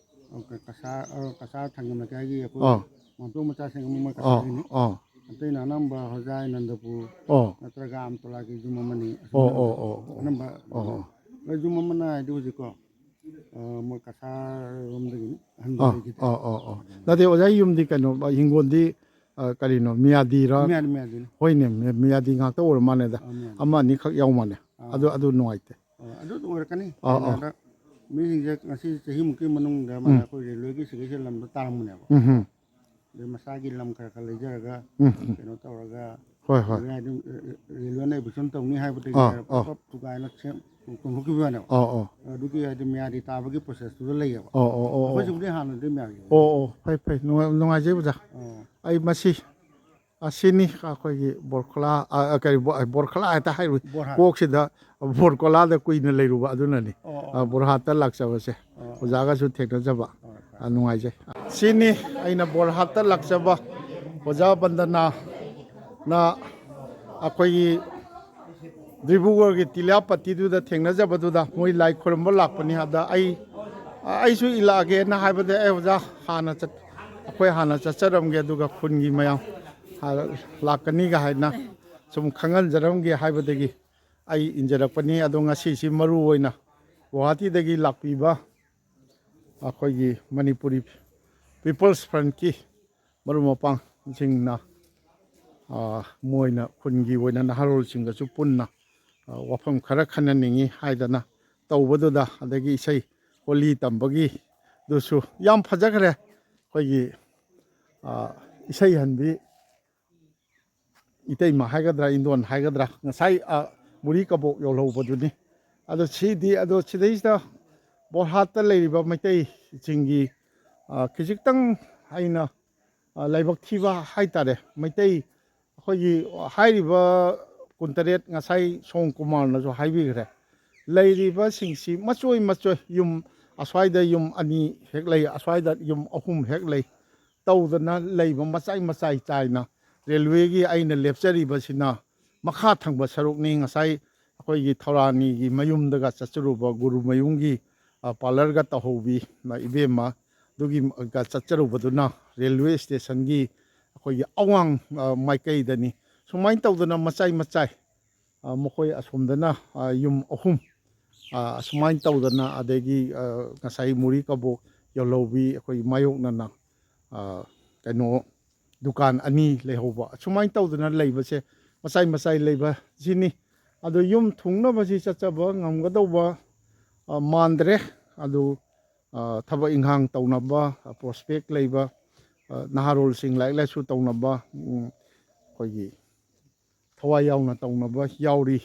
ꯑ, ꯀ-, ꯀꯁꯥꯔ, ꯑ, ꯀꯁꯥꯔ ꯊꯥꯡꯖꯝ ꯂꯩꯀꯥꯏꯒꯤ ꯑꯩꯈꯣꯏ ꯑꯣ꯫ ꯃꯥꯝꯇꯣꯝ ꯃꯆꯥꯁꯤꯡ ꯑꯃ ꯃꯣꯏ ꯑꯣ꯫ ꯀꯁꯥꯔꯒꯤꯅꯤ꯫ ꯑꯣ꯫ ꯑꯇꯩꯅ ꯑꯅꯝꯕ ꯍꯣꯖꯥꯏ, ꯅꯟꯗꯄꯨꯔ ꯑꯣ꯫ ꯅꯠꯇ꯭ꯔꯒ ꯑꯝꯇꯣꯂꯥꯒꯤ ꯌꯨꯝ ꯑꯃꯅꯤ꯫ ꯑꯣ, ꯑꯣ, ꯑꯣ, ꯑꯣ꯫ ꯑꯅꯝꯕ ꯑꯣ, ꯑꯣ꯫ ꯂꯣꯏ ꯌꯨꯝ ꯑꯃꯅ ꯍꯥꯏꯗꯤ ꯍꯧꯖꯤꯛꯀꯣ, ꯑ, ꯃꯣꯏ ꯀꯁꯥꯔ ꯔꯣꯝꯗꯒꯤꯅꯤ ꯑꯍꯟ ꯑꯣ, ꯂꯩꯈꯤꯗꯦ꯫ ꯑꯣ, ꯑꯣ, ꯑꯣ꯫ ꯅꯠꯇꯦ, ꯑꯣꯖꯥ ꯌꯨꯝꯗꯤ ꯀꯩꯅꯣ, ꯍꯤꯡꯒꯣꯜꯗꯤ, ꯑ, ꯀꯔꯤꯅꯣ, ꯃꯤꯌꯥꯗꯤꯔ? ꯃꯤꯌꯥꯗꯤ, ꯃꯤꯌꯥꯗꯤꯅꯤ꯫ ꯍꯣꯏꯅꯦ, ꯃꯤ-, ꯃꯤꯌꯥꯗꯤ ꯉꯥꯛꯇ ꯑꯣꯏꯔ ꯃꯥꯜꯂꯦꯗ꯫ ꯑ, ꯃꯤꯌꯥꯗꯤ꯫ ꯑꯃ ꯑꯅꯤꯈꯛ ꯌꯥꯎ ꯃꯥꯜꯂꯦ꯫ ꯑꯥ꯫ ꯑꯗꯨ, ꯑꯗꯨ ꯅꯨꯡꯉꯥꯏꯇꯦ꯫ ꯑ, ꯑꯗꯨ ꯑꯣꯏꯔꯛꯀꯅꯤ꯫ ꯑꯥ, ꯑꯥ꯫ ꯀꯩꯅꯣꯗ ꯃꯤꯁꯤꯡꯁꯦ ꯉꯁꯤ ꯆꯍꯤꯃꯨꯛꯀꯤ ꯃꯅꯨꯡꯗ ꯃꯥꯅ ꯎꯝ꯫ ꯑꯩꯈꯣꯏ ꯔꯦꯜꯋꯦꯒꯤ ꯁꯤꯒꯩꯁꯦ ꯂꯝꯗ ꯇꯥꯔꯝꯕꯅꯦꯕ꯫ ꯎꯝ ꯍꯝ꯫ ꯑꯗꯩ ꯃꯁꯥꯒꯤ ꯂꯝ ꯈꯔ ꯈꯔ ꯂꯩꯖꯔꯒ ꯎꯝ ꯍꯝ꯫ ꯀꯩꯅꯣ ꯇꯧꯔꯒ ꯍꯣꯏ, ꯍꯣꯏ꯫ ꯔꯦꯜꯋꯦ ꯍꯥꯏꯗꯤ, ꯑ, ꯑ, ꯔꯦꯜꯋꯦꯅ ꯑꯦꯚꯤꯛꯁꯟ ꯇꯧꯅꯤ ꯍꯥꯏꯕꯗꯒꯤ ꯑꯥ, ꯍꯥꯏꯔ ꯑꯥ꯫ ꯄꯞ ꯄꯞ ꯊꯨꯒꯥꯏꯅ ꯁꯦꯝ-, ꯇꯧꯊꯣꯛꯈꯤꯕ ꯋꯥꯅꯦꯕ꯫ ꯑꯣ, ꯑꯣ꯫ ꯑꯗꯨꯒꯤ ꯍꯥꯏꯗꯤ ꯃꯤꯌꯥꯗꯤ ꯇꯥꯕꯒꯤ ꯄ꯭ꯔꯣꯁꯦꯁꯇꯨꯗ ꯂꯩꯌꯦꯕ꯫ ꯑꯣ, ꯑꯣ, ꯑꯣ, ꯑꯣ꯫ ꯑꯩꯈꯣꯏꯁꯤꯕꯨꯗꯤ ꯍꯥꯟꯅꯗꯤ ꯃꯤꯌꯥꯗꯤ ꯑꯣ, ꯑꯣ, ꯐꯩ, ꯐꯩ꯫ ꯅꯨꯡꯉꯥꯏ-, ꯅꯨꯡꯉꯥꯏꯖꯩ ꯑꯣꯖꯥ꯫ ꯑꯣ꯫ ꯑꯩ ꯃꯁꯤ, ꯑꯁꯤꯅꯤ ꯑꯩꯈꯣꯏꯒꯤ ꯕꯣꯔꯈꯂꯥ, ꯑ, ꯑ, ꯀꯔꯤ, ꯕꯣ-, ꯕꯣꯔꯈꯂꯥ ꯍꯦꯛꯇ ꯍꯥꯏꯔꯨꯏ꯫ ꯕꯣꯔꯍꯥꯠ꯫ ꯀꯣꯛꯁꯤꯗ ꯕꯣꯔꯀꯣꯂꯥꯗ ꯀꯨꯏꯅ ꯂꯩꯔꯨꯕ ꯑꯗꯨꯅꯅꯤ꯫ ꯑꯣ, ꯑꯣ, ꯑ, ꯑꯣ꯫ ꯕꯣꯔꯍꯥꯠꯇ ꯂꯥꯛꯆꯕꯁꯦ꯫ ꯑꯣ, ꯑꯣ꯫ ꯑꯣꯖꯥꯒꯁꯨ ꯊꯦꯡꯅꯖꯕ꯫ ꯍꯣꯏ, ꯍꯣꯏ꯫ ꯑ, ꯅꯨꯡꯉꯥꯏꯖꯩ꯫ ꯁꯤꯅꯤ ꯑꯩꯅ ꯕꯣꯔꯍꯥꯠꯇ ꯂꯥꯛꯆꯕ ꯑꯣꯖꯥ ꯕꯟꯗꯅꯥꯅ ꯑꯩꯈꯣꯏꯒꯤ ꯗꯤꯕ꯭ꯔꯨꯒꯔꯒꯤ ꯇꯤꯂꯤꯌꯥꯄꯇꯤꯗꯨꯗ ꯊꯦꯡꯅꯖꯕꯗꯨꯗ ꯃꯣꯏ ꯂꯥꯏ ꯈꯨꯔꯨꯝꯕ ꯂꯥꯛꯄꯅꯤ꯫ ꯑꯗ ꯑꯩ, ꯑꯩꯁꯨ ꯏꯜꯂꯛꯑꯒꯦꯅ ꯍꯥꯏꯕꯗ, "ꯑꯩ ꯑꯣꯖꯥ ꯍꯥꯟꯅ ꯆꯠ-, ꯑꯩꯈꯣꯏ ꯍꯥꯟꯅ ꯆꯠꯆꯔꯝꯒꯦ, ꯑꯗꯨꯒ ꯈꯨꯟꯒꯤ ꯃꯌꯥꯝ ꯍꯥꯟꯅ ꯂꯥꯛꯀꯅꯤꯒ" ꯍꯥꯏꯅ ꯁꯨꯝ ꯈꯪꯍꯟꯖꯔꯝꯒꯦ ꯍꯥꯏꯕꯗꯒꯤ ꯑꯩ ꯏꯟꯖꯔꯛꯄꯅꯤ꯫ ꯑꯗꯣ ꯉꯁꯤꯁꯤ ꯃꯔꯨ ꯑꯣꯏꯅ ꯒꯨꯋꯥꯍꯥꯇꯤꯗꯒꯤ ꯂꯥꯛꯄꯤꯕ ꯑꯩꯈꯣꯏꯒꯤ ꯃꯅꯤꯄꯨꯔꯤ ꯄꯤꯄꯜꯁ ꯐ꯭ꯔꯟꯠꯀꯤ ꯃꯔꯨꯞ ꯃꯄꯥꯡꯁꯤꯡꯅ, ꯑ, ꯃꯣꯏꯅ ꯈꯨꯟꯒꯤ ꯑꯣꯏꯅ ꯅꯍꯥꯔꯣꯜꯁꯤꯡꯒꯁꯨ ꯄꯨꯟꯅ, ꯑ, ꯋꯥꯐꯝ ꯈꯔ ꯈꯟꯅꯅꯤꯡꯏ ꯍꯥꯏꯗꯅ ꯇꯧꯕꯗꯨꯗ, ꯑꯗꯒꯤ ꯏꯁꯩ ꯍꯣꯂꯤ ꯇꯝꯕꯒꯤꯗꯨꯁꯨ ꯌꯥꯝ ꯐꯖꯈ꯭ꯔꯦ꯫ ꯑꯩꯈꯣꯏꯒꯤ, ꯑ, ꯏꯁꯩ ꯍꯟꯕꯤ ꯏꯇꯩꯃ ꯍꯥꯏꯒꯗ꯭ꯔꯥ, ꯏꯟꯗꯣꯟ ꯍꯥꯏꯒꯗ꯭ꯔꯥ, ꯉꯁꯥꯏ, ꯑ, ꯕꯨꯔꯤ ꯀꯕꯣꯛ ꯌꯧꯍꯧꯕꯗꯨꯅꯤ꯫ ꯑꯗꯣ ꯁꯤꯗꯤ, ꯑꯗꯣ ꯁꯤꯗꯩꯁꯤꯗ ꯕꯣꯔꯍꯥꯠꯇ ꯂꯩꯔꯤꯕ ꯃꯩꯇꯩꯁꯤꯡꯒꯤ, ꯑ, ꯈꯤꯖꯤꯛꯇꯪ ꯑꯩꯅ ꯑ, ꯂꯥꯏꯕꯛ ꯊꯤꯕ ꯍꯥꯏꯇꯥꯔꯦ꯫ ꯃꯩꯇꯩ ꯑꯩꯈꯣꯏꯒꯤ ꯍꯥꯏꯔꯤꯕ ꯀꯨꯟꯇꯔꯦꯠ, ꯉꯁꯥꯏ ꯁꯣꯝ ꯀꯨꯃꯥꯔꯅꯁꯨ ꯍꯥꯏꯕꯤꯈ꯭ꯔꯦ, ꯂꯩꯔꯤꯕꯁꯤꯡꯁꯤ ꯃꯆꯣꯏ ꯃꯆꯣꯏ, ꯌꯨꯝ ꯑꯁ꯭ꯋꯥꯏꯗ ꯌꯨꯝ ꯑꯅꯤ ꯍꯦꯛ ꯂꯩ, ꯑꯁ꯭ꯋꯥꯏꯗ ꯌꯨꯝ ꯑꯍꯨꯝ ꯍꯦꯛ ꯂꯩ ꯇꯧꯗꯅ ꯂꯩꯕ ꯃꯆꯥꯏ ꯃꯆꯥꯏ ꯆꯥꯏꯅ, ꯔꯦꯜꯋꯦꯒꯤ ꯑꯩꯅ ꯂꯦꯞꯆꯔꯤꯕꯁꯤꯅ ꯃꯈꯥ ꯊꯪꯕ ꯁꯔꯨꯛꯅꯤ꯫ ꯉꯁꯥꯏ ꯑꯩꯈꯣꯏꯒꯤ ꯊꯧꯔꯥꯅꯤꯒꯤ ꯃꯌꯨꯝꯗꯒ ꯆꯠꯆꯔꯨꯕ ꯒꯨꯔꯨꯃꯌꯨꯝꯒꯤ, ꯑ, ꯄꯥꯔꯂꯔꯒ ꯇꯧꯍꯧꯕꯤ, ꯑ, ꯏꯕꯦꯝꯃ ꯑꯗꯨꯒꯤ ꯒ ꯆꯠꯆꯔꯨꯕꯗꯨꯅ ꯔꯦꯜꯋꯦ ꯁ꯭ꯇꯦꯁꯟꯒꯤ ꯑꯩꯈꯣꯏꯒꯤ ꯑꯋꯥꯡ, ꯑ, ꯃꯥꯏꯀꯩꯗꯅꯤ꯫ ꯁꯨꯃꯥꯏꯅ ꯇꯧꯗꯅ ꯃꯆꯥꯏ ꯃꯆꯥꯏ, ꯑ, ꯃꯈꯣꯏ ꯑꯁꯣꯝꯗꯅ, ꯑ, ꯌꯨꯝ ꯑꯍꯨꯝ, ꯑ, ꯑꯁꯨꯃꯥꯏꯅ ꯇꯧꯗꯅ, ꯑꯗꯒꯤ, ꯑ, ꯉꯁꯥꯏ ꯃꯨꯔꯤ ꯀꯕꯣꯛ ꯌꯣꯜꯍꯧꯕꯤ ꯑꯩꯈꯣꯏ ꯃꯥꯌꯣꯛꯅꯅ, ꯑ, ꯀꯩꯅꯣ, ꯗꯨꯀꯥꯟ ꯑꯅꯤ ꯂꯩꯍꯧꯕ, ꯑꯁꯨꯃꯥꯏꯅ ꯇꯧꯗꯅ ꯂꯩꯕꯁꯦ, ꯃꯆꯥꯏ ꯃꯆꯥꯏ ꯂꯩꯕꯁꯤꯅꯤ꯫ ꯑꯗꯣ ꯌꯨꯝ ꯊꯨꯡꯅꯕꯁꯤ ꯆꯠꯆꯕ ꯉꯝꯒꯗꯧꯕ, ꯑ, ꯃꯥꯟꯗ꯭ꯔꯦ꯫ ꯑꯗꯨ, ꯑ, ꯊꯕꯛ ꯏꯪꯈꯥꯡ ꯇꯧꯅꯕ, ꯑ, ꯄ꯭ꯔꯣꯁꯄꯦꯛ ꯂꯩꯕ, ꯑ, ꯅꯍꯥꯔꯣꯜꯁꯤꯡ ꯂꯥꯏꯔꯤꯛ ꯂꯥꯏꯁꯨ ꯇꯧꯅꯕ, ꯎꯝ, ꯑꯩꯈꯣꯏꯒꯤ ꯊꯋꯥꯏ ꯌꯥꯎꯅ ꯇꯧꯅꯕ ꯌꯥꯎꯔꯤ꯫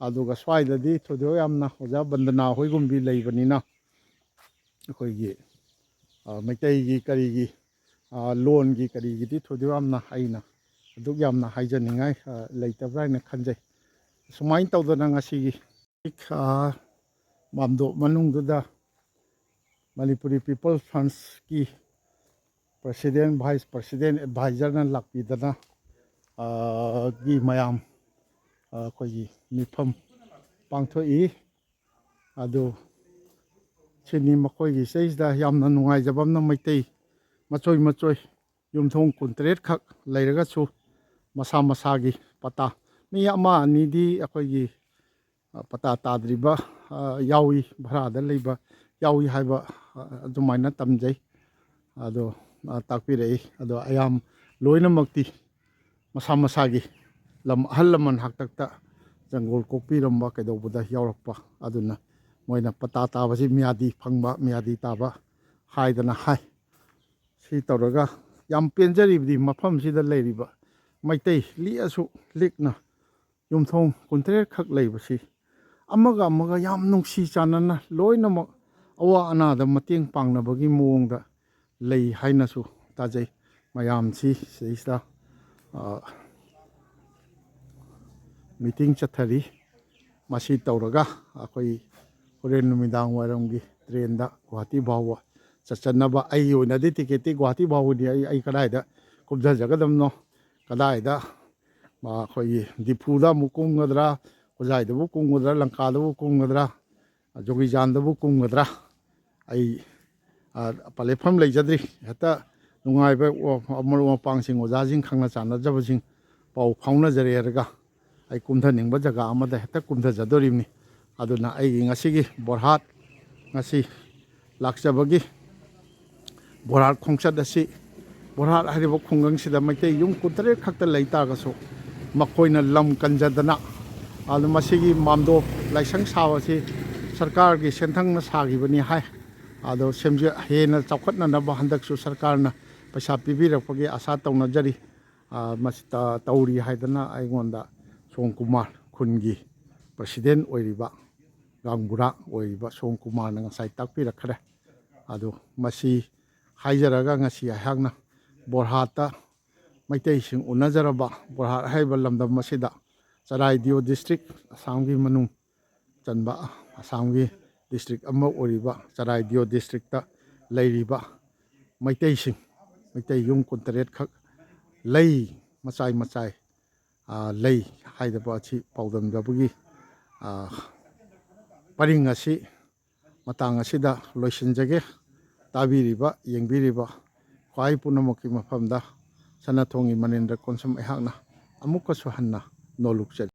ꯑꯗꯨꯒ ꯁ꯭ꯋꯥꯏꯗꯗꯤ ꯊꯣꯏꯗꯣꯛ ꯌꯥꯝꯅ ꯑꯣꯖꯥ ꯕꯟꯗꯅꯥ ꯍꯣꯏꯒꯨꯝꯕꯤ ꯂꯩꯕꯅꯤꯅ, ꯑꯩꯈꯣꯏꯒꯤ, ꯑ, ꯃꯩꯇꯩꯒꯤ ꯀꯔꯤꯒꯤ, ꯑ, ꯂꯣꯟꯒꯤ ꯀꯔꯤꯒꯤꯗꯤ ꯊꯣꯏꯗꯣꯛ ꯌꯥꯝꯅ ꯑꯩꯅ ꯑꯗꯨꯛ ꯌꯥꯝꯅ ꯍꯥꯏꯖꯅꯤꯡꯉꯥꯏ, ꯑ, ꯂꯩꯇꯕ꯭ꯔꯥ ꯍꯥꯏꯅ ꯈꯟꯖꯩ꯫ ꯁꯨꯃꯥꯏꯅ ꯇꯧꯗꯅ ꯉꯁꯤꯒꯤ, ꯑ, ꯃꯥꯝꯗꯣꯞ ꯃꯅꯨꯡꯗꯨꯗ ꯃꯅꯤꯄꯨꯔꯤ ꯄꯤꯄꯜꯁ ꯐ꯭ꯔꯟꯁꯀꯤ ꯄ꯭ꯔꯁꯤꯗꯦꯟ, ꯚꯥꯏꯁ ꯄ꯭ꯔꯁꯤꯗꯦꯟ, ꯑꯦꯗꯚꯥꯏꯖꯔꯅ ꯂꯥꯛꯄꯤꯗꯅ, ꯑ, ꯒꯤ ꯃꯌꯥꯝ, ꯑ, ꯑꯩꯈꯣꯏꯒꯤ ꯃꯤꯐꯝ ꯄꯥꯡꯊꯣꯛꯏ꯫ ꯑꯗꯨ ꯁꯤꯅꯤ ꯃꯈꯣꯏꯒꯤ ꯁꯤꯗꯩꯁꯤꯗ ꯌꯥꯝꯅ ꯅꯨꯡꯉꯥꯏꯖꯕ ꯑꯃꯅ, ꯃꯩꯇꯩ ꯃꯆꯣꯏ ꯃꯆꯣꯏ ꯌꯨꯝꯊꯣꯡ ꯀꯨꯟꯇꯔꯦꯠ ꯈꯛ ꯂꯩꯔꯒꯁꯨ ꯃꯁꯥ ꯃꯁꯥꯒꯤ ꯄꯇꯥ, ꯃꯤ ꯑꯃ ꯑꯅꯤꯗꯤ ꯑꯩꯈꯣꯏꯒꯤ, ꯑ, ꯄꯇꯥ ꯇꯥꯗ꯭ꯔꯤꯕ, ꯑ, ꯌꯥꯎꯏ, ꯚꯔꯥꯗ ꯂꯩꯕ ꯌꯥꯎꯏ ꯍꯥꯏꯕ, ꯑ, ꯑꯗꯨꯃꯥꯏꯅ ꯇꯝꯖꯩ꯫ ꯑꯗꯣ, ꯑ, ꯇꯥꯛꯄꯤꯔꯛꯏ꯫ ꯑꯗꯣ ꯑꯌꯥꯝ ꯂꯣꯏꯅꯃꯛꯇꯤ ꯃꯁꯥ ꯃꯁꯥꯒꯤ ꯂꯝ ꯑꯍꯜ ꯂꯃꯟ ꯍꯥꯛꯇꯛꯇ ꯖꯪꯒꯣꯜ ꯀꯣꯛꯄꯤꯔꯝꯕ ꯀꯩꯗꯧꯕꯗ ꯌꯥꯎꯔꯛꯄ꯫ ꯑꯗꯨꯅ ꯃꯣꯏꯅ ꯄꯇꯥ ꯇꯥꯕꯁꯤ ꯃꯤꯌꯥꯗꯤ ꯐꯪꯕ, ꯃꯤꯌꯥꯗꯤ ꯇꯥꯕ ꯍꯥꯏꯗꯅ ꯍꯥꯏ꯫ ꯁꯤ ꯇꯧꯔꯒ ꯌꯥꯝ ꯄꯦꯟꯖꯔꯤꯕꯗꯤ ꯃꯐꯝꯁꯤꯗ ꯂꯩꯔꯤꯕ ꯃꯩꯇꯩ ꯂꯤꯛꯑꯁꯨ ꯂꯤꯛꯅ ꯌꯨꯝꯊꯣꯡ ꯀꯨꯟꯇꯔꯦꯠ ꯈꯛ ꯂꯩꯕꯁꯤ ꯑꯃꯒ ꯑꯃꯒ ꯌꯥꯝ ꯅꯨꯡꯁꯤ ꯆꯥꯟꯅꯅ ꯂꯣꯏꯅꯃꯛ ꯑꯋꯥ ꯑꯅꯥꯗ ꯃꯇꯦꯡ ꯄꯥꯡꯅꯕꯒꯤ ꯃꯑꯣꯡꯗ ꯂꯩ ꯍꯥꯏꯅꯁꯨ ꯇꯥꯖꯩ꯫ ꯃꯌꯥꯝꯁꯤ ꯁꯤꯗꯩꯁꯤꯗ, ꯑ, ꯃꯤꯇꯤꯡ ꯆꯠꯊꯔꯤ꯫ ꯃꯁꯤ ꯇꯧꯔꯒ ꯑꯩꯈꯣꯏ ꯍꯣꯔꯦꯟ ꯅꯨꯃꯤꯗꯥꯡ ꯋꯥꯏꯔꯝꯒꯤ ꯇ꯭ꯔꯦꯟꯗ ꯒꯨꯍꯥꯇꯤ ꯐꯥꯎꯕ ꯆꯠꯆꯅꯕ꯫ ꯑꯩꯒꯤ ꯑꯣꯏꯅꯗꯤ ꯇꯤꯀꯦꯠꯇꯤ ꯒꯨꯍꯥꯇꯤ ꯐꯥꯎꯕꯅꯤ꯫ ꯑꯩ, ꯑꯩ ꯀꯗꯥꯏꯗ ꯀꯨꯝꯊꯖꯒꯗꯕꯅꯣ, ꯀꯗꯥꯏꯗ, ꯑ, ꯑꯩꯈꯣꯏꯒꯤ ꯗꯤꯐꯨꯗ ꯑꯃꯨꯛ ꯀꯨꯝꯒꯗ꯭ꯔꯥ, ꯍꯣꯖꯥꯏꯗꯕꯨ ꯀꯨꯝꯒꯗ꯭ꯔꯥ, ꯂꯪꯀꯥꯗꯕꯨ ꯀꯨꯝꯒꯗ꯭ꯔꯥ, ꯖꯣꯒꯤꯖꯥꯟꯗꯕꯨ ꯀꯨꯝꯒꯗ꯭ꯔꯥ, ꯑꯩ, ꯑ, ꯄꯂꯦꯐꯝ ꯂꯩꯖꯗ꯭ꯔꯤ꯫ ꯍꯦꯛꯇ ꯅꯨꯡꯉꯥꯏꯕ ꯃꯔꯨꯞ ꯃꯄꯥꯡꯁꯤꯡ, ꯑꯣꯖꯥꯁꯤꯡ, ꯈꯪꯅ ꯆꯥꯟꯅꯖꯕꯁꯤꯡ ꯄꯥꯎ ꯐꯥꯎꯅꯖꯔꯦ ꯍꯥꯏꯔꯒ ꯑꯩ ꯀꯨꯝꯊꯅꯤꯡꯕ ꯖꯒꯥ ꯑꯃꯗ ꯍꯦꯛꯇ ꯀꯨꯝꯊꯖꯗꯣꯔꯤꯕꯅꯤ꯫ ꯑꯗꯨꯅ ꯑꯩꯒꯤ ꯉꯁꯤꯒꯤ ꯕꯣꯔꯍꯥꯠ, ꯉꯁꯤ ꯂꯥꯛꯆꯕꯒꯤ ꯕꯣꯔꯍꯥꯠ ꯈꯣꯡꯆꯠ ꯑꯁꯤ, ꯕꯣꯔꯍꯥꯠ ꯍꯥꯏꯔꯤꯕ ꯈꯨꯡꯒꯪꯁꯤꯗ ꯃꯩꯇꯩ ꯌꯨꯝ ꯀꯨꯟꯇꯔꯦꯠ ꯈꯛꯇ ꯂꯩ ꯇꯥꯔꯒꯁꯨ, ꯃꯈꯣꯏꯅ ꯂꯝ ꯀꯟꯖꯗꯅ, ꯑꯗꯨ ꯃꯁꯤꯒꯤ ꯃꯥꯝꯗꯣꯞ ꯂꯥꯏꯁꯪ ꯁꯥꯕꯁꯤ ꯁꯔꯀꯥꯔꯒꯤ ꯁꯦꯟꯊꯪꯅ ꯁꯥꯈꯤꯕꯅꯤ ꯍꯥꯏ꯫ ꯑꯗꯣ ꯁꯦꯝꯖ-, ꯍꯦꯟꯅ ꯆꯥꯎꯈꯠꯅꯅꯕ ꯍꯟꯗꯛꯁꯨ ꯁꯔꯀꯥꯔꯅ ꯄꯩꯁꯥ ꯄꯤꯕꯤꯔꯛꯄꯒꯤ ꯑꯥꯁꯥ ꯇꯧꯅꯖꯔꯤ꯫ ꯑ, ꯃꯁꯤ ꯇ-, ꯇꯧꯔꯤ ꯍꯥꯏꯗꯅ ꯑꯩꯉꯣꯟꯗ ꯁꯣꯝ ꯀꯨꯃꯥꯔ, ꯈꯨꯟꯒꯤ ꯄ꯭ꯔꯁꯤꯗꯦꯟ ꯑꯣꯏꯔꯤꯕ, ꯒꯥꯡꯕꯨꯔꯥ ꯑꯣꯏꯔꯤꯕ ꯁꯣꯝ ꯀꯨꯃꯥꯔꯅ ꯉꯁꯥꯏ ꯇꯥꯛꯄꯤꯔꯛꯈ꯭ꯔꯦ꯫ ꯑꯗꯨ ꯃꯁꯤ ꯍꯥꯏꯖꯔꯒ ꯉꯁꯤ ꯑꯩꯍꯥꯛꯅ ꯕꯣꯔꯍꯥꯠꯇ ꯃꯩꯇꯩꯁꯤꯡ ꯎꯅꯖꯔꯕ ꯕꯣꯔꯍꯥꯠ ꯍꯥꯏꯔꯤꯕ ꯂꯝꯗꯝ ꯑꯁꯤꯗ ꯆꯔꯥꯏꯗꯤꯑꯣ ꯗꯤꯁꯇ꯭ꯔꯤꯛ, ꯑꯁꯥꯝꯒꯤ ꯃꯅꯨꯡ ꯆꯟꯕ, ꯑꯁꯥꯝꯒꯤ ꯗꯤꯁꯇ꯭ꯔꯤꯛ ꯑꯃ ꯑꯣꯏꯔꯤꯕ ꯆꯔꯥꯏꯗꯤꯑꯣ ꯗꯤꯁꯇ꯭ꯔꯤꯛꯇ ꯂꯩꯔꯤꯕ ꯃꯩꯇꯩꯁꯤꯡ, ꯃꯩꯇꯩ ꯌꯨꯝ ꯀꯨꯟꯇꯔꯦꯠ ꯈꯛ ꯂꯩ, ꯃꯆꯥꯏ ꯃꯆꯥꯏ, ꯑ, ꯂꯩ ꯍꯥꯏꯗꯕ ꯑꯁꯤ ꯄꯥꯎꯗꯝꯖꯕꯒꯤ, ꯑ, ꯄꯔꯤꯡ ꯑꯁꯤ ꯃꯇꯥꯡ ꯑꯁꯤꯗ ꯂꯣꯏꯁꯤꯟꯖꯒꯦ꯫ ꯇꯥꯕꯤꯔꯤꯕ, ꯌꯦꯡꯕꯤꯔꯤꯕ ꯈ꯭ꯋꯥꯏ ꯄꯨꯝꯅꯃꯛꯀꯤ ꯃꯐꯝꯗ ꯁꯅꯥꯊꯣꯡꯒꯤ ꯃꯅꯤꯟꯗ꯭ꯔ ꯀꯣꯟꯁꯝ ꯑꯩꯍꯥꯛꯅ ꯑꯃꯨꯛꯀꯁꯨ ꯍꯟꯅ ꯅꯣꯂꯨꯛꯆꯔꯤ꯫